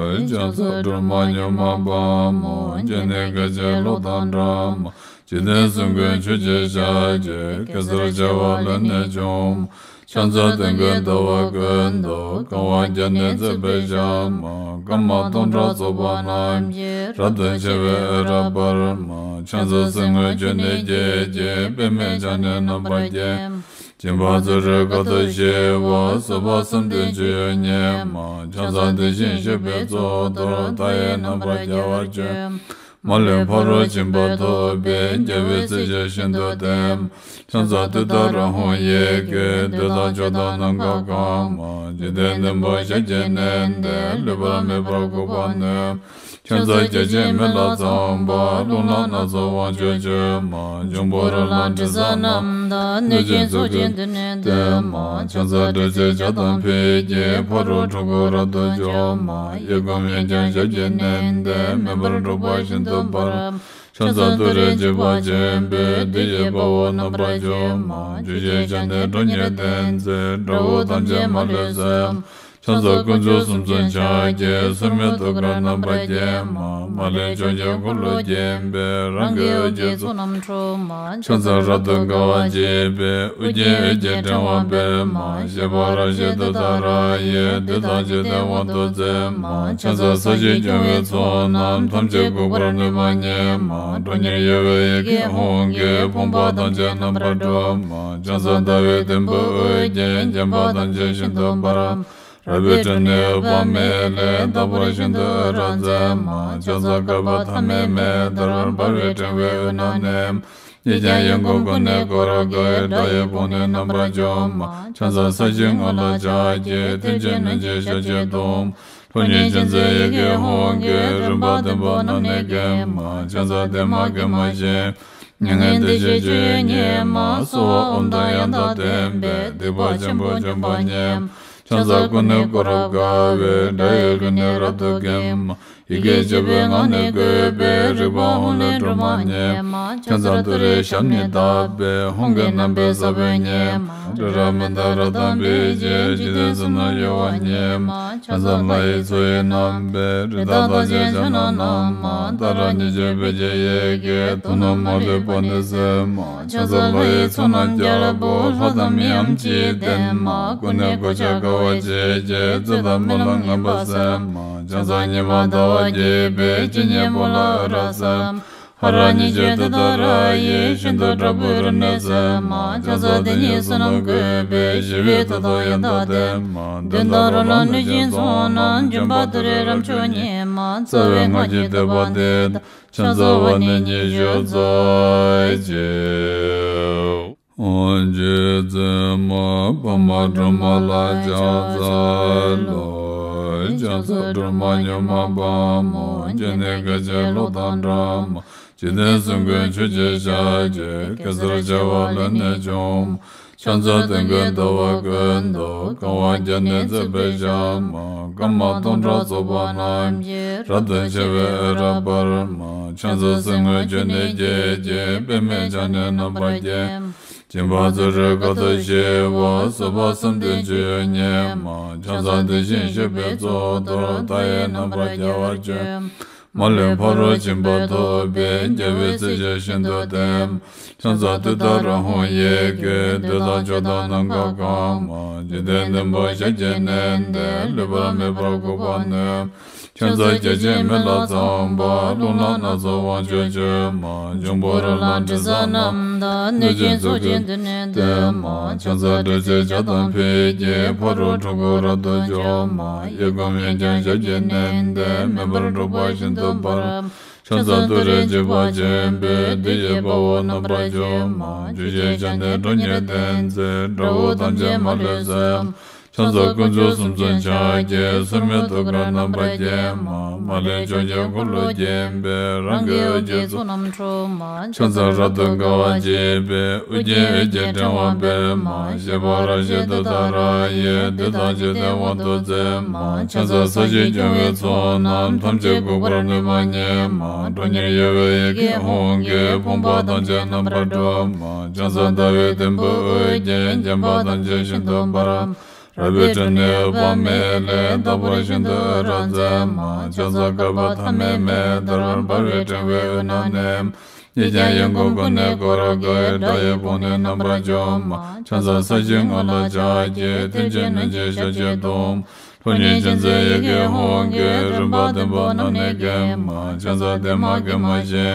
ཕྱག་འཚལ་སྒྲོལ་མ་མྱུར་མ་དཔའ་མོ། སྤྱན་ནི་སྐད་ཅིག་གློག་དང་འདྲ་མ། འཇིག་རྟེན་གསུམ་མགོན་ཆུ་སྐྱེས་ཞལ་གྱི། གེ་སར་བྱེ་བ་ལས་ནི་བྱུང་མ། ཕྱག་འཚལ་སྟོན་ཀའི་ཟླ་བ་ཀུན་ཏུ། གང་བ་བརྒྱ་ནི་བརྩེགས་པའི་ཞལ་མ། སྐར་མ་སྟོང་ཕྲག་ཚོགས་པ་རྣམས་ཀྱིས། རབ་ཏུ་ཕྱེ་བའི་འོད་རབ་འབར་མ། ཕྱག་འཚལ་གསེར་དངུལ་ཆུ་ནས་སྐྱེས་ཀྱི། པདྨས་ཕྱག་ནི་རྣམ་པར་བརྒྱན། སྦྱིན་པ་བརྩོན་འགྲུས་དཀའ་ཐུབ་ཞི་བ། བཟོད་པ་བསམ་གཏན་སྤྱོད་ཡུལ་ཉིད་མ། ཕྱག་འཚལ་དེ་བཞིན་གཤེགས་པའི་གཙུག་ཏོར། མཐའ་ཡས་རྣམ་པར་རྒྱལ་བར་སྤྱོད། མ་ལུས་ཕ་རོལ་ཕྱིན་པ་ཐོབ་པའི། རྒྱལ་བའི་སྲས་ཀྱིས་ཤིན་ཏུ་བསྟེན། ཕྱག་འཚལ་ཏུཏྟཱ་ར་ཧཱུྃ་ཡི་གེས། བདུད་དང་ཕྱོགས་དང་ནམ་མཁའ་གང་མ། འཇིག་རྟེན་བདུན་པོ་ཞབས་ཀྱིས་མནན་ཏེ། ལུས་པ་མེད་པར་འགུགས་པར་ནུས། ཕྱག་འཚལ་བརྒྱ་བྱིན་མེ་ལྷ་ཚངས་པ། རླུང་ལྷ་སྣ་ཚོགས་དབང་ཕྱུག་མཆོད་མ། འབྱུང་པོ་རོ་ལངས་དྲི་ཟ་རྣམས་དང་། གནོད་སྦྱིན་ཚོགས་ཀྱིས་མདུན་ནས་བསྟོད་མ། ཕྱག་འཚལ་དྲི་ཟའི་ཇ་དང་ཕུད་ཀྱིས། ཕ་རོལ་འཁྲུལ་འཁོར་རབ་ཏུ་འཇོམས་མ། གཡས་བསྐུམ་གཡོན་བརྐྱང་ཞབས་ཀྱིས་མནན་ཏེ། མེ་འབར་འཁྲུགས་པ་ཤིན་ཏུ་འབར་མ། ཕྱག་འཚལ་ཏུ་རེའི་འཇིགས་པ་ཆེན་པོས། བདུད་ཀྱི་དཔའ་བོ་རྣམ་པར་འཇོམས་མ། བཅུ་གཅིག་ཞལ་ནི་ཁྲོ་གཉེར་ལྡན་མཛད། དགྲ་བོ་ཐམས་ཅད་མ་ལུས་གསོད་མ། ཕྱག་འཚལ་དཀོན་མཆོག་གསུམ་མཚོན་ཕྱག་རྒྱའི། སྲུང་མའི་ཐུགས་ཀར་རྣམ་པར་བརྒྱན་མ། མ་ལུས་ཕྱོགས་བཅུའི་འཁོར་ལོས་བརྒྱན་པའི། རང་གི་འོད་ཀྱི་ཚོགས་རྣམས་འཁྲུགས་མ། ཕྱག་འཚལ་རབ་ཏུ་དགའ་བ་བརྗིད་པའི། ཨོ་རྒྱན་འོད་ཀྱི་ཕྲེང་བ་སྤེལ་མ། བཞད་པ་རབ་བཞད་ཏུཏྟཱ་ར་ཡིས། བདུད་དང་འཇིག་རྟེན་དབང་དུ་མཛད་མ། ཕྱག་འཚལ་ས་གཞིའི་སྐྱོང་བའི་ཚོགས་རྣམས། ཐམས་ཅད་འགུགས་པར་ནུས་པ་ཉིད་མ། ཁྲོ་གཉེར་གཡོ་བའི་ཡི་གེ་ཧཱུྃ་གིས། ཕོངས་པ་ཐམས་ཅད་རྣམ་པར་སྒྲོལ་མ། ཕྱག་འཚལ་ཟླ་བའི་དུམ་བུས་དབུ་རྒྱན། བརྒྱན་པ་ཐམས་ཅད་ཤིན་ཏུ་འབར་མ། རལ་པའི་ཁྲོད་ནས་འོད་དཔག་མེད་ལས། རྟག་པར་ཤིན་ཏུ་འོད་རབ་མཛད་མ། ཕྱག་འཚལ་བསྐལ་པ་ཐ་མའི་མེ་ལྟར། འབར་བའི་ཕྲེང་བའི་དབུས་ན་གནས། གཡས་བརྐྱང་གཡོན་བསྐུམ་ཀུན་ནས་བསྐོར་དགའི། དགྲ་ཡི་དཔུང་ནི་རྣམ་པར་འཇོམས་མ། ཕྱག་འཚལ་ས་གཞིའི་ངོས་ལ་ཕྱག་བགྱི། མཐིལ་གྱིས་བསྣུན་ཅིང་ཞབས་ཀྱིས་བརྡུང་། ཁྲོ་གཉེར་ཅན་མཛད་ཡི་གེ་ཧཱུྃ་གིས། རིམ་པ་བདུན་པོ་རྣམས་ནི་འགེམས་མ། ཕྱག་འཚལ་བདེ་མ་དགེ་མ་ཞེས། མྱ་ངན་འདས་ཞི་སྤྱོད་ཡུལ་ཉིད་མ། གསོལ་བ་ཨོཾ་དང་ཡང་དག་ལྡན་པས། སྡིག་པ་ཆེན་པོ་འཇོམས་པ་ཉིད་མ། ཕྱག་འཚལ་ཀུན་ནས་བསྐོར་རབ་དགའ་བའི། དགྲ་ཡི་རྒོལ་ནི་རབ་ཏུ་འགེམས་མ། ཡི་གེ་བཅུ་པའི་ངག་ནི་བཀོད་པའི། རིག་པ་ཧཱུྃ་ལས་སྒྲོལ་མ་ཉིད་མ། ཕྱག་འཚལ་ཏུ་རེའི་ཞབས་ནི་བརྡབས་པས། ཧཱུྃ་གི་རྣམ་པའི་ས་བོན་ཉིད་མ། སྤྲིན་རབ་མི་འདའ་རབ་དང་འབིགས་བྱེད། འཇིག་རྟེན་གསུམ་ན་གཡོ་བ་ཉིད་མ། ཕྱག་འཚལ་ལྷ་ཡི་མཚོ་ཡི་རྣམ་པའི། རི་དྭགས་རྟགས་ཅན་ཕྱག་ན་བསྣམས་མ། ཏཱ་ར་གཉིས་བརྗོད་བོད་ཀྱི་ཡི་གེས། དུག་རྣམས་མ་ལུས་པ་ནི་སེལ་མ། ཕྱག་འཚལ་ལྷ་ཡི་ཚོགས་རྣམས་རྒྱལ་པོ། ལྷ་དང་མིའམ་ཅི་ཡིས་བསྟེན་མ། ཀུན་ནས་གོ་ཆ་དགའ་བ་བརྗིད་ཀྱིས། རྩོད་དང་རྨི་ལམ་ངན་པ་སེལ་མ། ཕྱག་འཚལ་ཉི་མ་ཟླ་བ་རྒྱས་པའི། སྤྱན་གཉིས་པོ་ལ་འོད་རབ་གསལ་མ། ཧ་ར་གཉིས་བརྗོད་དེ་ལྟར་ཡིད་བཞིན་དུ་དྲག་པོའི་རབ་གནས་མཛད་མ། ཕྱག་འཚལ་དེ་ཉིད་བསོད་ནམས་བཀོད་པས་ཞི་བའི་མཐུ་སྟོབས་ཡང་དག་ལྡན་མ། གདོན་དང་རོ་ལངས་གནོད་སྦྱིན་ཚོགས་རྣམས། འཇོམས་པ་ཏུ་རེ་རབ་མཆོག་ཉིད་མ། རྩ་བའི་སྔགས་ཀྱི་བསྟོད་པ་འདི་དང་། ཕྱག་འཚལ་བ་ནི་ཉི་ཤུ་རྩ་གཅིག་རྗེ་བཙུན་མ་འཕགས་མ་སྒྲོལ་མ་ལ་ཕྱག་འཚལ་ལོ། ཕྱག་འཚལ་སྒྲོལ་མ་མྱུར་མ་དཔའ་མོ། སྤྱན་ནི་སྐད་ཅིག་གློག་དང་འདྲ་མ། འཇིག་རྟེན་གསུམ་མགོན་ཆུ་སྐྱེས་ཞལ་གྱི། གེ་སར་བྱེ་བ་ལས་ནི་བྱུང་མ། ཕྱག་འཚལ་དོན་ཀུན་ཟླ་བ་ཀུན་ཏུ། གང་བ་བརྒྱ་ནི་མཛད་པའི་ཞལ་མ། སྐར་མ་སྟོང་ཕྲག་ཚོགས་པ་རྣམས་ཀྱིས། རབ་ཏུ་ཕྱེ་བའི་འོད་རབ་འབར་མ། ཕྱག་འཚལ་གསེར་དངུལ་ཆུ་ནས་སྐྱེས་ཀྱི། པདྨས་ཕྱག་ནི་རྣམ་པར་བརྒྱན་མ། སྦྱིན་པ་བརྩོན་འགྲུས་དཀའ་ཐུབ་ཞི་བ། བཟོད་པ་བསམ་གཏན་སྤྱོད་ཡུལ་ཉིད་མ། ཕྱག་འཚལ་དེ་བཞིན་གཤེགས་པའི་གཙུག་ཏོར། མཐའ་ཡས་རྣམ་པར་རྒྱལ་བར་སྤྱོད་མ། མ་ལུས་ཕ་རོལ་ཕྱིན་པ་ཐོབ་པའི། རྒྱལ་བའི་སྲས་ཆོས་ཤིན་ཏུ་བརྟན་མ། ཕྱག་འཚལ་ཏུཏྟཱ་ར་ཧཱུྃ་ཡི་གེ། བདུད་དང་ཕྱོགས་དང་ནམ་མཁའ་གང་མ། འཇིག་རྟེན་བདུན་པོ་ཞབས་ཀྱིས་མནན་ཏེ། ལུས་པ་མེད་པར་འགུགས་པར་ནུས་མ། ཕྱག་འཚལ་བརྒྱ་བྱིན་མེ་ལྷ་ཚངས་པ། རླུང་ལྷ་སྣ་ཚོགས་དབང་ཕྱུག་མཆོད་མ། འབྱུང་པོ་རོ་ལངས་དྲི་ཟ་རྣམས་དང་། གནོད་སྦྱིན་ཚོགས་ཀྱིས་མདུན་ནས་བསྟོད་མ། ཕྱག་འཚལ་དྲག་ཅན་བྱ་དང་ཕཊ་ཀྱིས། ཕ་རོལ་འཁྲུལ་འཁོར་རབ་ཏུ་འཇོམས་མ། གཡས་བསྐུམ་གཡོན་བརྐྱང་ཞབས་ཀྱིས་མནན་ཏེ། མེ་འབར་འཁྲུག་པ་ཤིན་ཏུ་འབར་མ། ཕྱག་འཚལ་ཏུ་རེ་འཇིགས་པ་ཆེན་པོས། བདུད་ཀྱི་དཔའ་བོ་རྣམ་པར་འཇོམས་མ། བཅུ་ཞེས་བྱ་ནི་ཁྲོ་གཉེར་ལྡན་མཛད། དགྲ་བོ་ཐམས་ཅད་མ་ལུས་གསོད་མ། ཕྱག་འཚལ་དཀོན་མཆོག་གསུམ་མཚོན་ཕྱག་རྒྱའི། སོར་མོས་ཐུགས་ཀར་རྣམ་པར་བརྒྱན་མ། མ་ལུས་ཕྱོགས་ཀྱི་འཁོར་ལོས་བརྒྱན་པའི། རང་གི་འོད་ཀྱི་ཚོགས་རྣམས་འཁྲུག་མ། ཕྱག་འཚལ་རབ་ཏུ་དགའ་བ་བརྗིད་པའི། ཨོ་རྒྱན་འོད་ཀྱི་ཕྲེང་བ་སྤེལ་མ། བཞད་པ་རབ་བཞད་ཏུཏྟཱ་ར་ཡིས། བདུད་དང་འཇིག་རྟེན་དབང་དུ་མཛད་མ། ཕྱག་འཚལ་ས་གཞི་སྐྱོང་བའི་ཚོགས་རྣམས། ཐམས་ཅད་འགུགས་པར་ནུས་པ་ཉིད་མ། ཁྲོ་གཉེར་གཡོ་བའི་ཡི་གེ་ཧཱུྃ་གིས། ཕོངས་པ་ཐམས་ཅད་རྣམ་པར་སྒྲོལ་མ། ཕྱག་འཚལ་ཟླ་བའི་དུམ་བུས་དབུ་རྒྱན། བརྒྱན་པ་ཐམས་ཅད་ཤིན་ཏུ་འབར་མ། རལ་པའི་ཁྲོད་ནས་འོད་དཔག་མེད་ལས། རྟག་པར་ཤིན་ཏུ་འོད་རབ་མཛད་མ། ཕྱག་འཚལ་བསྐལ་པ་ཐ་མའི་མེ་ལྟར། འབར་བའི་ཕྲེང་བའི་དབུས་ན་གནས་མ། གཡས་བརྐྱང་གཡོན་བསྐུམ་ཀུན་ནས་བསྐོར་དགའི། དགྲ་ཡི་དཔུང་ནི་རྣམ་པར་འཇོམས་མ། ཕྱག་འཚལ་ས་གཞིའི་ངོས་ལ་ཕྱག་གི། མཐིལ་གྱིས་བསྣུན་ཅིང་ཞབས་ཀྱིས་བརྡུང་མ། ཁྲོ་གཉེར་ཅན་མཛད་ཡི་གེ་ཧཱུྃ་གིས། རིམ་པ་བདུན་པོ་རྣམས་ནི་འགེམས་མ། ཕྱག་འཚལ་བདེ་མ་དགེ་མ་ཞི་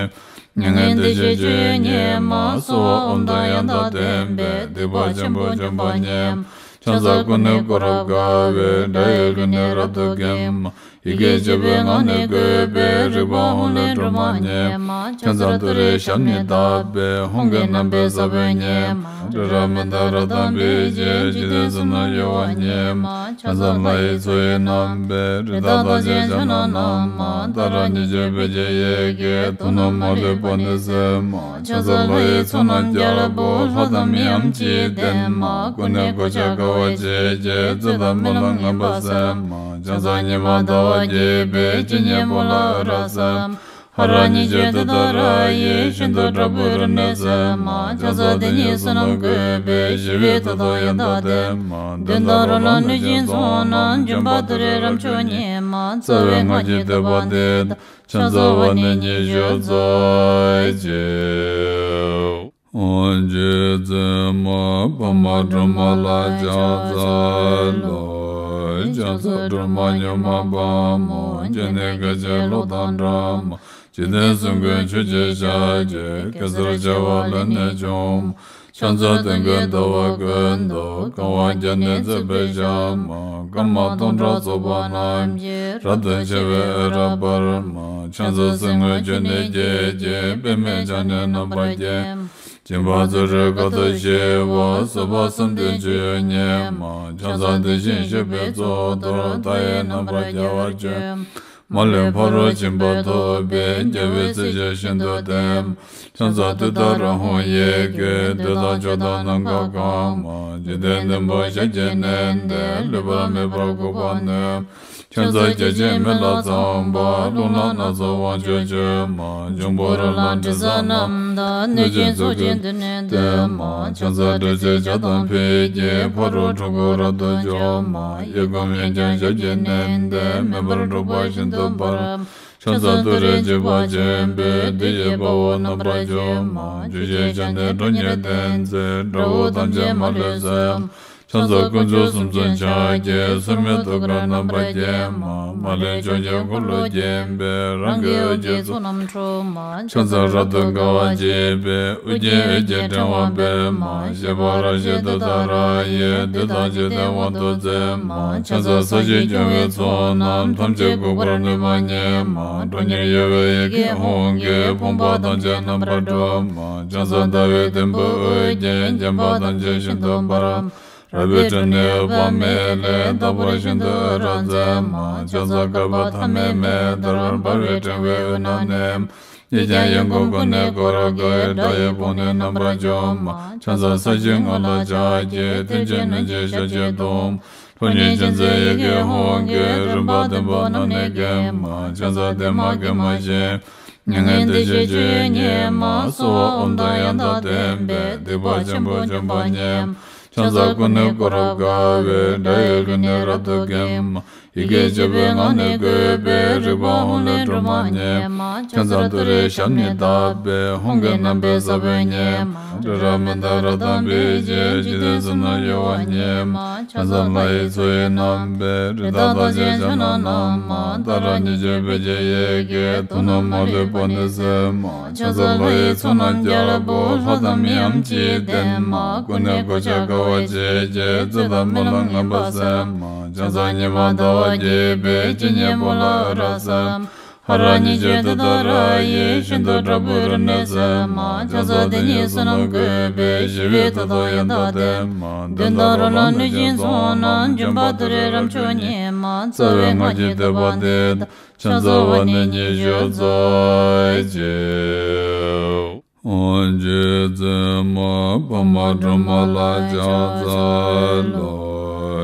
མ། མྱ་ངན་འདས་ཞི་སྤྱོད་ཡུལ་ཉིད་མ། གསོལ་བ་ཨོཾ་དང་ཡང་དག་ལྡན་པས། སྡིག་པ་ཆེན་པོ་འཇོམས་པ་ཉིད་མ། ཕྱག་འཚལ་ཀུན་ནས་བསྐོར་རབ་དགའ་བའི། དགྲ་ཡི་ལུས་ནི་རབ་ཏུ་འགེམས་མ། ཡི་གེ་བཅུ་པའི་ངག་ནི་བཀོད་པའི། རིག་པ་ཧཱུྃ་ལས་སྒྲོལ་མ་ཉིད་མ། ཕྱག་འཚལ་ཏུ་རེའི་ཞབས་ནི་བརྡབས་པས། ཧཱུྃ་གི་རྣམ་པའི་ས་བོན་ཉིད་མ། རི་རབ་མནྡ་ར་དང་འབིགས་བྱེད། འཇིག་རྟེན་གསུམ་རྣམས་གཡོ་བ་ཉིད་མ། ཕྱག་འཚལ་ལྷ་ཡི་མཚོ་ཡི་རྣམ་པའི། རི་དྭགས་རྟགས་ཅན་ཕྱག་ན་བསྣམས་མ། ཏཱ་ར་གཉིས་བརྗོད་བོད་ཀྱི་ཡི་གེས། དོན་རྣམས་མ་ལུས་པ་ནི་སེལ་མ། ཕྱག་འཚལ་ལྷ་ཡི་ཚོགས་རྣམས་རྒྱལ་པོ། ལྷ་དང་མིའམ་ཅི་ཡིས་ལྡན་མ། ཀུན་ནས་གོ་ཆ་དགའ་བ་བརྗིད་ཀྱིས། རྩོད་དང་རྨི་ལམ་ངན་པ་སེལ་མ། ཕྱག་འཚལ་ཉི་མ་ཟླ་བ་རྒྱས་པའི། སྤྱན་གཉིས་པོ་ལ་འོད་རབ་གསལ་མ། ཧ་ར་གཉིས་བརྗོད་ཏུཏྟཱ་ར་ཡིས། ཤིན་ཏུ་དྲག་པོའི་རབ་གནས་མཛད་མ། ཕྱག་འཚལ་དེ་ཉིད་བསོད་ནམས་བཀོད་པས། ཞི་བའི་མཐུ་སྟོབས་ཡང་དག་ལྡན་མ། གདོན་དང་རོ་ལངས་གནོད་སྦྱིན་ཚོགས་རྣམས། འཇོམས་པ་ཏུ་རེ་རབ་མཆོག་ཉིད་མ། རྩ་བའི་སྔགས་ཀྱི་བསྟོད་པ་འདི་དང་། ཕྱག་འཚལ་བ་ནི་ཉི་ཤུ་རྩ་གཅིག་རྗེ་བཙུན་མ་འཕགས་མ་སྒྲོལ་མ་ལ་ཕྱག་འཚལ་ལོ། ཕྱག་འཚལ་སྒྲོལ་མ་མྱུར་མ་དཔའ་མོ། སྤྱན་ནི་སྐད་ཅིག་གློག་དང་འདྲ་མ། འཇིག་རྟེན་གསུམ་མགོན་ཆུ་སྐྱེས་ཞལ་གྱི། གེ་སར་བྱེ་བ་ལས་ནི་བྱུང་མ། ཕྱག་འཚལ་དོན་ཀུན་ཟླ་བ་ཀུན་ཏུ། གང་བ་བརྒྱ་ནི་མཛད་པའི་ཞལ་མ། སྐར་མ་སྟོང་ཕྲག་ཚོགས་པ་རྣམས་ཀྱིས། རབ་ཏུ་ཕྱེ་བའི་འོད་རབ་འབར་མ། ཕྱག་འཚལ་གསེར་དངུལ་ཆུ་ནས་སྐྱེས་ཀྱི། པདྨས་ཕྱག་ནི་རྣམ་པར་བརྒྱན་མ། སྦྱིན་པ་བརྩོན་འགྲུས་དཀའ་ཐུབ་ཞི་བ། བཟོད་པ་བསམ་གཏན་སྤྱོད་ཡུལ་ཉིད་མ། ཕྱག་འཚལ་དེ་བཞིན་གཤེགས་པའི་གཙུག་ཏོར། མཐའ་ཡས་རྣམ་པར་རྒྱལ་བར་སྤྱོད་མ། མ་ལུས་ཕ་རོལ་ཕྱིན་པ་ཐོབ་པའི། རྒྱལ་བའི་སྲས་ཆོས་ཤིན་ཏུ་བརྟན་མ། ཕྱག་འཚལ་ཏུཏྟཱ་ར་ཧཱུྃ་ཡི་གེས། བདུད་དང་ཕྱོགས་དང་ནམ་མཁའ་གང་མ། འཇིག་རྟེན་བདུན་པོ་ཞབས་ཀྱིས་མནན་ཏེ། ལུས་པ་མེད་པར་འགུགས་པར་ནུས་མ། ཕྱག་འཚལ་བརྒྱ་བྱིན་མེ་ལྷ་ཚངས་པ། རླུང་ལྷ་སྣ་ཚོགས་དབང་ཕྱུག་མཆོད་མ། འབྱུང་པོ་རོ་ལངས་དྲི་ཟ་རྣམས་དང་། གནོད་སྦྱིན་ཚོགས་ཀྱིས་མདུན་ནས་བསྟོད་མ། ཕྱག་འཚལ་དྲག་ཅན་བྱ་དང་ཕཊ་ཀྱིས། ཕ་རོལ་འཁྲུལ་འཁོར་རབ་ཏུ་འཇོམས་མ། གཡས་བསྐུམ་གཡོན་བརྐྱང་ཞབས་ཀྱིས་མནན་ཏེ། མེ་འབར་འཁྲུག་པ་ཤིན་ཏུ་འབར་མ། ཕྱག་འཚལ་ཏུ་རེ་འཇིགས་པ་ཆེན་པོས། བདུད་ཀྱི་དཔའ་བོ་རྣམ་པར་འཇོམས་མ། བཅུ་ཞེས་བྱ་ནི་ཁྲོ་གཉེར་ལྡན་མཛད། དགྲ་བོ་ཐམས་ཅད་མ་ལུས་གསོད་མ། ཕྱག་འཚལ་དཀོན་མཆོག་གསུམ་མཚོན་ཕྱག་རྒྱའི། སྲུང་མའི་ཐུགས་ཀར་རྣམ་པར་བརྒྱན་མ། རང་གི་འོད་ཀྱི་འཁོར་ལོས་བརྒྱན་པའི། རང་གི་འོད་ཀྱི་ཚོགས་རྣམས་འཁྲུགས་མ། ཕྱག་འཚལ་རབ་ཏུ་དགའ་བ་བརྗིད་པའི། དབུ་རྒྱན་འོད་ཀྱི་ཕྲེང་བ་སྤེལ་མ། བཞད་པ་རབ་བཞད་ཏུཏྟཱ་ར་ཡིས། བདུད་དང་འཇིག་རྟེན་དབང་དུ་མཛད་མ། ཕྱག་འཚལ་ས་གཞི་སྐྱོང་བའི་ཚོགས་རྣམས། ཐམས་ཅད་འགུགས་པར་ནུས་པ་ཉིད་མ། ཁྲོ་གཉེར་གཡོ་བའི་ཡི་གེ་ཧཱུྃ་གིས། ཕོངས་པ་ཐམས་ཅད་རྣམ་པར་སྒྲོལ་མ། ཕྱག་འཚལ་ཟླ་བའི་དུམ་བུས་དབུ་རྒྱན། བརྒྱན་པ་ཐམས་ཅད་ཤིན་ཏུ་འབར་མ། རལ་པའི་ཁྲོད་ནས་འོད་དཔག་མེད་ལས། རྟག་པར་ཤིན་ཏུ་འོད་རབ་མཛད་མ། ཕྱག་འཚལ་བསྐལ་པ་ཐ་མའི་མེ་ལྟར། འབར་བའི་ཕྲེང་བའི་དབུས་ན་གནས་མ། གཡས་བརྐྱང་གཡོན་བསྐུམ་ཀུན་ནས་བསྐོར་དགའི། དགྲ་ཡི་དཔུང་ནི་རྣམ་པར་འཇོམས་མ། ཕྱག་འཚལ་ས་གཞིའི་ངོས་ལ་ཕྱག་བགྱི། མཐིལ་གྱིས་བསྣུན་ཅིང་ཞབས་ཀྱིས་བརྡུང་མ། ཁྲོ་གཉེར་ཅན་མཛད་ཡི་གེ་ཧཱུྃ་གིས། རིམ་པ་བདུན་པོ་རྣམས་ནི་འགེམས་མ། ཕྱག་འཚལ་བདེ་མ་དགེ་མ་ཞི་མ། མྱ་ངན་འདས་ཞི་སྤྱོད་ཡུལ་ཉིད་མ། གསོལ་བ་ཨོཾ་དང་ཡང་དག་ལྡན་པས། སྡིག་པ་ཆེན་པོ་འཇོམས་པ་ཉིད་མ། ཕྱག་འཚལ་ཀུན་ནས་བསྐོར་རབ་དགའ་བའི། དགྲ་ཡི་རྒོལ་ནི་རབ་ཏུ་འགེམས་མ། ཡི་གེ་བཅུ་པའི་ངག་ནི་བཀོད་པའི། རིག་པ་ཧཱུྃ་ལས་སྒྲོལ་མ་ཉིད་མ། ཕྱག་འཚལ་ཏུ་རེའི་ཞབས་ནི་བརྡབས་པས། ཧཱུྃ་གི་རྣམ་པའི་ས་བོན་ཉིད་མ། ཏྲི་ར་མི་ཏ་རཀྟ་པི་ཙི། འཇིག་རྟེན་གསུམ་ན་གཡོ་བ་ཉིད་མ། ཕྱག་འཚལ་ལྷ་ཡི་མཚོ་ཡི་རྣམ་པའི། རི་དྭགས་རྟགས་ཅན་ཕྱག་ན་བསྣམས་མ། ཏཱ་ར་གཉིས་བརྗོད་བོད་ཀྱི་ཡི་གེས། དུག་རྣམས་མ་ལུས་པ་ནི་སེལ་མ། ཕྱག་འཚལ་ལྷ་ཡི་ཚོགས་རྣམས་རྒྱལ་པོ། ལྷ་དང་མིའམ་ཅི་ཡིས་བསྟེན་མ། ཀུན་ནས་གོ་ཆ་དགའ་བ་བརྗིད་ཀྱིས། རྩོད་དང་རྨི་ལམ་ངན་པ་སེལ་མ། ཕྱག་འཚལ་ཉི་མ་ཟླ་བ་རྒྱས་པའི། སྤྱན་གཉིས་པོ་ལ་འོད་རབ་གསལ་མ། ཧ་ར་གཉིས་བརྗོད་ཏུཏྟཱ་ར་ཡིས། ཤིན་ཏུ་དྲག་པོའི་རིམས་ནད་སེལ་མ། ཕྱག་འཚལ་དེ་ཉིད་བསོད་ནམས་བཀོད་པའི། ཞི་བའི་མཐུ་དང་ཡང་དག་ལྡན་མ། གདོན་དང་རོ་ལངས་གནོད་སྦྱིན་ཚོགས་རྣམས། འཇོམས་པ་ཏུ་རེའི་རབ་མཆོག་ཉིད་མ། རྩ་བའི་སྔགས་ཀྱི་བསྟོད་པ་འདི་དང་། ཕྱག་འཚལ་བ་ནི་ཉི་ཤུ་རྩ་གཅིག་རྗེ་བཙུན་མ་འཕགས་མ་སྒྲོལ་མ་ལ་ཕྱག་འཚལ་ལོ།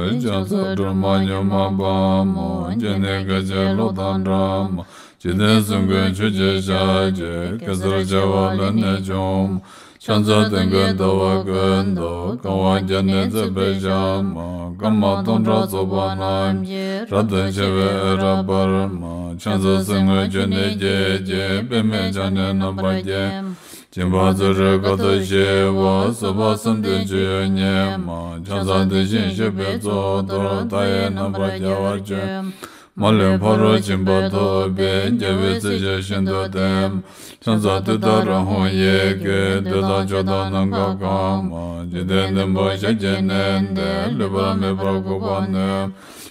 ཕྱག་འཚལ་སྒྲོལ་མ་མྱུར་མ་དཔའ་མོ། སྤྱན་ནི་སྐད་ཅིག་གློག་དང་འདྲ་མ། འཇིག་རྟེན་གསུམ་མགོན་ཆུ་སྐྱེས་ཞལ་གྱི། གེ་སར་བྱེ་བ་ལས་ནི་བྱུང་མ། ཕྱག་འཚལ་སྟོན་ཀའི་ཟླ་བ་ཀུན་ཏུ། གང་བ་བརྒྱ་ནི་བརྩེགས་པའི་ཞལ་མ། སྐར་མ་སྟོང་ཕྲག་ཚོགས་པ་རྣམས་ཀྱིས། རབ་ཏུ་ཕྱེ་བའི་འོད་རབ་འབར་མ། ཕྱག་འཚལ་གསེར་དངུལ་ཆུ་ནས་སྐྱེས་ཀྱི། པདྨས་ཕྱག་ནི་རྣམ་པར་བརྒྱན་མ། སྦྱིན་པ་བརྩོན་འགྲུས་དཀའ་ཐུབ་ཞི་བ། བཟོད་པ་གསུམ་ལྡན་སྤྱོད་ཡུལ་ཉིད་མ། ཕྱག་འཚལ་དེ་བཞིན་གཤེགས་པའི་གཙུག་ཏོར། མཐའ་ཡས་རྣམ་པར་རྒྱལ་བར་སྤྱོད་མ། མ་ལུས་ཕ་རོལ་ཕྱིན་པ་ཐོབ་པའི། རྒྱལ་བའི་སྲས་ཞབས་ཤིན་ཏུ་བརྟན་མ། ཕྱག་འཚལ་ཏུཏྟཱ་ར་ཧཱུྃ་ཡི་གེས། བདུད་དང་ཕྱོགས་དང་ནམ་མཁའ་གང་མ། འཇིག་རྟེན་བདུན་པོ་ཞབས་ཀྱིས་མནན་ཏེ། ལུས་པ་མེད་པར་འགུགས་པར་ནུས།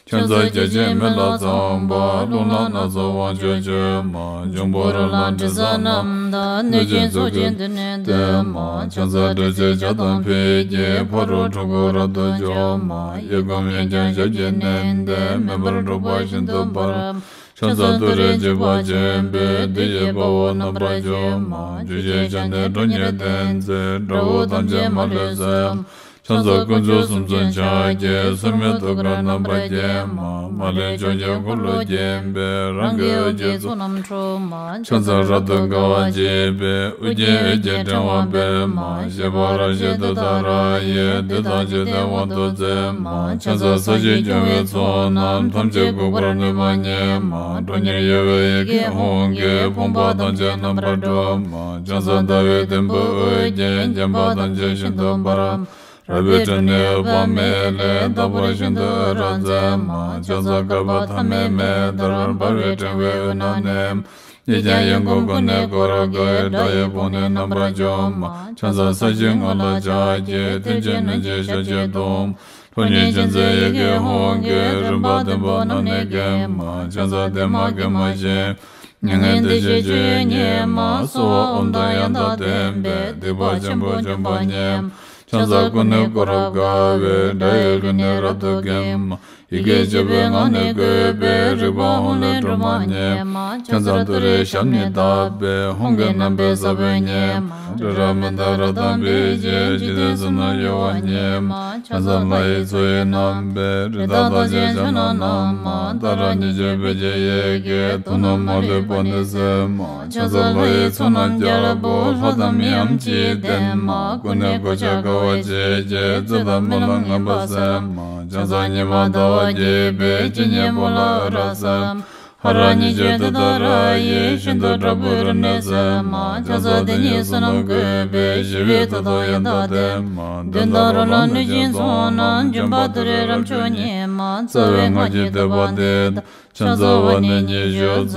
ཕྱག་འཚལ་བརྒྱ་བྱིན་མེ་ལྷ་ཚངས་པ། རླུང་ལྷ་སྣ་ཚོགས་དབང་ཕྱུག་མཆོད་མ། འབྱུང་པོ་རོ་ལངས་དྲི་ཟ་རྣམས་དང་། གནོད་སྦྱིན་ཚོགས་ཀྱིས་མདུན་ནས་བསྟོད་མ། ཕྱག་འཚལ་དྲི་ཟའི་ཆར་དང་ཕུད་ཀྱིས། ཕ་རོལ་འཁྲུལ་འཁོར་རབ་ཏུ་འཇོམས་མ། གཡས་བསྐུམ་གཡོན་བརྐྱང་ཞབས་ཀྱིས་མནན་ཏེ། མེ་འབར་འཁྲུག་པ་ཤིན་ཏུ་འབར་མ། ཕྱག་འཚལ་ཏུ་རེ་འཇིགས་པ་ཆེན་པོས། བདུད་ཀྱི་དཔའ་བོ་རྣམ་པར་འཇོམས་མ། བཅུ་སྐྱེས་ཞལ་ནི་ཁྲོ་གཉེར་ལྡན་མཛད། དགྲ་བོ་ཐམས་ཅད་མ་ལུས་གསོད་མ། ཕྱག་འཚལ་དཀོན་མཆོག་གསུམ་མཚོན་ཕྱག་རྒྱའི། སྲུང་མའི་ཐུགས་ཀར་རྣམ་པར་བརྒྱན་མ། མ་ལུས་ཕྱོགས་ཀྱི་འཁོར་ལོས་བརྒྱན་པའི། རང་གི་འོད་ཀྱི་ཚོགས་རྣམས་འཁྲུགས་མ། ཕྱག་འཚལ་རབ་ཏུ་དགའ་བ་བརྗིད་པའི། དབུ་རྒྱན་འོད་ཀྱི་ཕྲེང་བ་སྤེལ་མ། བཞད་པ་རབ་བཞད་ཏུཏྟཱ་ར་ཡིས། བདུད་དང་འཇིག་རྟེན་དབང་དུ་མཛད་མ། ཕྱག་འཚལ་ས་གཞི་སྐྱོང་བའི་ཚོགས་རྣམས། ཐམས་ཅད་འགུགས་པར་ནུས་པ་ཉིད་མ། ཁྲོ་གཉེར་གཡོ་བའི་ཡི་གེ་ཧཱུྃ་གིས། ཕོངས་པ་ཐམས་ཅད་རྣམ་པར་སྒྲོལ་མ། ཕྱག་འཚལ་ཟླ་བའི་དུམ་བུས་དབུ་རྒྱན། བརྒྱན་པ་ཐམས་ཅད་ཤིན་ཏུ་འབར་མ། རལ་པའི་ཁྲོད་ནས་འོད་དཔག་མེད་ལས། རྟག་པར་ཤིན་ཏུ་འོད་རབ་མཛད་མ། ཕྱག་འཚལ་བསྐལ་པ་ཐ་མའི་མེ་ལྟར། འབར་བའི་ཕྲེང་བའི་དབུས་ན་གནས་མ། གཡས་བརྐྱང་གཡོན་བསྐུམ་ཀུན་ནས་བསྐོར་དགའི། དགྲ་ཡི་དཔུང་ནི་རྣམ་པར་འཇོམས་མ། ཕྱག་འཚལ་ས་གཞིའི་ངོས་ལ་ཕྱག་བགྱི། མཐིལ་གྱིས་བསྣུན་ཅིང་ཞབས་ཀྱིས་བརྡུང་མ། ཁྲོ་གཉེར་ཅན་མཛད་ཡི་གེ་ཧཱུྃ་གིས། རིམ་པ་བདུན་པོ་རྣམས་ནི་འགེམས་མ། ཕྱག་འཚལ་བདེ་མ་དགེ་མ་ཞི་མ། མྱ་ངན་འདས་ཞི་སྤྱོད་ཡུལ་ཉིད་མ། གསོལ་བ་ཨོཾ་དང་ཡང་དག་ལྡན་པས། སྡིག་པ་ཆེན་པོ་འཇོམས་པ་ཉིད་མ། ཕྱག་འཚལ་ཀུན་ནས་བསྐོར་རབ་དགའ་བའི། དགྲ་ཡི་རྒོལ་ནི་རབ་ཏུ་འགེམས་མ། ཡི་གེ་བཅུ་པའི་ངག་ནི་བཀོད་པའི། རིག་པ་ཧཱུྃ་ལས་སྒྲོལ་མ་ཉིད་མ། ཕྱག་འཚལ་ཏུ་རེའི་ཞབས་ནི་བརྡབས་པས། ཧཱུྃ་གི་རྣམ་པའི་ས་བོན་ཉིད་མ། ཏྲི་ར་མི་ཏ་རཀྟ་པི་ཙི། འཇིག་རྟེན་གསུམ་ན་གཡོ་བ་ཉིད་མ། ཕྱག་འཚལ་ལྷ་ཡི་མཚོ་ཡི་རྣམ་པའི། རི་དྭགས་རྟགས་ཅན་ཕྱག་ན་བསྣམས་མ། ཏཱ་ར་གཉིས་བརྗོད་བོད་ཀྱི་ཡི་གེས། དུག་རྣམས་མ་ལུས་པ་ནི་སེལ་མ། ཕྱག་འཚལ་ལྷ་ཡི་ཚོགས་རྣམས་རྒྱལ་པོ། ལྷ་དང་མིའམ་ཅི་ཡིས་བསྟེན་མ། ཀུན་ནས་གོ་ཆ་དགའ་བ་བརྗིད་ཀྱིས། རྩོད་དང་རྨི་ལམ་ངན་པ་སེལ་མ། ཕྱག་འཚལ་ཉི་མ་ཟླ་བ་རྒྱས་པའི། སྤྱན་གཉིས་པོ་ལ་འོད་རབ་གསལ་མ། ཧ་ར་ཉིད་ཀྱི་དེ་ལྟར་ཡེ་ཤིན་ཏུ་དྲག་པོའི་རབ་གནས་སེམས་མ། ཕྱག་འཚལ་དེ་ཉིད་བསོད་ནམས་བཀོད་པའི་ཞི་བའི་མཐུ་དང་ཡང་དག་ལྡན་མ། དོན་དང་རོ་ལངས་གནོད་སྦྱིན་ཚོགས་རྣམས་འཇོམས་པ་ཏུ་རེ་རབ་མཆོག་ཉིད་མ། རྩ་བའི་སྔགས་ཀྱི་བསྟོད་པ་འདི་དང་ཕྱག་འཚལ་བ་ནི་ཉི་ཤུ་རྩ་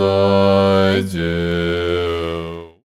གཅིག